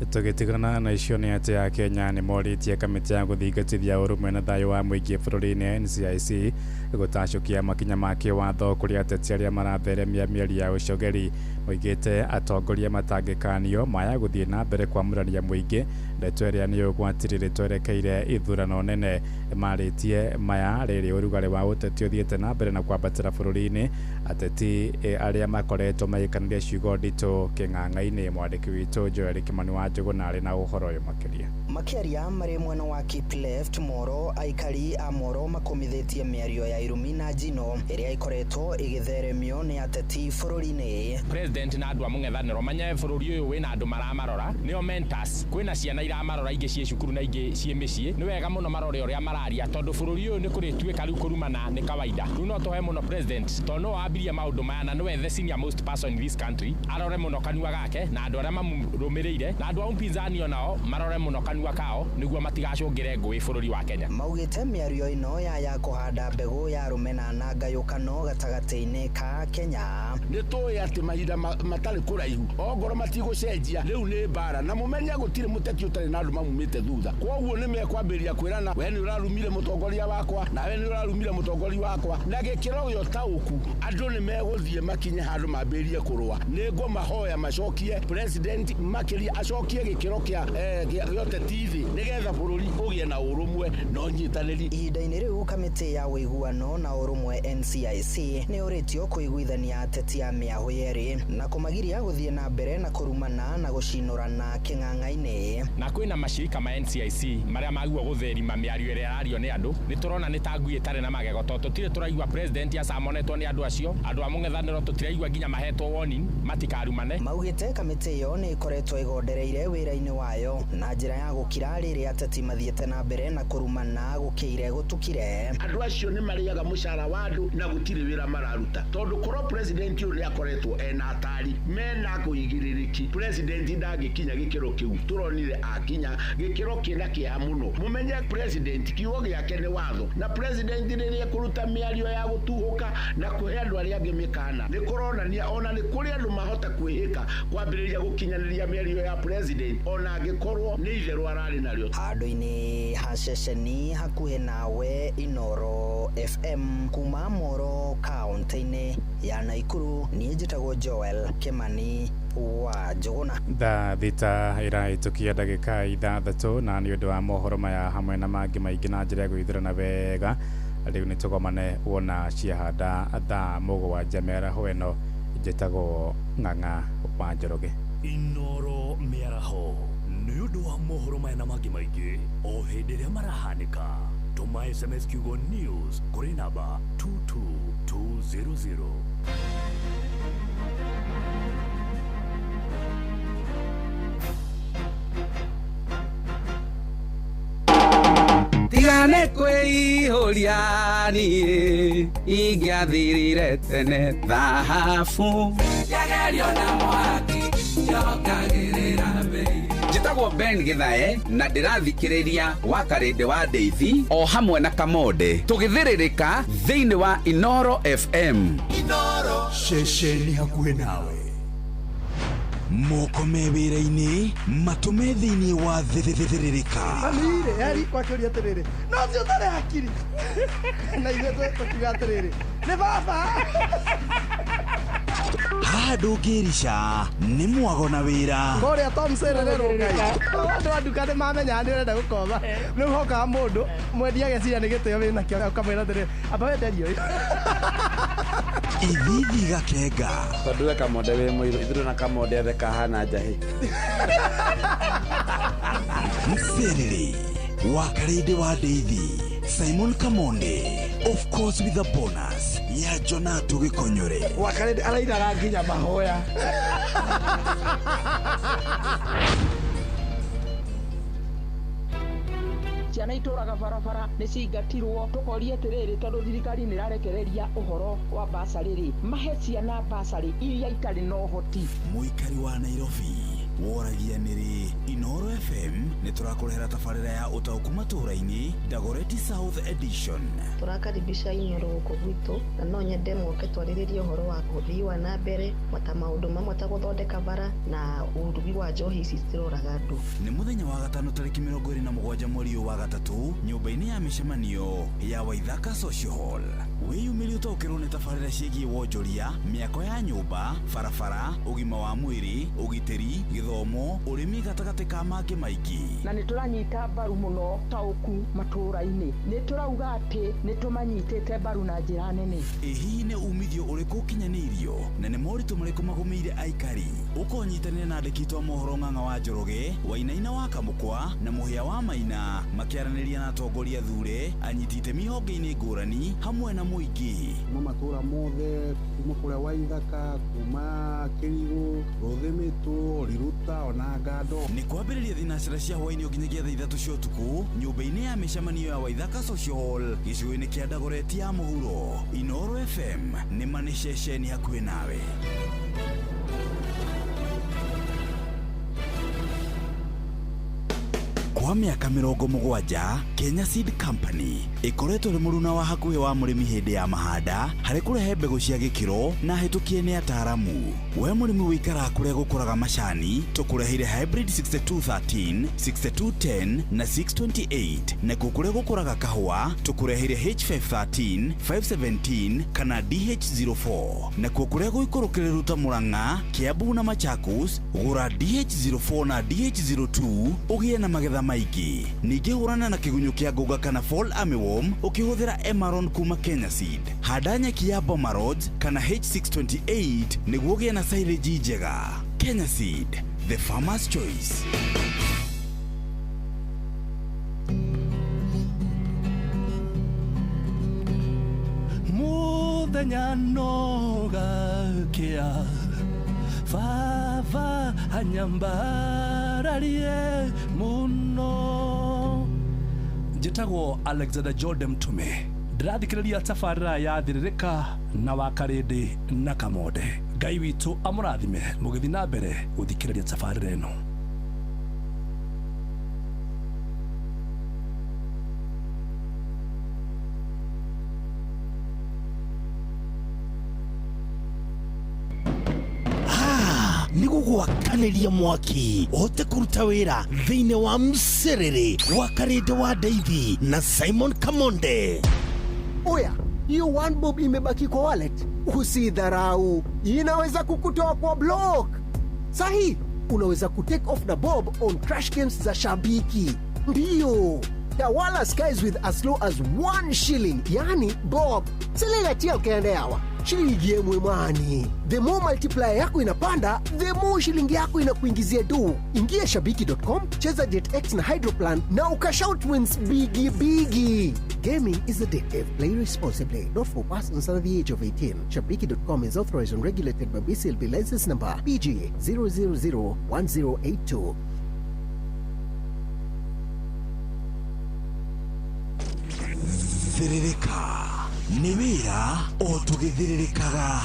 Tũgĩtigana na icio nĩ atĩ a Kenya nĩ morĩtie kamĩtĩ ya gũthingatithia ũrũmwe na thayũ wa mũingĩ bũrũri-inĩ NCIC gũtacũkia makinya ma kĩwatho kũrĩ ateti arĩa maratheremia mĩario ya ũcogeri. Moigĩte atongoria matangĩkanio maya gũthiĩ na mbere kwamũrania mũingĩ, ndeto ĩrĩa nĩ ũgwati rĩrĩ twerekeire ithurano nene. Marĩtie maya rĩrĩ ũrugarĩ wa ũteti ũthiĩte na mbere na kwambatĩra bũrũri-inĩ, ateti arĩa makoretwo magĩkanĩria ciugo nditũ kĩng'ang'a-inĩ. Mwandĩki witũ Joel Kimani wa Njũgũna arĩ na ũhoro ũyũ makĩria. Makĩaria marĩ mwena wa Keep Left Moro, aikari a Moro makomithĩtie mĩario ya irumi na njino ĩrĩa ĩkoretwo ĩgĩtheremio nĩ ateti bũrũri-inĩ. President na andũ a mũng'ethanĩro manye bũrũri ũyũ wĩna andũ maramarora, nĩo mentors, kwĩna ciana iramarora ingĩ ciĩ cukuru na ingĩ ciĩ mĩciĩ. Nĩ wega mũno marore ũrĩa mararia tondũ bũrũri ũyũ nĩ kũrĩtuĩka rĩu kũrumana nĩ kawaida. Rĩu no tũhe mũno president tondũ no ambirie maũndũ maya na nĩwe the senior most person in this country, arore mũno kanua gake na andũ arĩa mamũrũmĩrĩire na andũ a upinzani onao marore mũno kanua kanua kao nĩguo matigacũngĩre ngũĩ bũrũri wa Kenya. Maugĩte mĩario ĩno ya kũhanda mbegũ ya rũmena na ngayũkano gatagatĩ-inĩ ka Kenya. Nĩ tũĩ atĩ mahinda matarĩ kũraihu ongorwo matigũcenjia rĩu nĩ mbara na mũmenye gũtirĩ mũteti ũtarĩ na andũ mamumĩte thutha, kwoguo nĩ mekwambĩrĩria kwĩrana we nĩ ũrarumire mũtongoria wakwa nawe nĩ ũrarumire mũtongoria wakwa, na gĩkĩro gĩa ũtaũku andũ nĩ megũthiĩ makinye handũ mambĩrĩrie kũrũa. Nĩ ngũmahoya macokie president makĩria acokie gĩkĩro kĩa ũteti thĩ nĩgetha bũrũri ũgĩe na ũrũmwe na ũnyitanĩri. Ihinda-inĩ rĩu kamĩtĩ ya ũiguano na ũrũmwe NCIC nĩ ũrĩtio kũiguithania ateti a mĩahũ yerĩ na kũmagiria gũthiĩ na mbere na kũrumana na gũcinũrana kĩng'ang'a-inĩ. Na kwĩna mashirika ma NCIC marĩa magua gũtherima mĩario ĩrĩa ĩrario nĩ andũ, nĩ tũrona nĩ ta ngui ĩtarĩ na magego tondũ tũtirĩ tũraigua president acamonetwo nĩ andũ acio, andũ a mũng'ethanĩro tũtiraigua nginya mahetwo warning matikarumane. Maugĩte kamĩtĩ ĩyo nĩ ĩkoretwo ĩgondereire wĩra-inĩ wayo na njĩra ya gũkira rĩrĩa ateti mathiĩte na mbere na kũrumana gũkĩire gũtukire. Andũ acio nĩ marĩaga mũcara wa andũ na gũtirĩ wĩra mararuta tondũ korwo president ũyũ nĩ akoretwo ena atari mena kũigĩrĩrĩki, president ndangĩkinya gĩkĩro kĩu tũronire akinya gĩkĩro kĩna kĩeha mũno. Mũmenye president kiugo gĩake nĩ watho, na president rĩrĩa ekũruta mĩario ya gũtuhũka na kũhe andũ arĩa angĩ mĩkana nĩ kũronania ona nĩ kũrĩ andũ mahota kwĩhĩka kwambĩrĩria gũkinyanĩria mĩario ya president ona angĩkorwo nĩ itherũ ararĩ narĩo. Handũ-inĩ ha ceceni hakuhĩ nawe Inoro FM kuma Moro kaunti-inĩ ya Nakuru, niĩ njĩtagwo Joel Kimani wa Njũgũna. Thaa 6 ĩrahĩtũkia ndagĩka 6 na nĩ ũndũ wa mohoro maya hamwe na mangĩ maingĩ na njĩra ya gwĩthurana wega rĩu nĩ tũgomane wona ciahanda thaa 7 mĩaraho ĩno. Njĩtagwo Ng'ang'a wa Njoroge. Inoro mĩaraho nĩ ũndũ wa mohoro maya na mangĩ maingĩ o hĩndĩ ĩrĩa marahanĩka. Tũma SMS kiugo news kũrĩ namba 22200. Tigane kwĩihũria niĩ ingĩathirire tene thahabu Yagerio na mwaki yokagĩrĩra mbei. Njĩtagwo Ben Githae na ndĩrathikĩrĩria Wakarĩndĩ wa Ndeithi o hamwe na Kamonde tũgĩthĩrĩrĩka thĩinĩ wa Inoro FM. Inoro ceceni hakuhĩ nawe, moko me wĩra-inĩ matũme thĩinĩ wa thĩrĩrĩka. Amire yari kwakĩũria atĩrĩrĩ no ũcio ũtarĩ hakiri na ithuĩ tũkiuga atĩrĩrĩ nĩ baba. Haha ndũngĩrica nĩ mwago na wĩra. Kũrĩa Tom Serererwo Ngai andũ a nduka nĩ mamenyaga nĩ ũrenda gũkomba, rĩu hokaga mũndũ mwendia ageciria nĩ gĩtĩo wĩnakĩo ũkamwĩra atĩrĩrĩ amba wenderio ũyũ. Ithithi gakenga tondũ we Kamonde wĩ mũirũ ithuĩ na Kamonde atheka hana njahĩ. Mserere Wakarĩndĩ wa Ndeithi Simon Kamonde, of course with a bonus ya Jonatu Gĩkonyore. Wakarĩndĩ arainaga nginya mahoya. Ciana itũraga barabara nĩ ciingatirwo tũkoria atĩrĩrĩ tondũ thirikari nĩ ĩrarekereria ũhoro wa basarĩ rĩ, mahe ciana basarĩ iria itarĩ na ũhoti. Mũikari wa Nairobi woragia nĩrĩ Inoro FM nĩ tũrakũrehera tabarĩra ya ũtaũku matũũra-inĩ Dagoretti South Edition. Tũrakaribisha Inoro gũkũ gwitũ na no nyende moke twarĩrĩrie ũhoro wa ũthii wa na mbere mata maũndũ mamwe ta gũthondeka bara na ũrugi wa njohi ici ciroraga andũ. Nĩ mũthenya wa gatano tarĩki 27 mweri wa gatatũ nyũmba-inĩ ya mĩcemanio ya Waithaka Social Hall. Wĩyumĩrie ũtaũkĩrwo nĩ tabarĩra ciĩgiĩ wonjoria, mĩako ya nyũmba, barabara, ũgima wa mwĩrĩ, ũgitĩri, gĩthomo, ũrĩmi gatagatĩ ka mangĩ maingĩ. Na nĩ tũranyita mbaru mũno taũku matũũra-inĩ, nĩ tũrauga atĩ nĩ tũmanyitĩte mbaru na njĩra nene. Ĩ hihi nĩ umithio ũrĩkũ ũkinyanĩirio na nĩ moritũ marĩkũ magũmĩire aikari? Ũkonyitanĩra na andĩki a mohoro Ng'ang'a wa Njoroge, Wainaina wa Kamũkwa na Mũhĩa wa Maina makĩaranĩria na atongoria thure, anyiti itemi honge-inĩ ngũrani hamwe na mũingĩ. Kuma matũũra mothe, kuma kũrĩa Waithaka, kuma Kĩrigũ, Rũthĩmĩtũ, Riruta ona Ngando. Nĩ kwambĩrĩria thinacera cia hwaĩ-inĩ nginyagia thaa 3 cia ũtukũ nyũmba-inĩ ya mĩcemanio ya Waithaka Social Hall gĩcigo-inĩ kĩa Dagoretti ya mũhuro. Inoro FM nĩ ma nĩ ceceni hakuhĩ nawe. Kwa mĩaka 70 Kenya Seed Company ĩkoretwo ĩrĩ mũruna wa hakuhĩ wa mũrĩmi hĩndĩ ya mahanda harĩ kũrehe mbegũ cia gĩkĩro na hĩtũkie nĩ ataaramu. We mũrĩmi wĩikaraga kũrĩa gũkũraga macani, tũkũreheire hybrid 6213, 6210 na 628, nakuo kũrĩa gũkũraga kahũa tũkũreheire H513, 517 kana DH04, nakuo kũrĩa gũikũrũkĩrĩru ta Murang'a, Kiambu na Machakos, gũra DH04 na DH02 ũgĩe na magetha maingĩ. Ningĩ hũrana na kĩgunyũ kĩa ngũnga kana fall armyworm ũkĩhũthĩra Emaron kuma Kenya Seed. Handa nyeki ya Boma Rhodes kana H628 nĩguo ũgĩe na silage njega. Kenya Seed, the farmer's choice. Muthenya no gakia baba anyambararie muno. Njĩtagwo Alexander Jordan Mtume, ndĩrathikĩrĩria tabarĩra ya Thĩrĩrĩka na Wakarĩndĩ na Kamonde. Ngai witũ amũrathime mũgĩthiĩ na mbere gũthikĩrĩria tabarĩra ĩno. Nĩgũgwakanĩria mwaki ũhote kũruta wĩra thĩinĩ wa mcerere wa Karĩndĩ wa Ndeithi na Simon Kamonde. Oya, hiyo one bob imebaki kwa wallet, usidharau, inaweza kukutoa kwa block. Sahi, unaweza kutake off na bob on crash games za Shabiki. Ndiyo, tawala skies with as low as 1 shilling, yani bob. Selelatia ukaende hawa shilingi yemwe mwani. The more multiplier yako inapanda, the more shilingi yako inakuingizia do. Ingia shabiki.com, cheza JetX na Hydroplan na ukashout wins bigi bigi. Gaming is addictive. Play responsibly. Not for persons under the age of 18. Shabiki.com is authorized and regulated by BCLB license number PG 0001082. Thĩrĩrĩka nĩ wĩra o tũgĩthĩrĩrĩkaga.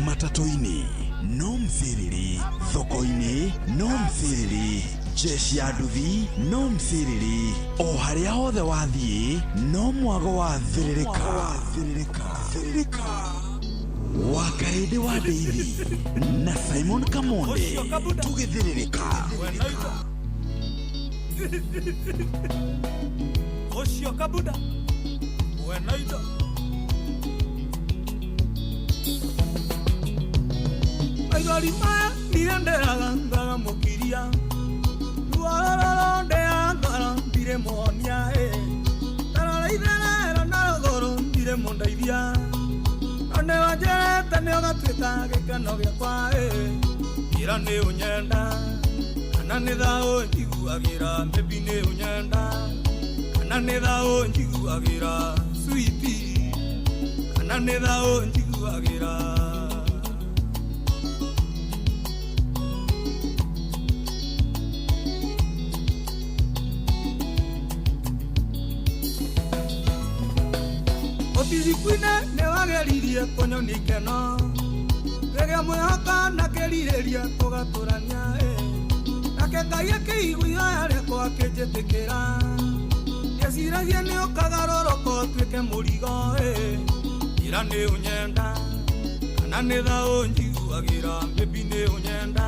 Matatũ-inĩ no mcĩrĩrĩ, thoko-inĩ no mcĩrĩrĩ, jeshi ya nduthi no mcĩrĩrĩ, o harĩa hothe wathiĩ no mwago wa thĩrĩrĩka. Wakarĩndĩ wa Ndeithi na Simon Kamonde tũgĩthĩrĩrĩka. Oshio kabuda wenaida maithori maya ndirenderaga ngagamũkiria ruororo ndea ngoro ndirĩ mũhonia tarora itherero na rũgũrũ ndirĩ mũndeithia no nĩwanjerete nĩũgatuĩka gĩkeno gĩakwa ira nĩ ũnyenda kana nĩ thaũ njiguagĩra maybe nĩ ũnyenda kana nĩ thaũ njiguagĩra switi kana nĩ thaũ njiguagĩra. Ũtirikwine nĩwageririe kũnyonia ikeno rĩrĩa mwĩhoka na kĩrirĩria tũgatũrania nake Ngai akĩigua ihoya rĩakwa akĩnjĩtĩkĩra ndeciragia nĩ ũkagarũrũka ũtuĩke mũrigo ira nĩ ũnyenda kana nĩ thaũ njiguagĩra maybe nĩ ũnyenda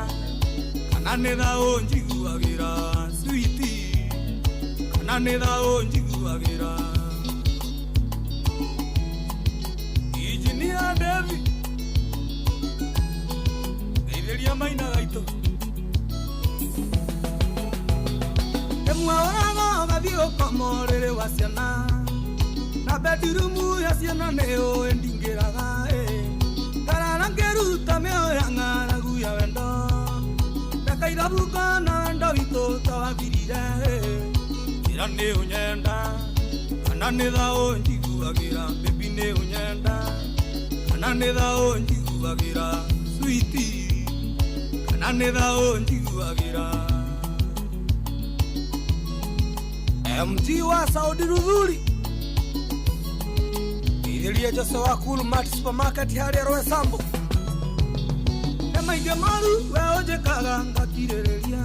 kana nĩ thaũ njiguagĩra switi kana nĩ thaũ njiguagĩra. Injinia David ndeithĩria maina gaitũ mwaoraga ũgathiĩ ũkoma ũrĩrĩ wa ciana na bedroom ya ciana nĩ ũĩ ndingĩraga ngarara ngĩruta mĩoyo ng'aragu ya wendo ndakaithabuka na wendo witũ tawathirire ira nĩ ũnyenda kana nĩ thaũ njiguagĩra baby nĩ ũnyenda kana nĩ thaũ njiguagĩra switi kana nĩ thaũ njiguagĩra. MG wa Saudi Ruthuri Ithiria Jose wa Cool Mart Supermarket harĩa Roysambu. Nĩ maingĩ moru we ũnjĩkaga ngakirĩrĩria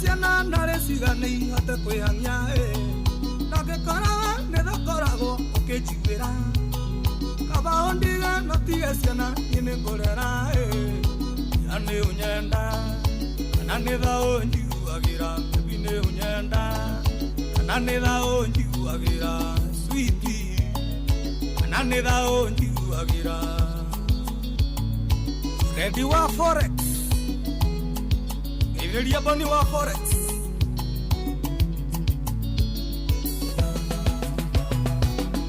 Ciana narĩ cigana ihote kwĩhang'ia ndangĩkorwo nĩ thakoragwo ũkĩnjiguĩra kaba ũndige no tige ciana niĩ nĩ ngũrera ĩra nĩ ũnyenda kana nĩ thaũ njiguagĩra baby nĩ ũnyenda kana nĩ thaũ njiguagĩra sweetie kana nĩ thaũ njiguagĩra Ready wa forex Geithĩria Boni wa forex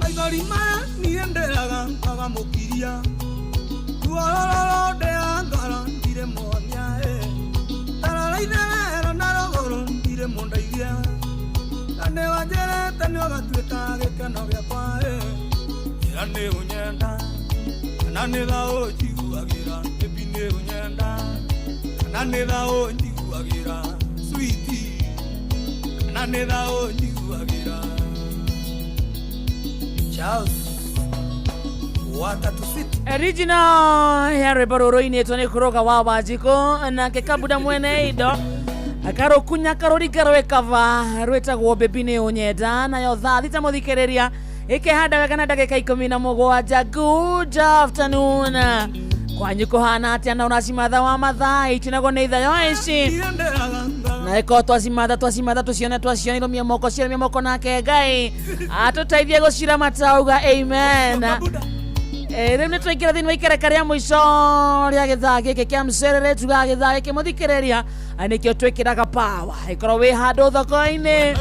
Maithori maya niĩ ndĩraga ngaga mũkiria ruororo ndĩa ngoro ndirĩ muonia tarora itherero na rũgũrũ ndirĩ mũndeithia na nĩ wanjĩrĩte nĩ ũgatuĩka gĩkeno gĩakwa ĩra nĩ ũnyenda kana nĩ thaũ njiguagĩra baby nĩ ũnyenda kana nĩ thaũ njiguagĩra sweetie kana nĩ thaũ njiguagĩra Charles Watatu City Original ya rwĩmbo rũrũ inĩtwo nĩ kũrũga wa Wanjikũ nake Kabuda mwene indo akarũkunya karũringa rwĩkaba rwĩtagwo Baby nĩ ũnyenda nayo thaa thita mũthikĩrĩria ĩkĩhanda wega na ndagĩka 17. Good afternoon kwanyu kũhana atĩa na ũracimatha wa mathaa itinagwo nĩ ithayo ici na ĩkorwo twacimatha tũcione twaciona irũmie moko cirũmie moko nake Ngai atũteithie gũciramata uga amen. Rĩu nĩ twaingĩra thĩinĩ wa ikereka rĩa mũico rĩa gĩthaa gĩkĩ kĩa mcerere tugaga gĩthaa gĩkĩ mũthikĩrĩria nĩkĩo twĩkĩraga power ĩkorwo wĩ handũ thoko-inĩ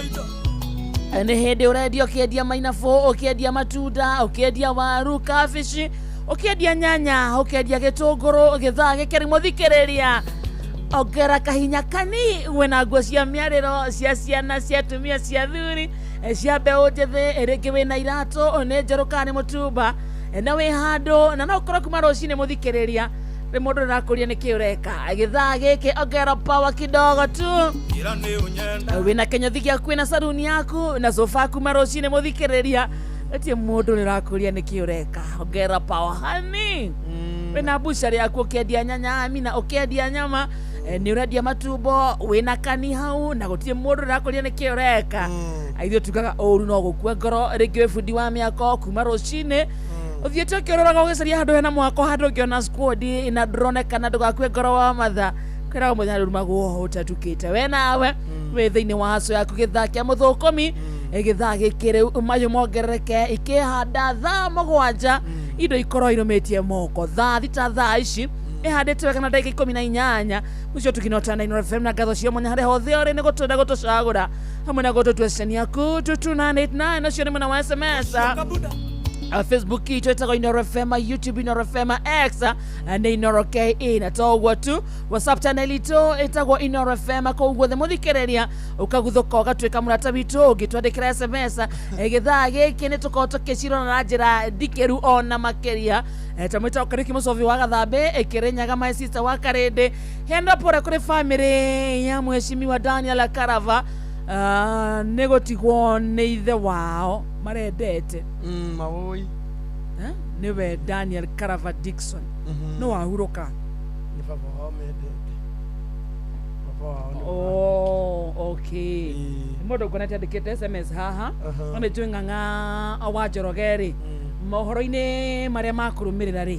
nĩ hĩndĩ ũrendia ũkĩendia mainabũ ũkĩendia matunda ũkĩendia waru kabici ũkĩendia nyanya ũkĩendia gĩtũngũrũ gĩthaa gĩkĩ rĩ mũthikĩrĩria ongera kahinya kani wĩna nguo cia mĩarĩro cia ciana cia atumia cia thuri cia mbeũ njĩthĩ rĩngĩ wĩna iratũ nĩ njerũ kana nĩ mũtumba na wĩ handũ na no ũkorwo kuma rũcinĩ mũthikĩrĩria rĩ mũndũ ũrakũria nĩkĩ ũreka gĩthaa gĩkĩ ongera power kidogo tu ĩra nĩ ũnyenda wĩna kĩnyũthi gĩaku wĩna saruni yaku na sofa kuma rũcinĩ mũthikĩrĩria ĩtie mũndũ nĩ ũrakũria nĩkĩ ũreka ongera power hani wĩna bucari yaku ũkĩendia nyanya amina ũkĩendia nyama nĩ ũrendia matumbo wĩna kani hau na gũtirĩ mũndũ ũrakũria nĩkĩ ũreka ithuĩ tugaga ũru no gũkua ngoro rĩngĩ wĩ bundi wa mĩako kuma rũcinĩ ũthiĩte ũkĩũrũraga ũgĩcaria handũ hena mwako handũ ũngĩona squad na ndũronekana ndũgakue ngoro wa matha kwĩraga mũthenya rũrumagwo ũtatukĩte we nawe wĩ thĩinĩ wa haco yaku gĩthaa kĩa mũthũkũmi gĩthaa gĩkĩ rĩu mayũ mongerereke ikĩhanda thaa 7 indo ikorwo irũmĩtie moko thaa 6 thaa ici ĩhandĩte wega na ndagĩka 18 mũcio tũkinota na Inooro FM na ngatho cia mwanya harĩa hothe ũrĩ nĩ gũtwenda gũtũcagũra hamwe na gũtũtua ceceni yaku 22989 ũcio nĩ mwena wa SMS. Facebook itũ ĩtagwo Inooro FM, YouTube Inooro FM, X nĩ Inooro KE na to ũguo tu WhatsApp channel itũ ĩtagwo Inooro FM kũu guothe mũthikĩrĩria ũkaguthũka ũgatuĩka mũrata witũ ũngĩtwandĩkĩra SMS gĩthaa gĩkĩ nĩ tũkorwo tũkĩcirora na njĩra ndikĩru ona makĩria ta mwĩtagwo Kariũki Mũcobi wa Gathambĩ Kĩrĩnyaga my sister wa Karĩndĩ hena pore kũrĩ family ya mheshimiwa Daniel Karava nĩ gũtigwo nĩ ithe wao marendete mawoi nĩwe Daniel Karava Dixon no wahurũka nĩ baba wao mendete baba wao nĩ Oh, okay. Nĩ mũndũ nguonete andĩkĩte SMS haha no nĩ njũĩ ng'ang'a wa Njoroge rĩ mohoro-inĩ marĩa makũrũmĩrĩra rĩ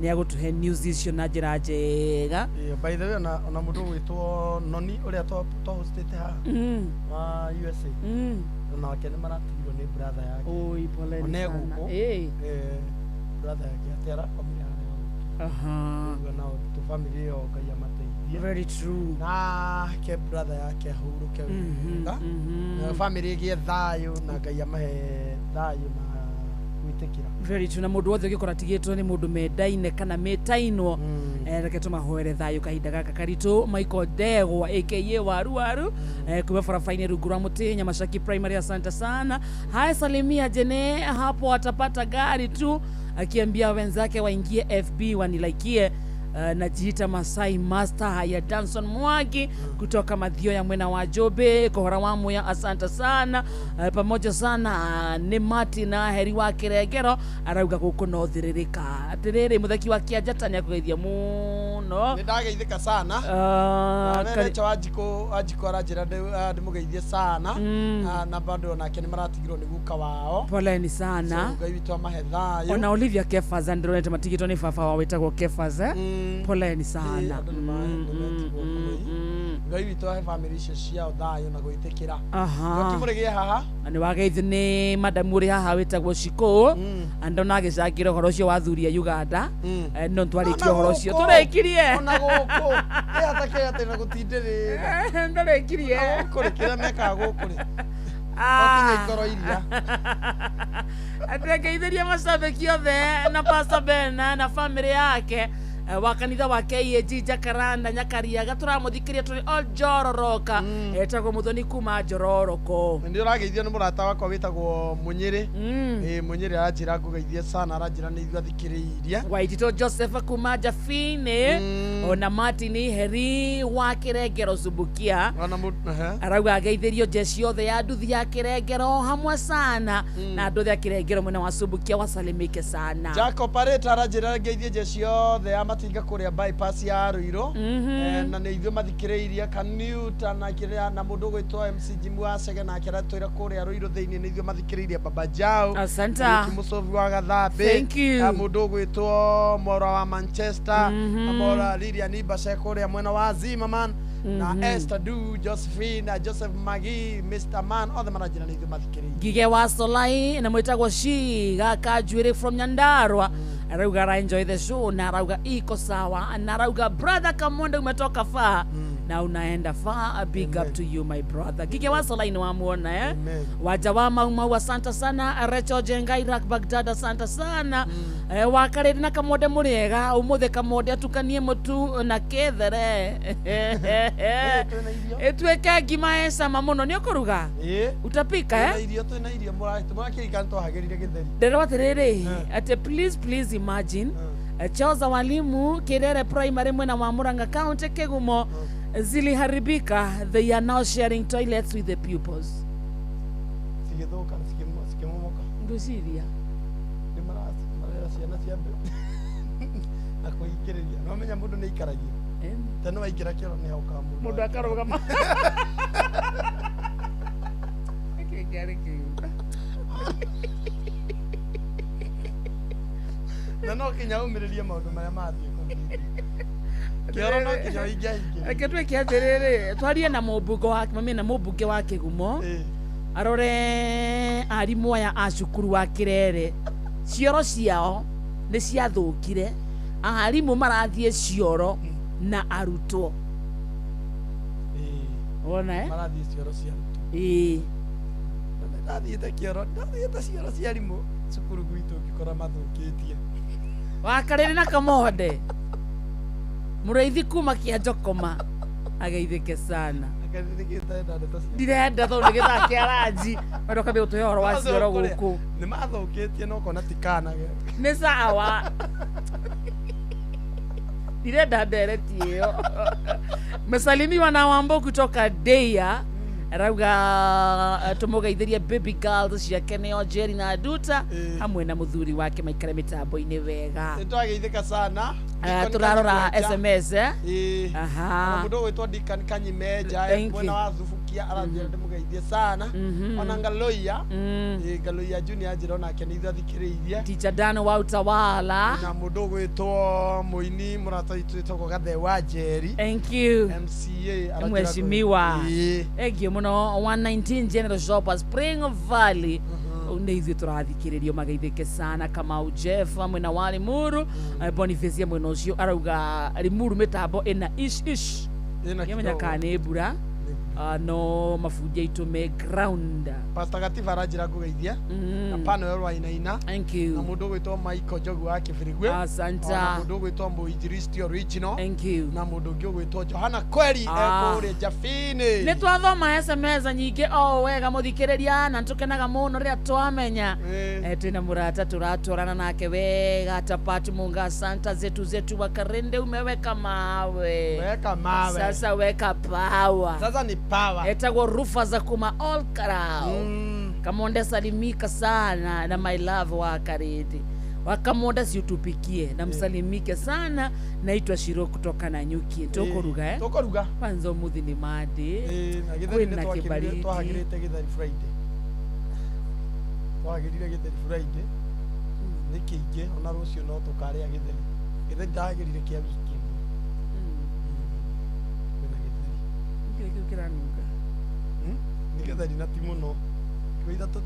nĩ agũtũhe news icio na njĩra njega. By the way ona mũndũ ũgwĩtwo Noni ũrĩa twahostĩte haha wa USA nake nĩ maratigirwo nĩ brother yake. Oi, poleni One sana. gũkũ brother yake atĩ arakomire harĩa gũkũ. Ũguo nao tũ family ĩyo Ngai amateithie. Very true. Nake brother yake ahurũke wega na family ĩgĩe thayũ na Ngai amahe thayũ na gwĩtĩkĩra. Very true. Na mũndũ wothe ũngĩkorwo atigĩtwo nĩ mũndũ mendaine kana mĩtainwo reke tũmahoere thayũ kahinda gaka karitũ. Michael Ndegwa aka Waru Waru kuma barabara-inĩ rungu rwa mũtĩ Nyamashaki Primary, asante sana. Haya, salimia Jene hapo atapata gari tu, akiambia wenzake waingie FB wanilaikie. Najiita Masai Master ya Danson Mwangi kutoka Mathio ya mwena wa Jobe kohora wa Muya, asante sana. Pamoja sana ni Martin Heri wa Kiregero arauga guku no thiririka atiriri mutheki wa Kianjata ni akugeithia muno. Mũno. Nĩ ndageithĩka sana. Ah, Na Rachel Wanjikũ aranjĩra ndĩmũgeithie sana. Na bado onake nĩ maratigirwo nĩ guka wao. Poleni sana. So, Ngai witũ amahe thayũ. Ona Olivia Kefas ndĩronete matigĩtwo nĩ baba wao wĩtagwo Kefas, eh? Poleni sana. Andũ nĩmetigwo kũi. Ngai witũ ahe bamĩrĩ icio ciao thayũ na gwĩtĩkĩra. Aha. Mũrĩgĩe haha. Na nĩ wageithio nĩ madamu ũrĩ haha wĩtagwo Shiko, andona agĩcangĩra ũhoro ũcio wa athuri a Uganda. No twarĩkia ũhoro ũcio, tũrĩkirie. Ona gũkũ ĩ hatakĩrĩ atĩ na gũtindĩrĩra. Ndũrĩkirie. Gũkũ rĩ, kĩrĩa mekaga gũkũ rĩ, wakinya ikoro iria. Ngeithĩria macambĩki othe na Pastor Ben na family yake, wa kanitha wa KAG Jacaranda Nyakariaga, tũramũthikĩria tũrĩ all Njororoka, etagwo Mũthoni kuma Njororoko. Nĩ ũrageithio nĩ mũrata wakwa wĩtagwo Mũnyĩrĩ. Ĩ Mũnyĩrĩ aranjĩra ngũgeithie sana, aranjĩra nĩ ithuĩ athikĩrĩirie. Waitito Joseph kuma Jafine, ona Martin Heri wa Kĩrengero Subukia arauga ageithĩrio jeshi yothe ya nduthi ya Kĩrengero hamwe sana, na andũ othe a Kĩrengero mwena wa Subukia wasalimike sana. Jacob Areta aranjĩra ngeithie jeshi yothe ya matinga kũrĩa bypass ya Ruiru. Na nĩ ithuĩ mathikĩrĩirie Kanuta na kĩrĩa na mũndũ ũgwĩtwo MC Jim wa Chege nake aratwĩra kũrĩa Ruiru thĩinĩ nĩ ithuĩ mathikĩrĩirie Baba Jao. Asante. Kariũki Mũcũbi wa Gathambi. Thank you. Na mũndũ ũgwĩtwo Mora wa Manchester, na Mora Lilian Ibashe kũrĩa mwena wa Zimmerman, na Esther Du, Josephine na Joseph Magi, Mr Man, othe maranjĩra nĩ ithuĩ mathikĩrĩirie. Ngige wa Solai na mwĩtagwo Shi gaka njuĩrĩ from Nyandarua arauga ara enjoy the show na arauga iko sawa na arauga brother Kamonde umetoka far na unaenda far, a big up to you my brother. Ngige wa Solai ni wamuona, eh? Waja wa Mau Mau, asante sana. Rachel Jenga Iraq Baghdad, asante sana. Wakarĩrĩ na Kamonde mũrĩega ũmũthĩ, Kamonde atukanie mũtu na kĩthere ĩtuĩke ngima ĩ cama mũno. Nĩ ũkũruga? Utapika, Twĩna eh? irio, twĩna irio, mũrakĩririkana twahagĩrire gĩtheri. Nderwo atĩrĩrĩ, atĩ please please imagine, choo za walimu Kirere Primary mwena wa Murang'a County Kigumo ziliharibika, they are now sharing toilets with the pupils. Cigĩthũka na cikĩmomoka. Ngwĩciria nĩ marera ciana cia mbere na kũhingĩrĩria no menya mũndũ nĩ aikaragia tene waingĩra kĩoro nĩ haukaga mũndũ. Mũndũ akarũgama. Gĩkĩ kĩarĩ kĩu. Na no kinya ũmĩrĩrie maũndũ marĩa mathiĩ kũu thĩinĩ. Kĩoro no kinya ũingĩahingĩrĩrie. Reke twĩke atĩrĩrĩ, twarie na mũmbunge wa mami na mũmbunge wa Kĩgumo arore arimũ aya a cukuru wa Kĩrere, cioro ciao nĩ ciathũkire, arimũ marathiĩ cioro na arutwo. Wona, eh? Marathiĩ cioro cia arutwo. Ĩĩ. Na nĩ ndathiĩte kĩoro, ndathiĩte cioro cia arimũ cukuru gwitũ ngĩkora mathũkĩtie. Wakarĩrĩ na Kamonde mũrĩithi kuma Kĩanjokoma ageithĩke sana. Ndirenda tondũ nĩ gĩthaa kĩa ranji, wenda ũkambia gũtũhe ũhoro wa cioro gũkũ. Nĩ mathũkĩtie no kona tikanage. Nĩ sawa, ndirenda ndereti ĩyo. Mesalimiwa na Wambo kutoka Deia, arauga tũmũgeithĩrie baby girls ciake nĩo Jerry na Duta hamwe na mũthuri wake, maikare mĩtambo-inĩ wega. Nĩ twageithĩka sana. Tũrarora SMS, eh? Ĩĩ. Aha. Ona mũndũ ũgwĩtwo Deacon Kanyimenja Thank mwena you. wa Thubukia aranjĩra ndĩmũgeithie sana. Ona Ngaloia, ĩĩ, Ngaloia Junior anjĩra onake nĩ ithuĩ athikĩrĩirie. Teacher Dan wa Utawala. Na mũndũ ũgwĩtwo mũini mũrata witũ wĩtagwo Gathe wa Njeri. Thank you. MCA aranjĩra Mheshimiwa. Ĩĩ. Thank you mũno. 119 General Shop Spring Valley nĩ ithuĩ tũrathikĩrĩrio, mageithĩke sana. Kamau Jeff mwena wa Limuru, Boniface mwena ũcio arauga Limuru mĩtambo ĩna ish ish. Ĩna Ngĩmenya kidogo. kana nĩ mbura. No mabundi aitũ me ground. Pastor Gatiba aranjĩra ngũgeithie na Panuel Wainaina. Thank you. Na mũndũ ũgwĩtwo Michael Njogu wa Kĩbĩrĩgwe. Asante. Ona mũndũ ũgwĩtwo Mũinjilisti original. Thank you. Na mũndũ ũngĩ ũgwĩtwo Johana Kweri ekũrĩa Jabini. Nĩ twathoma SMS nyingĩ o wega mũthikĩrĩria, na nĩtũkenaga mũno rĩrĩa twamenya twĩna mũrata tũratwarana nake wega. Tapati Munga, asante zetu zetu wakarende, umeweka mawe. Weka mawe. Sasa weka power. Sasa ni power. Etagwo Rufa za kuma all karao. Kamonde salimika sana na my love wa Karidi. Wakamonda si utupikie na msalimike sana. Naitwa Shiro kutoka Nanyuki. Tukoruga Tukoruga. Kwanza umuthi ni madi. Na githeri ni twahagirite githeri Friday. Twahagirire githeri Friday. Ni kiingi ona rucio no tukaria githeri. Githeri ndahagirire kia wiki imwe. Kwina githeri. Niki kiranunga. Ni githeri na ti muno. Kwa ithatu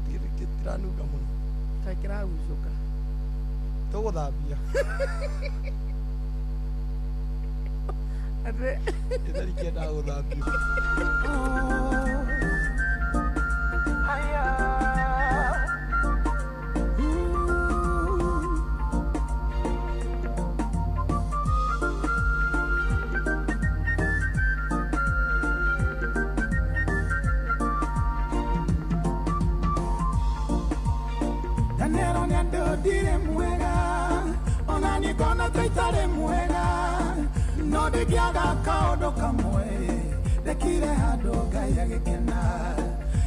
tiranunga muno. Ta kiragucuka. Tuguthambia. Ate githeri kiendaga guthambio. Ndire mwega ona nikona taitare mwega no ndigiaga kaundu kamwe ndekire handu Ngai agikena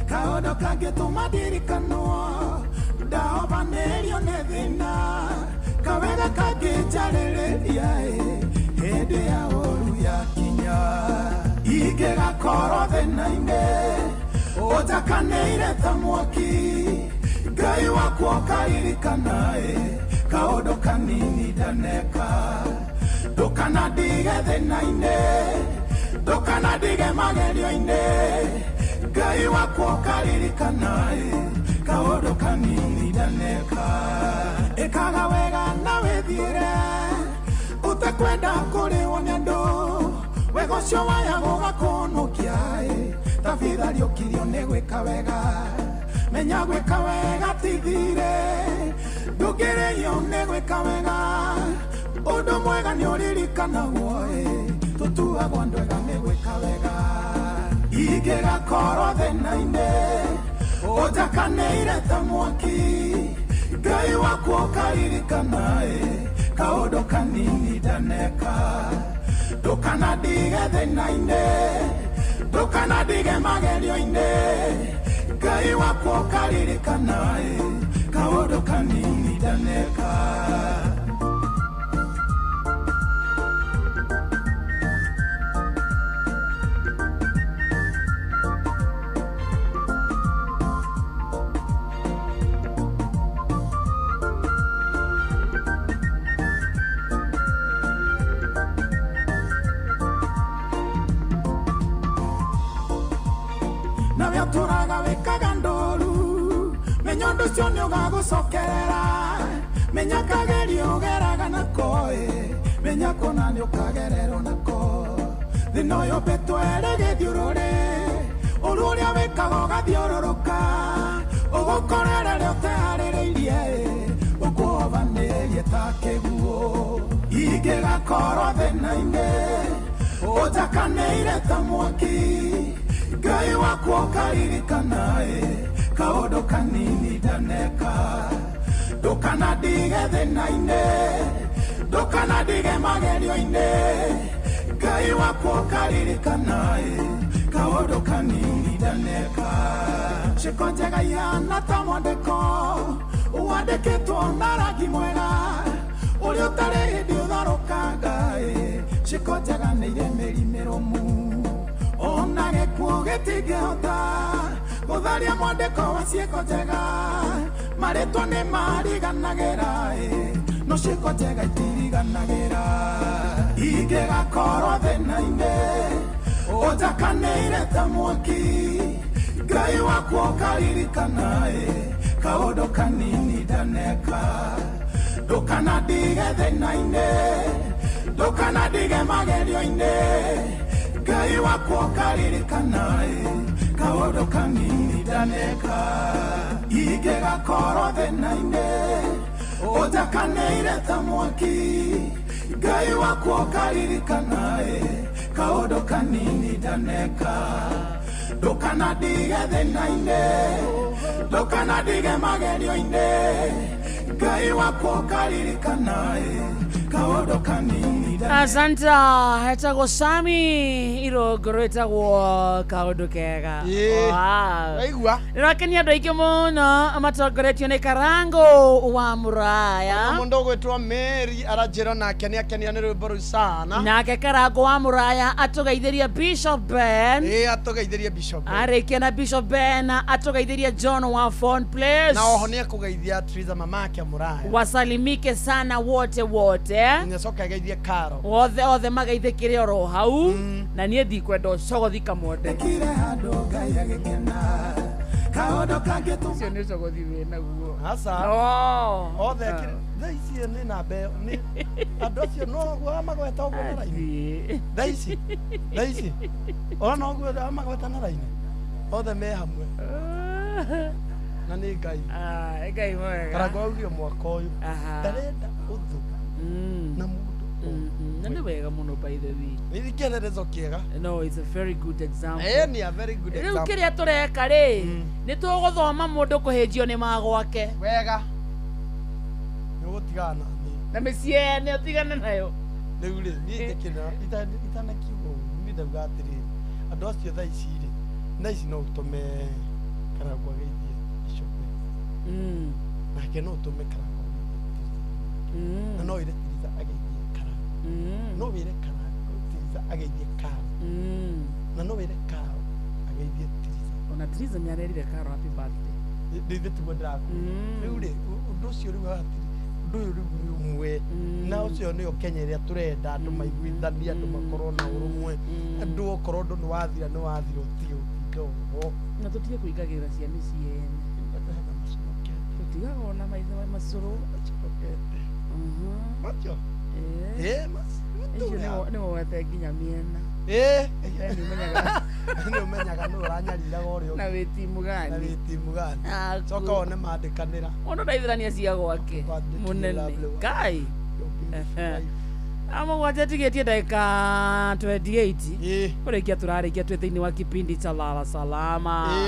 kaundu kangituma ndirikanwo ndahobanirio ni thina kawega kanginjarĩrĩria hĩndĩ ya ũru yakinya ingĩgakorwo thĩna-inĩ ũnjakanĩire ta mwaki Ngai wakwa ũkaririkana kaũndũ kanini ndaneka ndũkanandige thĩna-inĩ ndũkanandige magerio-inĩ Ngai wakwa ũkaririkana kaũndũ kanini ndaneka ĩkaga wega na wĩthiĩre ũtekwenda kũrĩwo nĩ andũ wega ũcio waya gũgakũnũkia ta bitha rĩũkirio nĩ gwĩka wega menya gwĩka wega ti thirĩ ndũngĩrĩio nĩ gwĩka wega ũndũ mwega nĩ ũririkanagwo tũtuagwo andũ ega nĩ gwĩka wega ingĩgakorwo thĩna-inĩ ũnjakanĩire ta mwaki Ngai wakwa ũkaririkana kaũndũ kanini ndaneka ndũkanandige thĩna-inĩ ndũkanandige magerio-inĩ Ngai wakwa ũkaririkana kaũndũ kanini ndaneka. Nawe ũtũraga wĩkaga ndũru menya ũndũ ũcio nĩ ũgagũcokerera menya kagerio ũgeraga nako menya kũna nĩ ũkagererwo nako thĩna ũyũ ũmbĩtwo ĩrĩ gĩthiũrũrĩ ũru ũrĩa wĩkaga ũgathiũrũrũka ũgũkorera rĩrĩa ũteharĩrĩirie ũkũhovanĩrie ta kĩguũ ingĩgakorwo thĩna-inĩ ũnjakanĩire ta mwaki Ngai wakwa ũkaririkana kaũndũ kanini ndaneka ndũkanandige thĩna-inĩ ndũkanandige magerio-inĩ Ngai wakwa ũkaririkana kaũndũ kanini ndaneka ciĩko njega ihana ta mwandĩko wandĩkĩtwo na rangi mwega ũrĩa ũtarĩ hĩndĩ ũtharũkanga ciĩko njega nĩ irĩ mĩri mĩrũmu ona gĩkuũ gĩtingĩhota gũtharia mwandĩko wa ciĩko njega marĩtwa nĩ mariganagĩra no ciĩko njega itiriganagĩra ingĩgakorwo thĩna-inĩ ũnjakanĩire ta mwaki Ngai wakwa ũkaririkana kaũndũ kanini ndaneka ndũkanandige thĩna-inĩ ndũkanandige magerio-inĩ Ngai wakwa ũkaririkana kaũndũ kanini ndaneka ingĩgakorwo thĩna-inĩ ũnjakanĩire ta mwaki Ngai wakwa ũkaririkana kaũndũ kanini ndaneka ndũkanandige thĩna-inĩ ndũkanandige magerio-inĩ Ngai wakwa ũkaririkana Kaũndũ kanini. Asante, etagwo Sami Irũngũrũ, ĩtagwo kaũndũ kega. Ĩĩ. Wow. Waigua? Nĩrakenia andũ aingĩ mũno matongoretio nĩ Karango wa Mũraya. Mũndũ ũgwĩtwo Mary aranjĩra nake nĩ akenio nĩ rwĩmbo rũu sana. Nake Karango wa Mũraya atũgeithĩria Bishop Ben. Ĩĩ, atũgeithĩrie Bishop Ben. Arĩkia na Bishop Ben atũgeithĩria John wa Phone Place. Na oho nĩ ekũgeithia Triza mamake Mũraya. Wasalimike sana wote wote. Nĩacoka ageithie Karo. Othe othe mageithĩkĩre oro hau na niĩ ndikwenda ũcogothi kamwende. Kaũndũ kangĩtũma Ũcio nĩ ũcogothi wĩ naguo. Aca. No. Othe thaa ici nĩ namba ĩyo nĩ andũ acio no ũguo amagweta ũguo na raini. Thaa ici thaa ici ona ũguo amagweta na raini othe me hamwe na nĩ Ngai. Ngai mwega. Karango augire mwaka ũyũ Aha. ndarenda ũthũ na mũndũ. Na nĩ wega mũno by the way. Nĩ kĩelelezo kĩega. No, it's a very good example. Ĩĩ nĩ a very good Rĩu example. kĩrĩa tũreka rĩ nĩ tũgũthoma mũndũ kũhĩnjio nĩ magwake. Wega. Nĩ ũgũtigana na niĩ. Na mĩciĩ ene ũtigane nayo. Rĩu rĩ niĩ njĩkĩra itanakiuga ũguo niĩ ndauga atĩrĩrĩ andũ acio thaa ici rĩ thaa ici no ũtũme Karango ageithie Bishop Ben. Nake no ũtũme Karango ageithie Tiriza. Na no wĩre Tiriza ageithie Karango. No wĩre Karango Tiriza ageithie Karo. Na no wĩre Karo ageithie Tiriza. Ona Tiriza nĩ arerire Karo happy birthday. Nĩ tiguo ndĩrakwĩra. Rĩu rĩ ũndũ ũcio rĩu hatirĩ ũndũ ũyũ rĩu nĩ ũmwe na ũcio nĩyo Kenya ĩrĩa tũrenda andũ maiguithanie andũ makorwo na ũrũmwe andũ okorwo ũndũ nĩ wathira nĩ wathira ũtige gũtinda ũguo. Na tũtige kũingagĩrĩra cia mĩciĩ ene. Tũtigaga ona maitho macũrũ. Macio. Ĩĩ, Icio nĩ woete nginya mĩena. Ĩĩ. We nĩ ũmenyaga. Nĩ ũmenyaga nũ ũranyariraga ũrĩa ũngĩ. Na wĩ timu gani. Na wĩ timu gani. Aku. Coka wone mandĩkanĩra. Mũndũ ndaithĩrania cia gwake. Mũnene. Ngai. Amũgwanja tigĩtie ndagĩka 28 kũrĩkia tũrarĩkia twĩ thĩinĩ wa kipindi cha lala salama.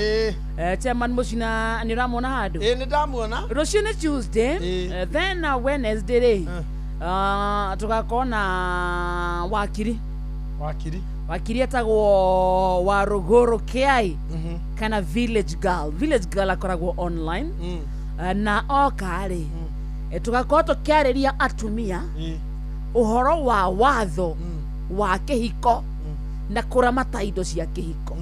Chairman Mũcina nĩ ũramuona handũ? Ĩĩ nĩ ndamuona. Rũciũ nĩ Tuesday, then Wednesday rĩ tũgakorwo na wakiri. Wakiri. Wakiri etagwo Warũgũrũ Kĩai kana Village Girl. Village Girl akoragwo online. Na oka rĩ tũgakorwo tũkĩarĩria atumia ũhoro wa watho wa kĩhiko na kũramata indo cia kĩhiko.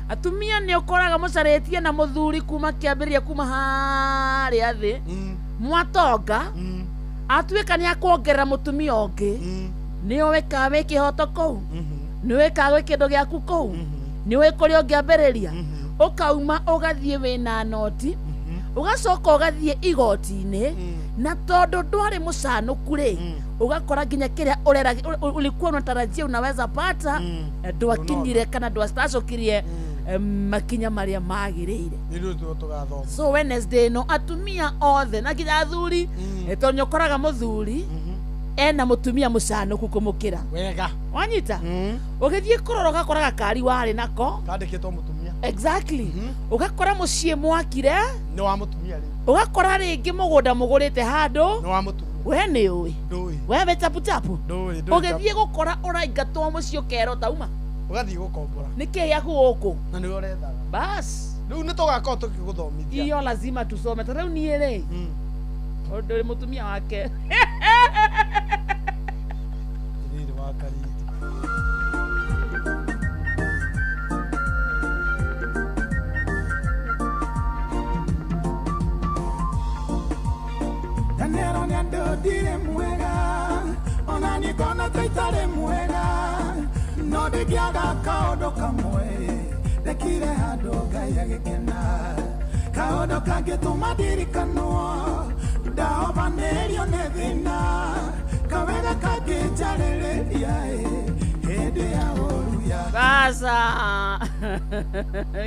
Atumia nĩ ũkoraga mũcarĩtie na mũthuri kuma kĩambĩrĩria kuma harĩa thĩ mwatonga atuĩka nĩ akuongerera mũtumia ũngĩ nĩ ũĩ kana wĩ kĩhoto kũu nĩ ũĩ kana gwĩ kĩndũ gĩaku kũu nĩ ũĩ kũrĩa ũngĩambĩrĩria ũkauma ũgathiĩ wĩna noti ũgacoka ũgathiĩ igoti-inĩ na tondũ ndwarĩ mũcanũku rĩ ũgakora nginya kĩrĩa ũrera ulikuwa unatarajia unaweza pata ndwakinyire kana ndwastacokirie makinya marĩa magĩrĩire. Nĩ rĩu tũguo tũgathoma. So Wednesday no atumia othe na nginya athuri tondũ nĩ ũkoraga mũthuri ena mũtumia mũcanũku kũmũkĩra. Wega. Wanyita? Ũgĩthiĩ kũrora ũgakora gakari warĩ nako. Kandĩkĩtwo mũtumia. Exactly. Ũgakora mũciĩ mwakire Nĩ wa mũtumia rĩu. Ũgakora rĩngĩ mũgũnda mũgũrĩte handũ. Nĩ wa mũtumia. We nĩ ũĩ. Ndũĩ. We wĩ chapu chapu. Ndũĩ. Ũgĩthiĩ gũkora ũraingatwo mũciĩ ũkerwo tauma. Ũgathiĩ gũkombora. Nĩ kĩĩ gĩaku gũkũ? Na nĩwe ũrethaga. Bas. Rĩu nĩ tũgakorwo tũkĩgũthomithia. Iyo lazima tusome. Ta rĩu niĩ rĩ. Ũndũ mũtumia wake. Rĩrĩ wa Karindi. Ndanero nĩ andũ ndirĩ mwega ona niĩ ngona ta itarĩ mwega no ndingĩaga kaũndũ kamwe ndekire handũ Ngai agĩkena kaũndũ kangĩtũma ndirikanwo ndahobanĩrio nĩ thĩna kawega kangĩnjarĩrĩria hĩndĩ ya ũru ya Sasa.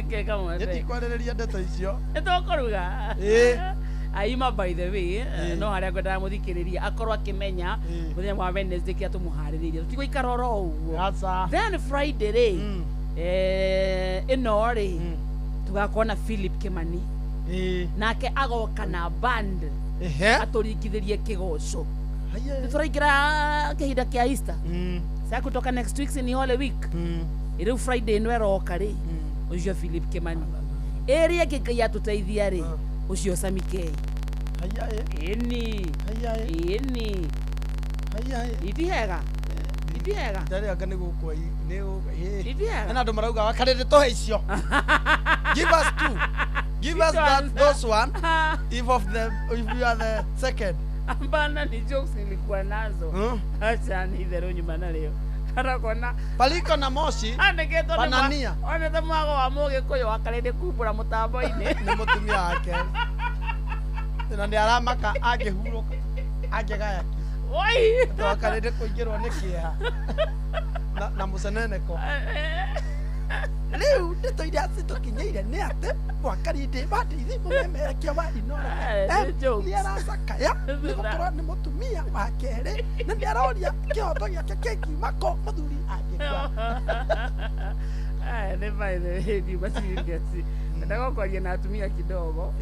Ke kamwe. Nĩ ndikwarĩrĩria ndeto icio. Nĩ tũkũruga. Ĩĩ. Aima by the way no harĩa ngwendaga mũthikĩrĩria akorwo akĩmenya mũthenya wa Wednesday kĩrĩa tũmũharĩrĩirie tũtigũikara oro ũguo. Then Friday rĩ ĩno rĩ tũgakorwo na Philip Kimani nake agoka na band atũringithĩrie kĩgoco. Tũraingĩra kĩhinda kĩa Easter. Sasa kutoka next week ni Holy Week. Rĩu Friday ĩno ĩroka rĩ, ũcio Philip Kimani. Ĩrĩa ĩngĩ Ngai atũteithia rĩ, ũcio Sami K. Ĩni. Ĩni. Iti hega. Iti hega. Ndarĩ anga nĩ gũkũ nĩ Iti hega. Hena andũ marauga wakarĩrĩ tũhe icio. Give us two. Give us that those one. If of the if you are the second. Ambana ni jokes nilikuwa nazo. Acha ni itherũ nyuma narĩo. Arakona paliko na moshi aneketwo panania. Onete mwago wa mũgĩkũyũ wakarĩrĩ kumbũra mũtambo-inĩ. Nĩ mũtumia wake. Na nĩ aramaka angĩhurũka angĩgaya ki. Oi! Wakarĩrĩ kũingĩrwo nĩ kĩeha. Na mũceneneko. Rĩu ndeto iria citũkinyĩire nĩ atĩ Wakarĩndĩ wa Ndeithi mũmemerekia wa Inooro FM nĩ aracakaya nĩ gũkorwo nĩ mũtumia wa kerĩ na nĩ aroria kĩhoto gĩake kĩngiuma kũ mũthuri angĩkua. Aya, nĩ by the way ndiuma serious. Nataka kwaria na atumia kidogo.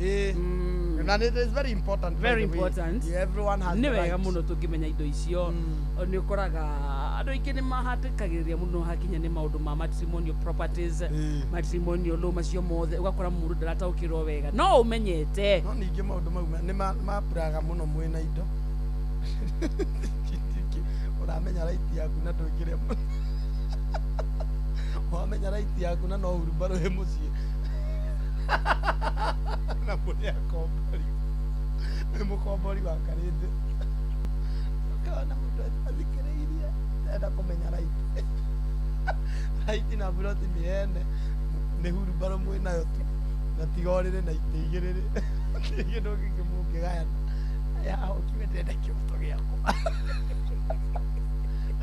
Na it is very important. By Very the way. important. Yeah, everyone has nĩ the wega right. mũno tũngĩmenya indo icio. Nĩ ũkoraga andũ aingĩ nĩ mahatĩkagĩrĩria mũno hakinya nĩ maũndũ ma matrimonial properties, matrimonial law macio mothe, ũgakora mũndũ ndarataũkĩrwo wega no ũmenyete. No ningĩ maũndũ mau nĩ mapuraga mũno mwĩna indo. Ũramenya right yaku na ndũingĩre wamenya right yaku na no hurumbarũ wĩ mũciĩ na mũrĩ akombori nĩ mũkombori wa Karĩndĩ ũkona mũndũ athikĩrĩirie enda kũmenya right right na buroti nĩ ene nĩ hurumbarũ mwĩnayo tu na tiga ũrĩrĩ na itĩ igĩrĩ rĩ gũtirĩ kĩndũ kĩngĩ mũngĩgayana. Ya ũkiuge ndĩrenda kĩhoto gĩakwa.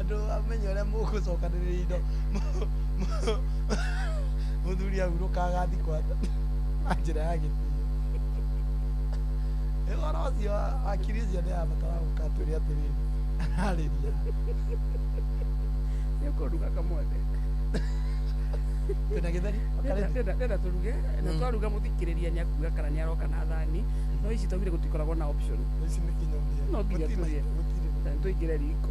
Andũ amenye ũrĩa mũgũcokanĩrĩria indo mũthuri ahurũka agathiĩ kwa na njĩra ya gĩtĩo. Ũhoro ũcio hakiri icio nĩ arabatara gũka atwĩre atĩrĩrĩ ararĩria. Nĩ ũkũruga kamwothe. Twĩna gĩtheri? Ndĩrenda tũruge na twaruga mũthikĩrĩria nĩ akuga kana nĩ aroka na thani no ici twaugire gũtikoragwo na option. Ici nĩ kinyũmia. No nginya tũrĩe. Tũingĩre riko.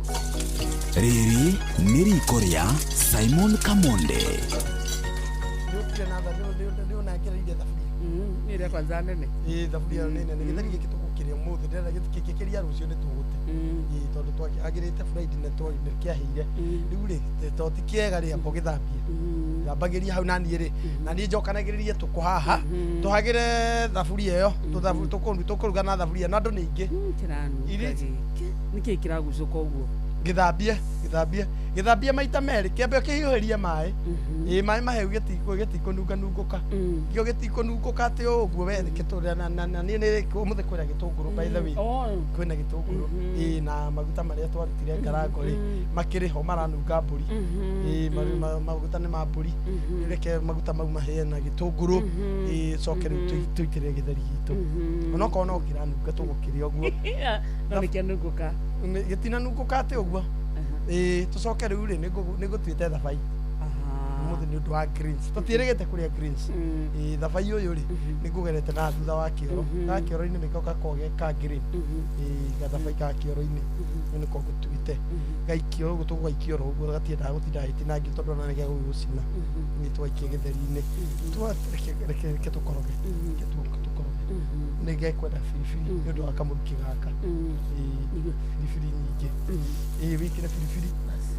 Rĩrĩ nĩ riko rĩa Simon Kamonde. Nĩũkire na thani nĩ ũnengereire thaburia. Nĩ ĩrĩa kwanza nene. Ĩĩ thaburia ĩyo nĩ nene. Gĩtheri gĩkĩ tũgũkĩrĩa ũmũthĩ ndĩrenda gĩtikĩkĩria rũciũ nĩ tũgũte. Ĩĩ tondũ twagĩrĩte Friday na nĩkĩahĩire. Rĩu rĩ to ti kĩega rĩ amba ũgĩthambie. Thambagĩria hau naniĩ rĩ na niĩ njokanagĩrĩrie tũkũ haha tũhagĩre thaburia ĩyo tũkũruga na thaburia na andũ nĩ aingĩ. Kĩranunga gĩkĩ. Nĩkĩĩ kĩragucũka ũguo? Gĩthambie gĩthambie gĩthambie maita merĩ kĩambe ũkĩhiũhĩrie maĩ. Ĩĩ maĩ mahehu gĩtikũnunganungũka. Gĩo gĩtikũnungũka atĩ ũguo we reke tũrĩa na niĩ nĩ ũmũthĩ kwĩna gĩtũngũrũ by the way. Kwĩna gĩtũngũrũ. Ĩĩ na maguta marĩa twarutire ngarango rĩ makĩrĩ ho maranunga mbũri. Ĩĩ maguta nĩ ma mbũri. Reke maguta mau mahĩe na gĩtũngũrũ. Ĩĩ coke rĩu tũitĩrĩre gĩtheri gitũ. Onokorwo no kĩranunga tũgũkĩrĩa ũguo. No nĩkĩanungũka. Gĩtinanungũka atĩ ũguo. Ĩĩ tũcoke rĩu rĩ nĩngũtuĩte thabai. Ũmũthĩ nĩ ũndũ wa greens. Tũtiĩrĩgĩte kũrĩa greens. Ĩĩ thabai ũyũ rĩ nĩngũgerete na thutha wa kĩoro. Ga kĩoro-inĩ nĩko gakoragwo ge ka green. Ĩĩ gathabai ka kĩoro-inĩ nĩko ngũtuĩte. Gaikio ũguo tũgũgaikia oro ũguo gatiendaga gũtinda gagĩtinangio tondũ ona nĩgegũgũcina. Nĩ twaikia gĩtheri-inĩ. Reke tũkoroge. Reke tũkoroge. Nĩgekwenda biribiri nĩ ũndũ wa kamũrukĩ gaka. Ĩĩ biribiri nyingĩ. Ĩĩ wĩkĩre biribiri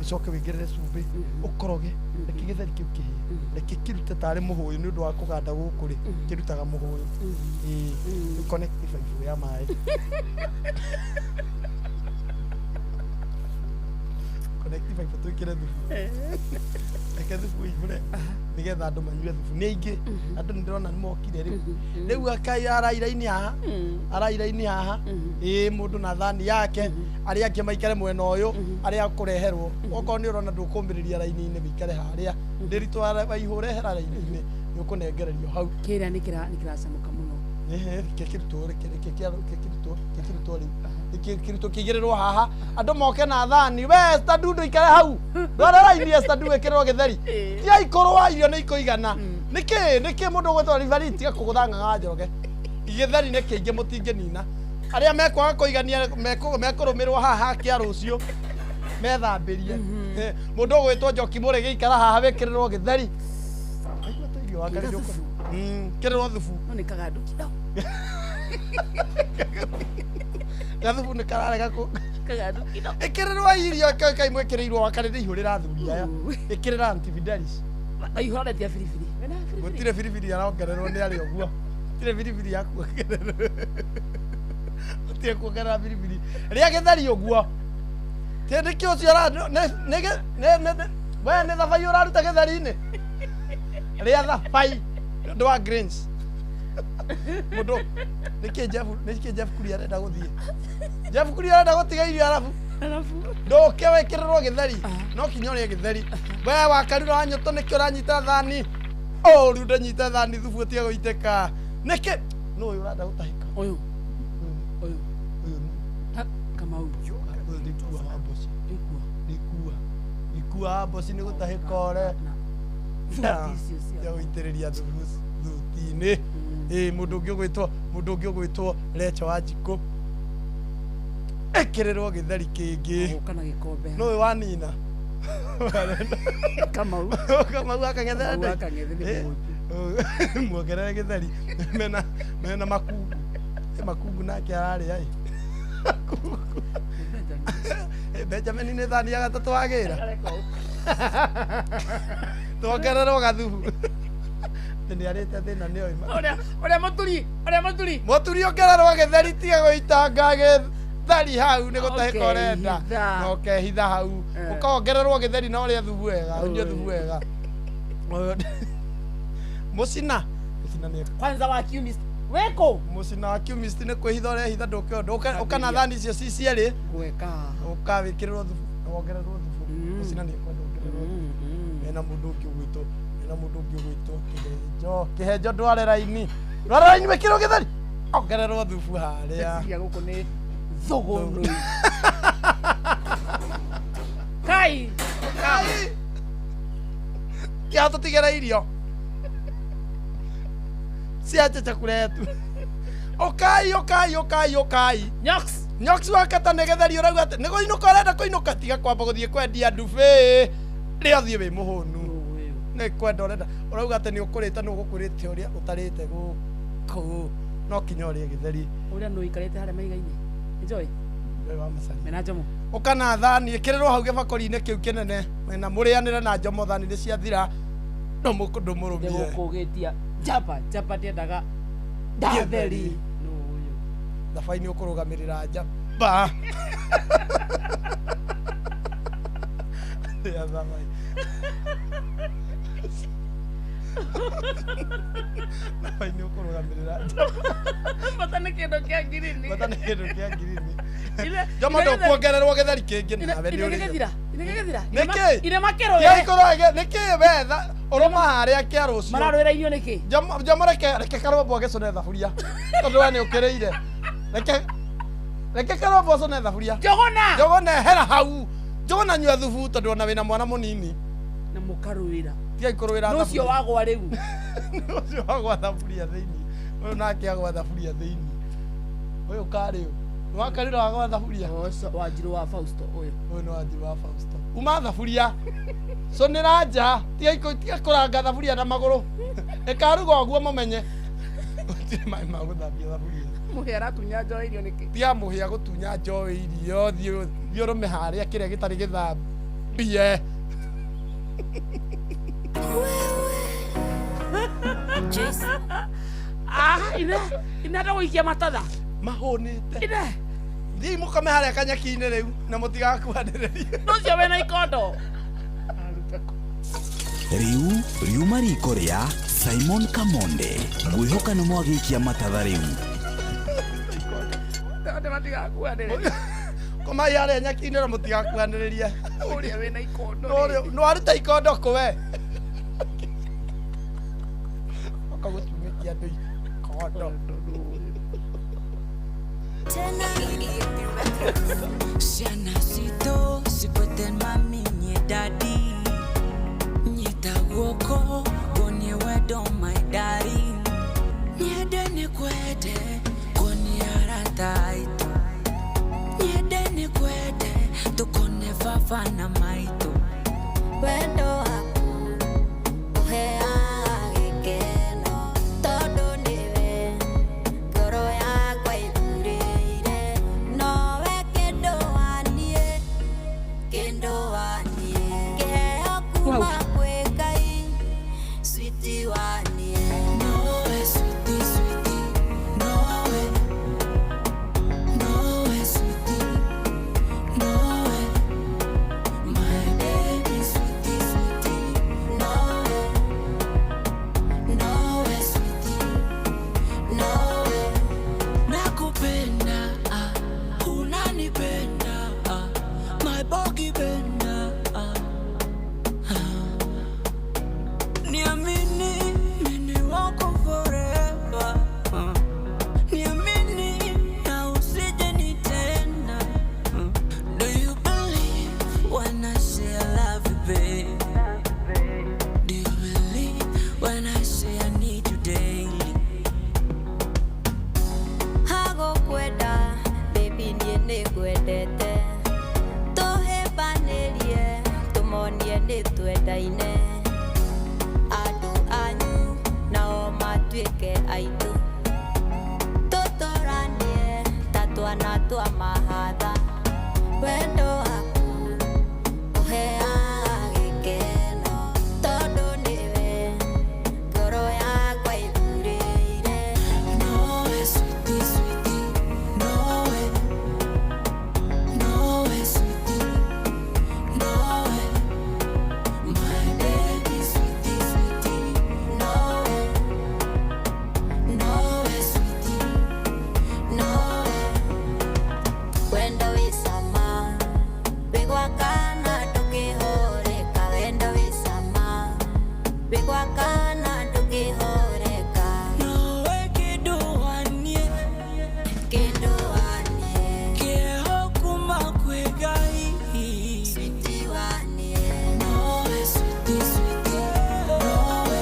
ũcoke wĩngĩrĩre cumbĩ ũkoroge reke gĩtheri kĩu kĩhĩe reke kĩrute tarĩ mũhũyũ nĩ ũndũ wa kũganda gũkũ rĩ kĩrutaga mũhũyũ. Ĩĩ rĩu connect baibũ ya maĩ. Connect baibũ twĩkĩre thubu. Reke thubu ĩihũre nĩgetha andũ manyue thubu. Nĩ aingĩ andũ nĩ ndĩrona nĩ mokire rĩu. Rĩu akai araira-inĩ haha araira-inĩ haha ĩĩ mũndũ na thani yake arĩa angĩ maikare mwena ũyũ arĩa akũreherwo okorwo nĩ ũrona ndũkũmĩrĩria raini-inĩ wĩikare harĩa ndĩritũ waihũrehera raini-inĩ nĩ ũkũnengererio hau. Kĩrĩa nĩ kĩracamũka mũno. Kĩrutwo kĩrutwo rĩu kĩrutwo kĩigĩrĩrwo haha andũ moke na thani we Esther Ndu ndũikare hau ndwara raini Esther Ndu ĩkĩrĩrwo gĩtheri tiga ikũrũa irio nĩ ikũigana nĩkĩ nĩkĩ mũndũ ũgwĩtwo Rivari tiga kũgũtha Ng'ang'a Njoroge gĩtheri nĩ kĩingĩ mũtingĩnina. Arĩa mekwaga kũigania mekũrũmĩrwo haha kĩa rũciũ methambĩrie. Mũndũ ũgwĩtwo Njoki Mũrĩ gĩikara haha wĩkĩrĩrwo gĩtheri. Aigua tũirio wakarĩ Thubu. Kĩrĩrwo thubu. No nĩ kagandu kido. Gathubu nĩ kararega kũ Kagandu kido. Ĩkĩrĩrwo irio kai mwĩkĩrĩirwo wakarĩ nĩ ihũrĩra athuri aya. Ĩkĩrĩra Aunty Fidelis. Aihũra ndetia biribiri. Wena biribiri. Gũtirĩ biribiri arongererwo nĩ arĩ ũguo. Gũtirĩ biribiri ya kuongererwo. Gũtirĩ kuongerera biribiri. Rĩa gĩtheri ũguo. Kĩndĩ kĩ ũcio nĩ we nĩ thabai ũraruta gĩtheri-inĩ. Rĩa thabai nĩ ũndũ wa grains. Mũndũ nĩkĩ Jeff Kuria arenda gũthiĩ? Jeff Kuria arenda gũtiga irio arabu. Ndũke wĩkĩrĩrwo gĩtheri. No kinya ũrĩe gĩtheri. We wakarura wa nyoto nĩkĩ ũranyita thani? Ũru ndanyita thani thubu ũtige gũitĩka. Nĩkĩ? Nũ ũyũ ũrenda gũtahĩka? Ũyũ. Ũyũ. Ũyũ. Kamau. Ũyũ nĩ ikua wa mboci. Ikua. Ikua wa mboci nĩ gũtahĩka ũre. Ya gũitĩrĩria thubu thuti-inĩ. Ĩ mũndũ ũngĩ ũgwĩtwo Recho wa Njikũ. Ĩkĩrĩrwo gĩtheri kĩngĩ. Gũka na gĩkombe. Nũ ũyũ wanina? Kamau. Kamau akang'ethera Kamau akang'ethera nĩ muongerere gĩtheri. Mena makungu. Makungu nake ararĩa ĩ. Benjamin nĩ thani ya gatatũ wagĩra. Tuongererwo gathubu. Nĩ arĩte thĩna nĩ oima. Ũrĩa mũturi, ũrĩa mũturi. Mũturi ongererwo gĩtheri tiga gũitanga gĩtheri hau nĩ gũtahĩka ũrenda. Na ũkehitha hau. Ũkongererwo gĩtheri na ũrĩe thubu wega, ũnyue thubu wega. Mũcina. Mũcina nĩ kwanza wa kiumist. Weko. Mũcina wa kiumist nĩ kwĩhitha ũrehitha ndũke ũndũ. Ũka na thani icio ci cierĩ. Gweka. Ũka wĩkĩrĩrwo thubu na wongererwo thubu. Mũcina nĩ ekwenda wongererwo thubu. Mena mũndũ ũngĩ ũgwĩtwo mena mũndũ ũngĩ ũgwĩtwo Kĩhenjo. Kĩhenjo ndware raini. Ndware raini wĩkĩrwo gĩtheri. Ongererwo thubu harĩa. Cia gũkũ nĩ thũgũnũ. Kai. Kai. Kia tũtigĩre irio. Ciache chakula yetu. Ũkai ũkai ũkai ũkai. Nyox. Nyox wakata nĩ gĩtheri ũrauga atĩ nĩ kũinũka ũrenda kũinũka tiga kwamba gũthiĩ kwendia ndubi. Rĩa ũthiĩ wĩ mũhũnu. Nĩ kwenda ũrenda ũrauga atĩ nĩ ũkũrĩte nĩ ũgũkũrĩte ũrĩa ũtarĩte gũkũ. No kinya ũrĩe gĩtheri. Ũrĩa nũ ũikarĩte harĩa mahiga-inĩ. Enjoy. Mena Njomo. Ũka na thani ĩkĩrĩrwo hau gĩbakũri-inĩ kĩu kĩnene. Na mũrĩanĩre na Njomo thani nĩ ciathira. No ndũmũrũmie. Ndĩgũkũgĩtia njamba njamba ndiendaga ndatheri. Thabai nĩ ũkũrũgamĩrĩra njamba. Ya thabai. Thabai nĩ ũkũrũgamĩrĩra njamba. Bata nĩ kĩndũ kĩa ngirini. Bata nĩ kĩndũ kĩa ngirini. Njomo ndũkuongererwo gĩtheri kĩngĩ nawe nĩ ũrĩo. Inegethira. Nĩkĩ? Ine makĩrũĩre. Nĩkĩ wetha ũrũma harĩa kĩa rũciũ. Mararũĩra irio nĩkĩ? Njomo reke Karũmbo agĩcũne thaburia. Tondũ we nĩ ũkĩrĩire. Reke Karũmbo acũne thaburia. Njogona. Njogona ehera hau. Njogona nyua thubu tondũ ona wĩna mwana mũnini. Na mũkarũĩra. Tigai kũrũĩra thaburia. Nũcio wagwa rĩu. Nũcio wagwa thaburia thĩinĩ. Ũyũ nake agwa thaburia thĩinĩ. Ũyũ karĩ ũ? Wakarira wagwa thaburia. Wanjiru wa Fausto ũyũ. Ũyũ nĩ Wanjiru wa Fausto. Uma thaburia. Cũnĩra nja. Tiga kũranga thaburia na magũrũ. Ĩkaruga ũguo mũmenye. Gũtirĩ maĩ ma gũthambia thaburia. Mũhĩa aratunya njoe irio nĩkĩ? Tiga mũhĩa gũtunya njoe irio. Thiĩ ũrũme harĩa kĩrĩa gĩtarĩ gĩthambie. Ine anda gũikia matatha. Mahũnĩte. Ine. Thiĩi mũkome harĩa kanyeki-inĩ rĩu na mũtigakuhanĩrĩrie. Ũcio wĩna ikondo. Rĩu riuma riko rĩa Simon Kamonde. Ngwĩhoka nĩ mwagĩikia matatha rĩu. Andũ matigakuhanĩrĩria. Komai harĩa nyeki-inĩ na mũtigakuhanĩrĩrie. Ũrĩa wĩna ikondo. Nĩ waruta ikondo kũ we? Ũka gũcumĩkia andũ ikondo. Ciana citũ cikwete mami nye daddy. Nyita guoko ngonie wendo my daddy. Nyende nĩ kwende ngonie arata aitũ. Baba na maitũ. Wendo waku ũheaga gĩkeno, tondũ nĩwe ngoro yakwa ĩthurĩire. Nowe kĩndũ waniĩ, kĩndũ waniĩ, kĩheo kuma kwĩ Ngai, sweetie waniĩ. Nowe sweetie, sweetie, nowe. Nowe sweetie, nowe. My baby sweetie, sweetie, nowe. Nowe sweetie, nowe. Nakupenda, ah, unanipenda, ah, my bogi benda, ah, ah. Niamini, mimi wako forever, ah. Niamini na usije nitenda, ah. Do you believe when I say I love you, babe? Do you believe when I say I need you daily? Hagũkwenda baby niĩ nĩngwendete, tũhĩmbanĩrie tũmonie nĩ twendaine, andũ anyu nao matuĩke aitũ, tũtũranie ta twana twa mahatha. Wendo waku ũheaga gĩkeno, tondũ nĩwe ngoro yakwa ĩthurĩire. Nowe sweetie, sweetie, nowe. Nowe sweetie, nowe. My baby sweetie, sweetie, nowe. Nowe sweetie, nowe. Wendo wĩ cama, wĩ gwakana ndũkĩhoreka. Wendo wĩ cama, wĩ gwakana ndũkĩhoreka. Nowe kĩndũ waniĩ, Kĩndũ waniĩ, kĩheo kuma kwĩ Ngai. Sweetie waniĩ. Nowe sweetie, sweetie, nowe.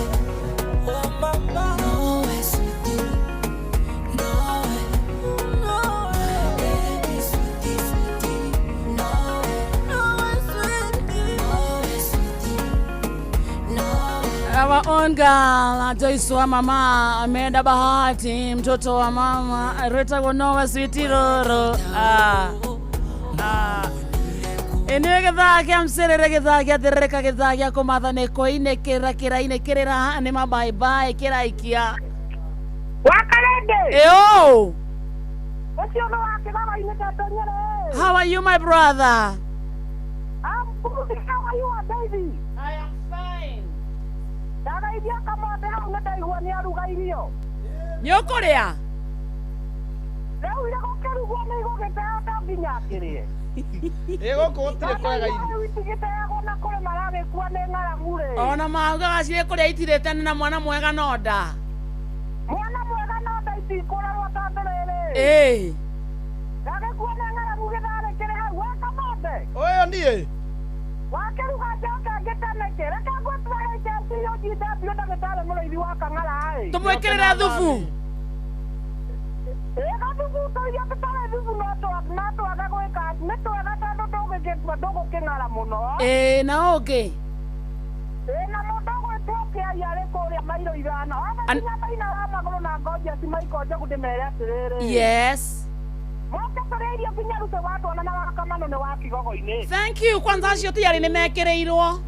Oh mama, nowe sweetie, nowe. Nowe baby sweetie, sweetie, nowe. Nowe sweetie, Nowe sweetie, nowe. Our own girl Joyce wa mama ameenda bahati, mtoto wa mama rwetagwo nowe sweetie roro. Ah. Ah. Ĩnĩwe gĩthaa kĩa mcerere, gĩthaa gĩa thĩrĩrĩka, gĩthaa gĩa kũmatha nĩ kũinĩkĩra kĩrainĩkĩrĩra nĩ mabaĩbaĩ kĩraikia. Wakarende. Ĩũ. Ũcio nĩ wa kĩgaba-inĩ Tete. How are you, my brother? I'm good. How are you, baby? I am fine. Ndagaithia Kamande hau nĩ ndaigua nĩ aruga irio. Nĩ ũkũrĩa? Rĩu irĩ gũkĩrugwo nĩ igũgĩteo to nginya akĩrĩe. Ĩ gũkũ gũtirĩ kwega irio. Rĩu itigĩteagwo na kũrĩ maragĩkua nĩ ng'aragu rĩ. Ona maugaga cirĩ kũrĩa itirĩ tene na mwana mwega no nda. Mwana mwega no nda itikũrorwo tondũ rĩrĩ. Ĩĩ. Ndagĩkua nĩ ng'aragu gĩtharĩ kĩrĩ hau we Kamande. Ũyũ niĩ. Wakĩruga njoke ngĩteneke. Reke ngũtue HSCOGW ndagĩtarĩ mũrĩithi wa Kang'ara ĩ. Tũmwĩkĩrĩre thubu. Ĩ gathubu tũirio tũtarĩ thubu no twage gwĩka nĩ twega tondũ ndũgĩgĩtua ndũgũkĩng'ara mũno. Ĩĩ na ũngĩ. Ĩ na mũndũ ũgwĩtwo Kĩai arĩ kũrĩa mairo 5. Othe nginya maina wa magũrũ na Ngoja ci Michael Njogu ndĩmere atĩrĩrĩ. Yes. Moke tũrĩe irio nginya rute wa twana na wa Kamano nĩ wa Kigogo-inĩ. Thank you. Kwanza acio ti arĩ nĩ mekĩrĩirwo.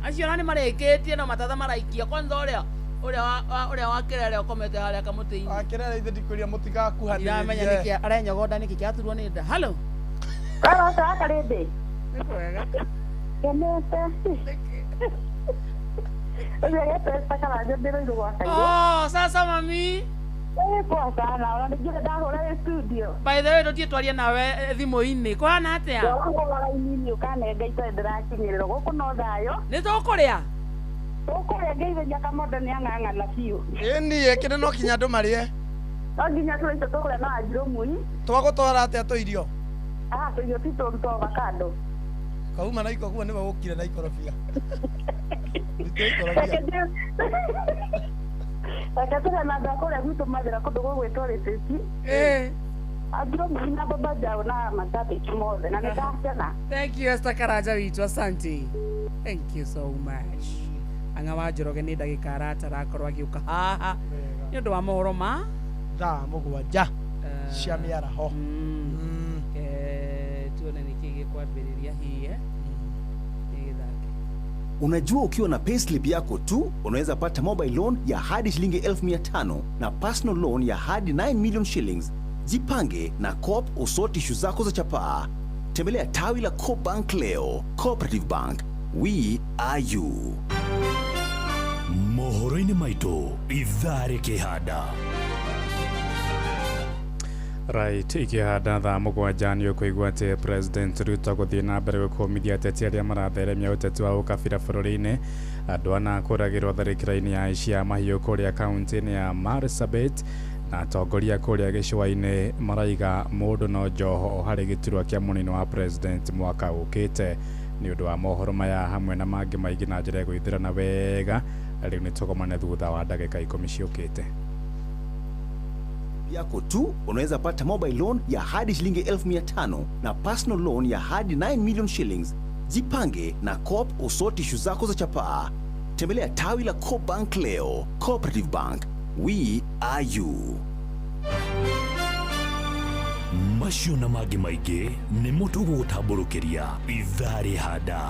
Acio ona nĩ marĩkĩtie no matatha maraikia. Kwanza ũrĩa ũrĩa wa kĩrere ũkomete harĩa kamũtĩ-inĩ. Wa kĩrere ithe ndikwĩria mũtigakuhanĩrĩrie. Ndiramenya nĩkĩ arenyogonda nĩkĩ kĩaturwo nĩ nda. Hello. Hello, Wakarĩndĩ. Nĩ kwega. Kenete. Ũcio getwo Karanja ndĩroirwo gwa Kairũ. Oh, sasa mami. Poa sana. Ona ningĩ ndahũra wĩ studio. By the way, ndũtige twarie nawe thimũ-inĩ. Kũhana atĩa? Ndahũra raini-inĩ ũkanenga itarĩ ndĩrakinyĩrĩrwo. Gũkũ no thayũ. Nĩ tũkũrĩa? Tũkũrĩa ngeithĩria Kamondo nĩ ang'ang'ana biũ. Ĩ niĩ kĩndũ no kinya andũ marĩe. No nginya tũrĩa icio tũkũrĩa na Wanjirũ Mui. Twagũtwara atĩa tũirio? Ah, tũirio ti tũru twa avocado. Kauma na ikoguo nĩwe ũkire na ikorobia. Rutĩra ikorobia. Reke tũrĩa na andũ a kũrĩa gwitũ Mathĩra kũndũ gũgwĩtwo Rĩtĩki. Ĩĩ. Andũ na baba jao na mashabiki mothe na nĩndakena. Thank you Esther Karanja witũ, asante. Thank you so much. Anga wa Njoroge nĩ ndagĩka aratarakorwo agĩũka haha nĩ ũndũ wa mohoro ma thaa 7 cia mĩaraho. Tuone nĩkĩ gĩkwambĩrĩria hihi gĩthake. Unajua ukiwa na payslip yako tu unaweza pata mobile loan ya hadi shilingi 1500 na personal loan ya hadi 9 million shillings. Jipange na Coop usoti ishu zako za chapaa. Tembelea tawi la Coop Bank leo. Cooperative Bank, we are you. Mohoro-inĩ maitũ ithaa rĩkĩhanda. Right, ikihanda thaa 7 nĩ ũkũigua atĩ President Ruto gũthiĩ na mbere gũkũmithia ateti arĩa maratheremia ũteti wa ũkabira bũrũri-inĩ. Andũ ana kũragĩrwo tharĩkĩra-inĩ ya aici a mahiũ kũrĩa kaunti-inĩ ya Marsabit, na atongoria kũrĩa gĩcũa-inĩ maraiga mũndũ no Joho harĩ gĩturwa kĩa mũnini wa president mwaka ũkĩte. Nĩ ũndũ wa mohoro maya hamwe na mangĩ maingĩ na njĩra ya gwĩthĩrana wega, rĩu nĩ tũgomane thutha wa ndagĩka 10 ciũkĩte. Yako tu unaweza pata mobile loan ya hadi shilingi 1500 na personal loan ya hadi 9 million shillings. Jipange na Coop usoti ishu zako za chapaa. Tembelea tawi la Coop Bank leo. Cooperative Bank, we are you. Macio na mangĩ maingĩ nĩmo tũgũgũtambũrũkĩria ithaa rĩhanda.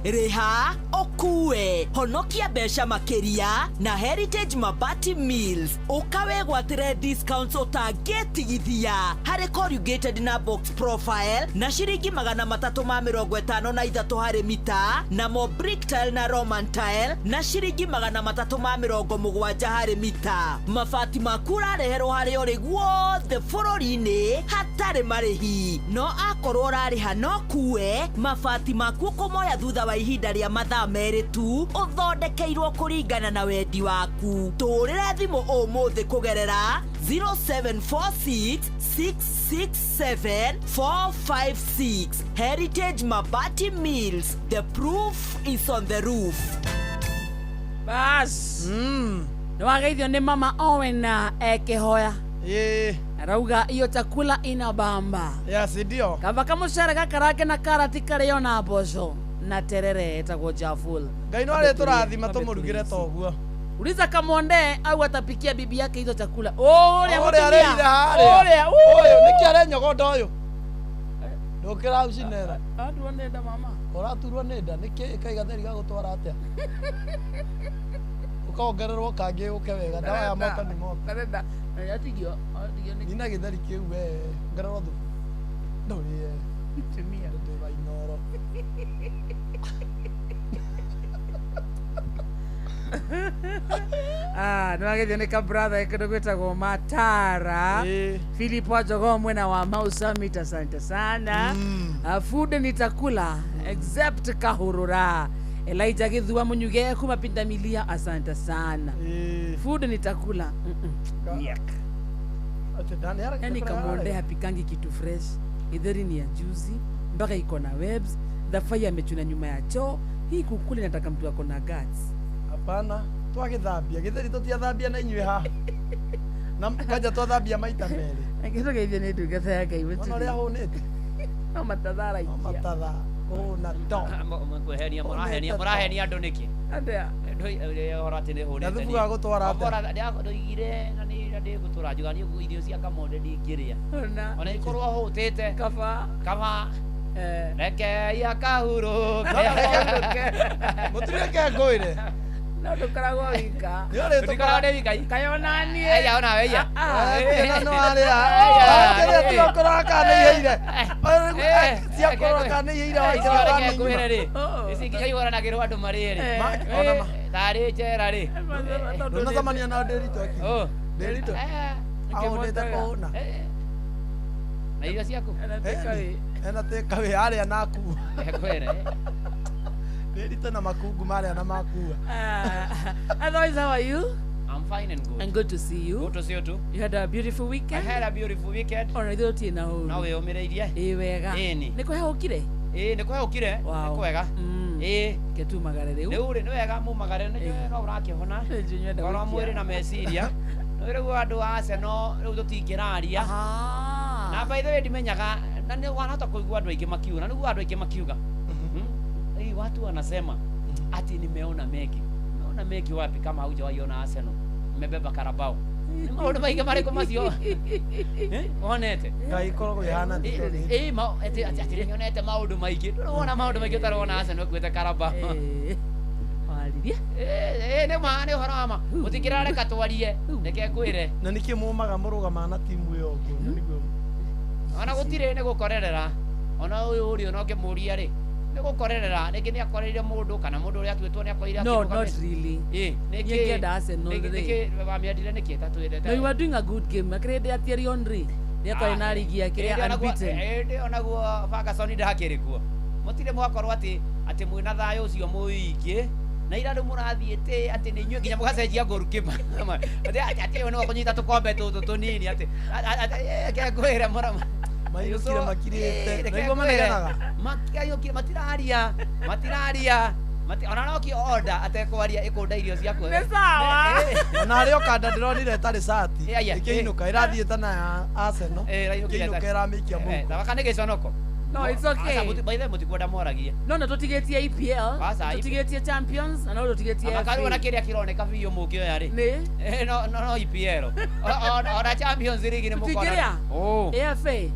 Rĩha ũkue honokia mbeca makĩria na Heritage Mabati Mills ũkawegwatĩre discounts ũtangĩtigithia harĩ corrugated na box profile na ciringi 353 harĩ mita, namo brick tile na Roman tile na ciringi 370 harĩ mita. Mabati maku ũrareherwo harĩa ũrĩ guothe bũrũri-inĩ hatarĩ marĩhi, no akorwo ũrarĩha no kue mabati maku ũkũmoya thutha wa ihinda rĩa mathaa 2 tu, ũthondekeirwo kũringana na wendi waku. Tũhũrĩre thimũ ũmũthĩ kũgerera 0746 667 456. Heritage Mabati Mills, the proof is on the roof. Bas. Nĩ wageithio nĩ mama Owen ekĩhoya. Arauga iyo chakula ina bamba. Yes, ndio. Kava kamucere gakarange na karati karĩo na mboco na terere etagwo Jaful. Ngai no arĩtũrathima tũmũrugĩre toguo. Uliza Kamonde au atapikia bibi yake hizo chakula. Ũrĩa mũtumia. Ũrĩa ũyũ nĩkĩ arenyogonda ũyũ? Ndũkĩra ucinera. Aturwo nĩ nda mama. Ũraturwo nĩ nda nĩkĩ ĩkaiga theri gagũtwara atĩa? Ũkongererwo kangĩ ũke wega ndawa ya moto nĩ moto. Ndarenda. Atigio atigio nĩ. Nina gĩtheri kĩu we ongererwo thubu. Ndũrĩe. Tumia. Ndĩ wa Inoro. Nĩ wageithio nĩ kabrother kĩndũ gwĩtagwo Matara. Philip Wajogo mwena wa Mau Summit, asante sana. Food nitakula except kahurura. Elijah Githua Munyuge kuma Pindamilia, asante sana. Food nitakula. Yak. Yani Kamonde hapikangi kitu fresh. Itheri ni ya juzi mpaka iko na webs. Dhafaya amechuna nyuma ya choo. Hii kukule nataka mtu ako na guts. Hapana, twagĩthambia gĩtheri tũtiathambia na inyuĩ haha. Na kwanja twathambia maita merĩ. Angĩtũgeithia nĩ ndungata ya Ngai Ona ũrĩa hũnĩte. No matatha araikia. No matatha. Kũhũna to. Mũrahenia mũrahenia andũ nĩkĩ? Atĩa? Ũhoro atĩ nĩ hũnĩte. Na thubu wa gũtwara atĩa? Ndoigire na nĩ ndĩgũtũra njuga niĩ irio cia Kamonde ndingĩrĩa. Ona ikorwo hũtĩte. Kaba. Kaba. Reke yakahurũke. Mũtumia ke ngũĩre. No ndũkoragwo wika. Ndũkoragwo ndĩ wika. Kaĩ ona niĩ. Aya ona we iya. Ĩno no arĩa. Kĩrĩa tiokora kana nĩ iheire. Ciakorwo kana nĩ iheire waikara kana nĩ ngwĩre rĩ. Ici nginya ihũranagĩrwo andũ marĩe rĩ. Tarĩ njera rĩ. Ndũnacemania na Ndĩritũ aki. Ndĩritũ. Ahũnĩte kũhũna. Na irio ciaku? Ena takeaway arĩa na akua. Ngwĩre. Ndĩritũ na makungu marĩa na makua. Otherwise, how are you? I'm fine and good. And good to see you. Good to see you too. You had a beautiful weekend? I had a beautiful weekend. Ona ithuĩ tũtirĩ na ũru. No wĩyũmĩrĩirie. Ĩĩ wega. Ĩni. Nĩ kũhehũkire? Ĩĩ nĩ kũhehũkire. Nĩ kwega. Ĩĩ. Reke tumagare rĩu. Rĩu rĩ nĩ wega mumagare nĩ no ũrakĩhona. Ngoro mwĩrĩ na meciria. Rĩu andũ a Arsenal rĩu tũtingĩraria. Na by the way ndimenyaga na nĩ wanahota kũigua andũ aingĩ makiuga na nĩguo andũ aingĩ makiuga. Watu wanasema ati nimeona mengi. Nimeona mengi wapi kama haujawahi ona Arsenal imebeba Carabao. Nĩ maũndũ maingĩ marĩkũ macio? Wonete? Ngai ikoragwo ihana atĩ nyonete maũndũ maingĩ. Ndũrona maũndũ maingĩ ũtarona Arsenal ĩkuĩte Carabao. Waririe? Nĩ ma nĩ ũhoro wa ma. Mũtingĩrareka twarie. Reke ngwĩre. Na nĩkĩ mũmaga mũrũgamaga na timu ĩyo ũguo na nĩguo ona gũtirĩ nĩ gũkorerera. Ona ũyũ ũrĩ ona ũngĩmũria rĩ nĩ gũkorerera rĩngĩ nĩ akorereire mũndũ kana mũndũ ũrĩa atuĩtwo nĩ akoreire. No, not really. Nĩkĩ ngĩenda Arsenal rĩ. Nĩkĩ wamĩendire nĩkĩ ta twĩre. No, you are doing a good game. Akĩrĩ ndĩ Thierry Henry. Nĩ akorire na ligi yake ĩrĩa unbeaten. Ĩndĩ onaguo Ferguson ndakĩrĩ kuo. Mũtirĩ mwakorwo atĩ mwĩna thayũ ũcio mũingĩ. Na ira rĩu mũrathiĩte atĩ nĩ inyuĩ nginya mũgacenjia goalkeeper. Atĩ ũyũ nĩwe kũnyita tũkombe tũtũ tũnini atĩ ngwĩre mũrama. Maiyũkire makirĩte. Nĩguo manegenaga. Maiyũkire matiraria. Matiraria. Ona no kĩ order atekwaria ĩkũnda irio ciaku. Nĩ sawa. Ona harĩ o kanda ndĩronire ĩtarĩ cati. Ĩkĩinũka ĩrathiĩte na ya Arsenal. Ĩkĩinũka ĩramĩikia mũhuko. Thaka nĩ gĩconoko. No, it's okay. By the way, mũtikwenda mwaragie. No, na tũtigĩtie EPL, tũtigĩtie Champions, na no tũtigĩtie FA. Makarwo na kĩrĩa kĩroneka biũ mũkĩoya rĩ. Nĩ? No no EPL. Ona Champions League nĩ mũkona. Tũtingĩrĩa? AFA.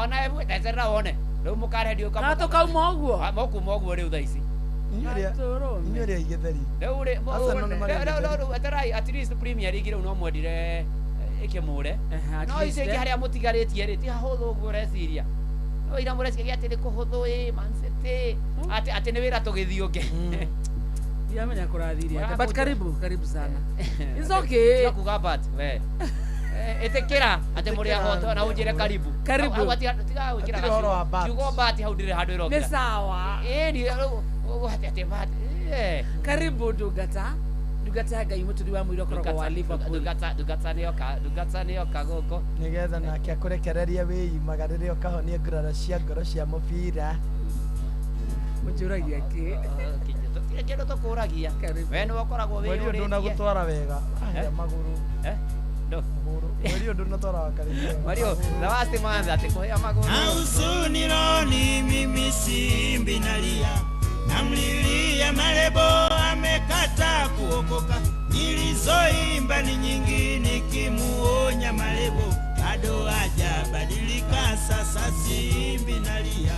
Ona eterera wone. Rĩu mũkarendio Kana tũkauma ũguo? Mũkuma ũguo rĩu thaa ici. Inyuĩ rĩa igĩtheri. Rĩu rĩ rĩu eterai at least Premier League rĩu no mwendire ĩkĩmũre. No icio ingĩ harĩa mũtigarĩtie rĩ ti hahũthũ ũguo ũreciria. No ira mũreciria atĩ nĩ kũhũthũ ĩ Man City atĩ nĩ wĩra tũgĩthiĩ ũngĩ. Ndiramenya kũrathirie atĩa. But karibu, karibu sana. It's okay. Tiga kuga but we. Ĩtĩkĩra atĩ mũrĩ ahoto na ũnjĩre karibu. Karibu. Tiga gwĩkĩra kiugo but hau ndĩrĩ handũ ĩrokĩra. Nĩ sawa. Ĩni atĩ but. Karibu ndungata. Ndungata ya Ngai mũturi wa mũira ũkoragwo wa Liverpool. Ndungata nĩyoka gũkũ. Nĩgetha nake akũrekererie wĩimaga rĩrĩa ũkahonia nguraro cia ngoro cia mũbira. Mũnjũragia kĩ? Tũtirĩ kĩndũ tũkũragia. We nĩwe ũkoragwo Mweri ũyũ wĩyũrĩtie. ndũnagũtwara wega. Ahĩa magũrũ. Ndo. Mweri ũyũ ndũnatwara wakarĩkia. Mweri ũyũ, the last month atĩ kũhĩa magũrũ. Na huzuni rohoni mimi simbi nalia. Namlilia Malebo amekata kuokoka. Nilizoimba ni nyingi nikimuonya Malebo bado hajabadilika, sasa simbi nalia.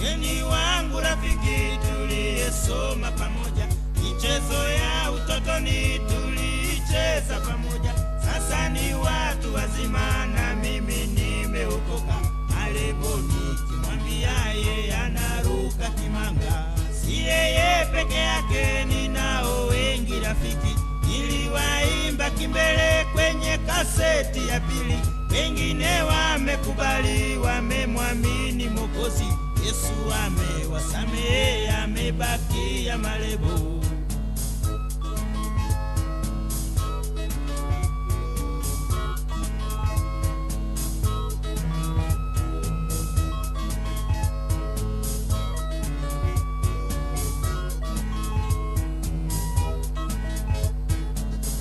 Yeni wangu rafiki tuliyesoma pamoja, michezo ya utotoni tulicheza pamoja, sasa ni watu wazima na mimi nimeokoka. Malebo nikimwambia yeye anaruka kimanga. Si yeye peke yake, ninao wengi rafiki. Niliwaimba kimbele kwenye kaseti ya pili, wengine wamekubali, wamemwamini Mwokozi. Yesu amewasamehe, amebakia Malebo.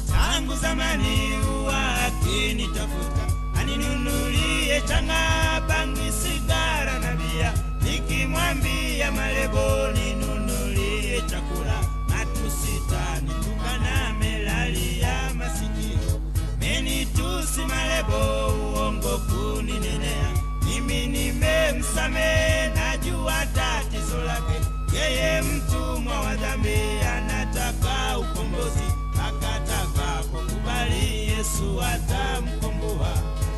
Tangu zamani huwa akinitafuta, aninunulie changa, bangi, sigara na bia. Nikimwambia Malebo ninunulie chakula, matusita nitukana, amelalia masikio. Menitusi Malebo, uongo kuninenea. Mimi nimemsamehe, najua tatizo lake. Yeye mtumwa wa dhambi, anataka ukombozi. Akataka kukubali Yesu atamkomboa.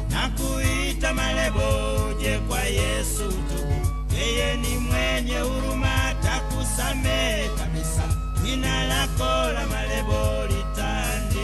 Na kuita Malebo uje kwa Yesu utubu.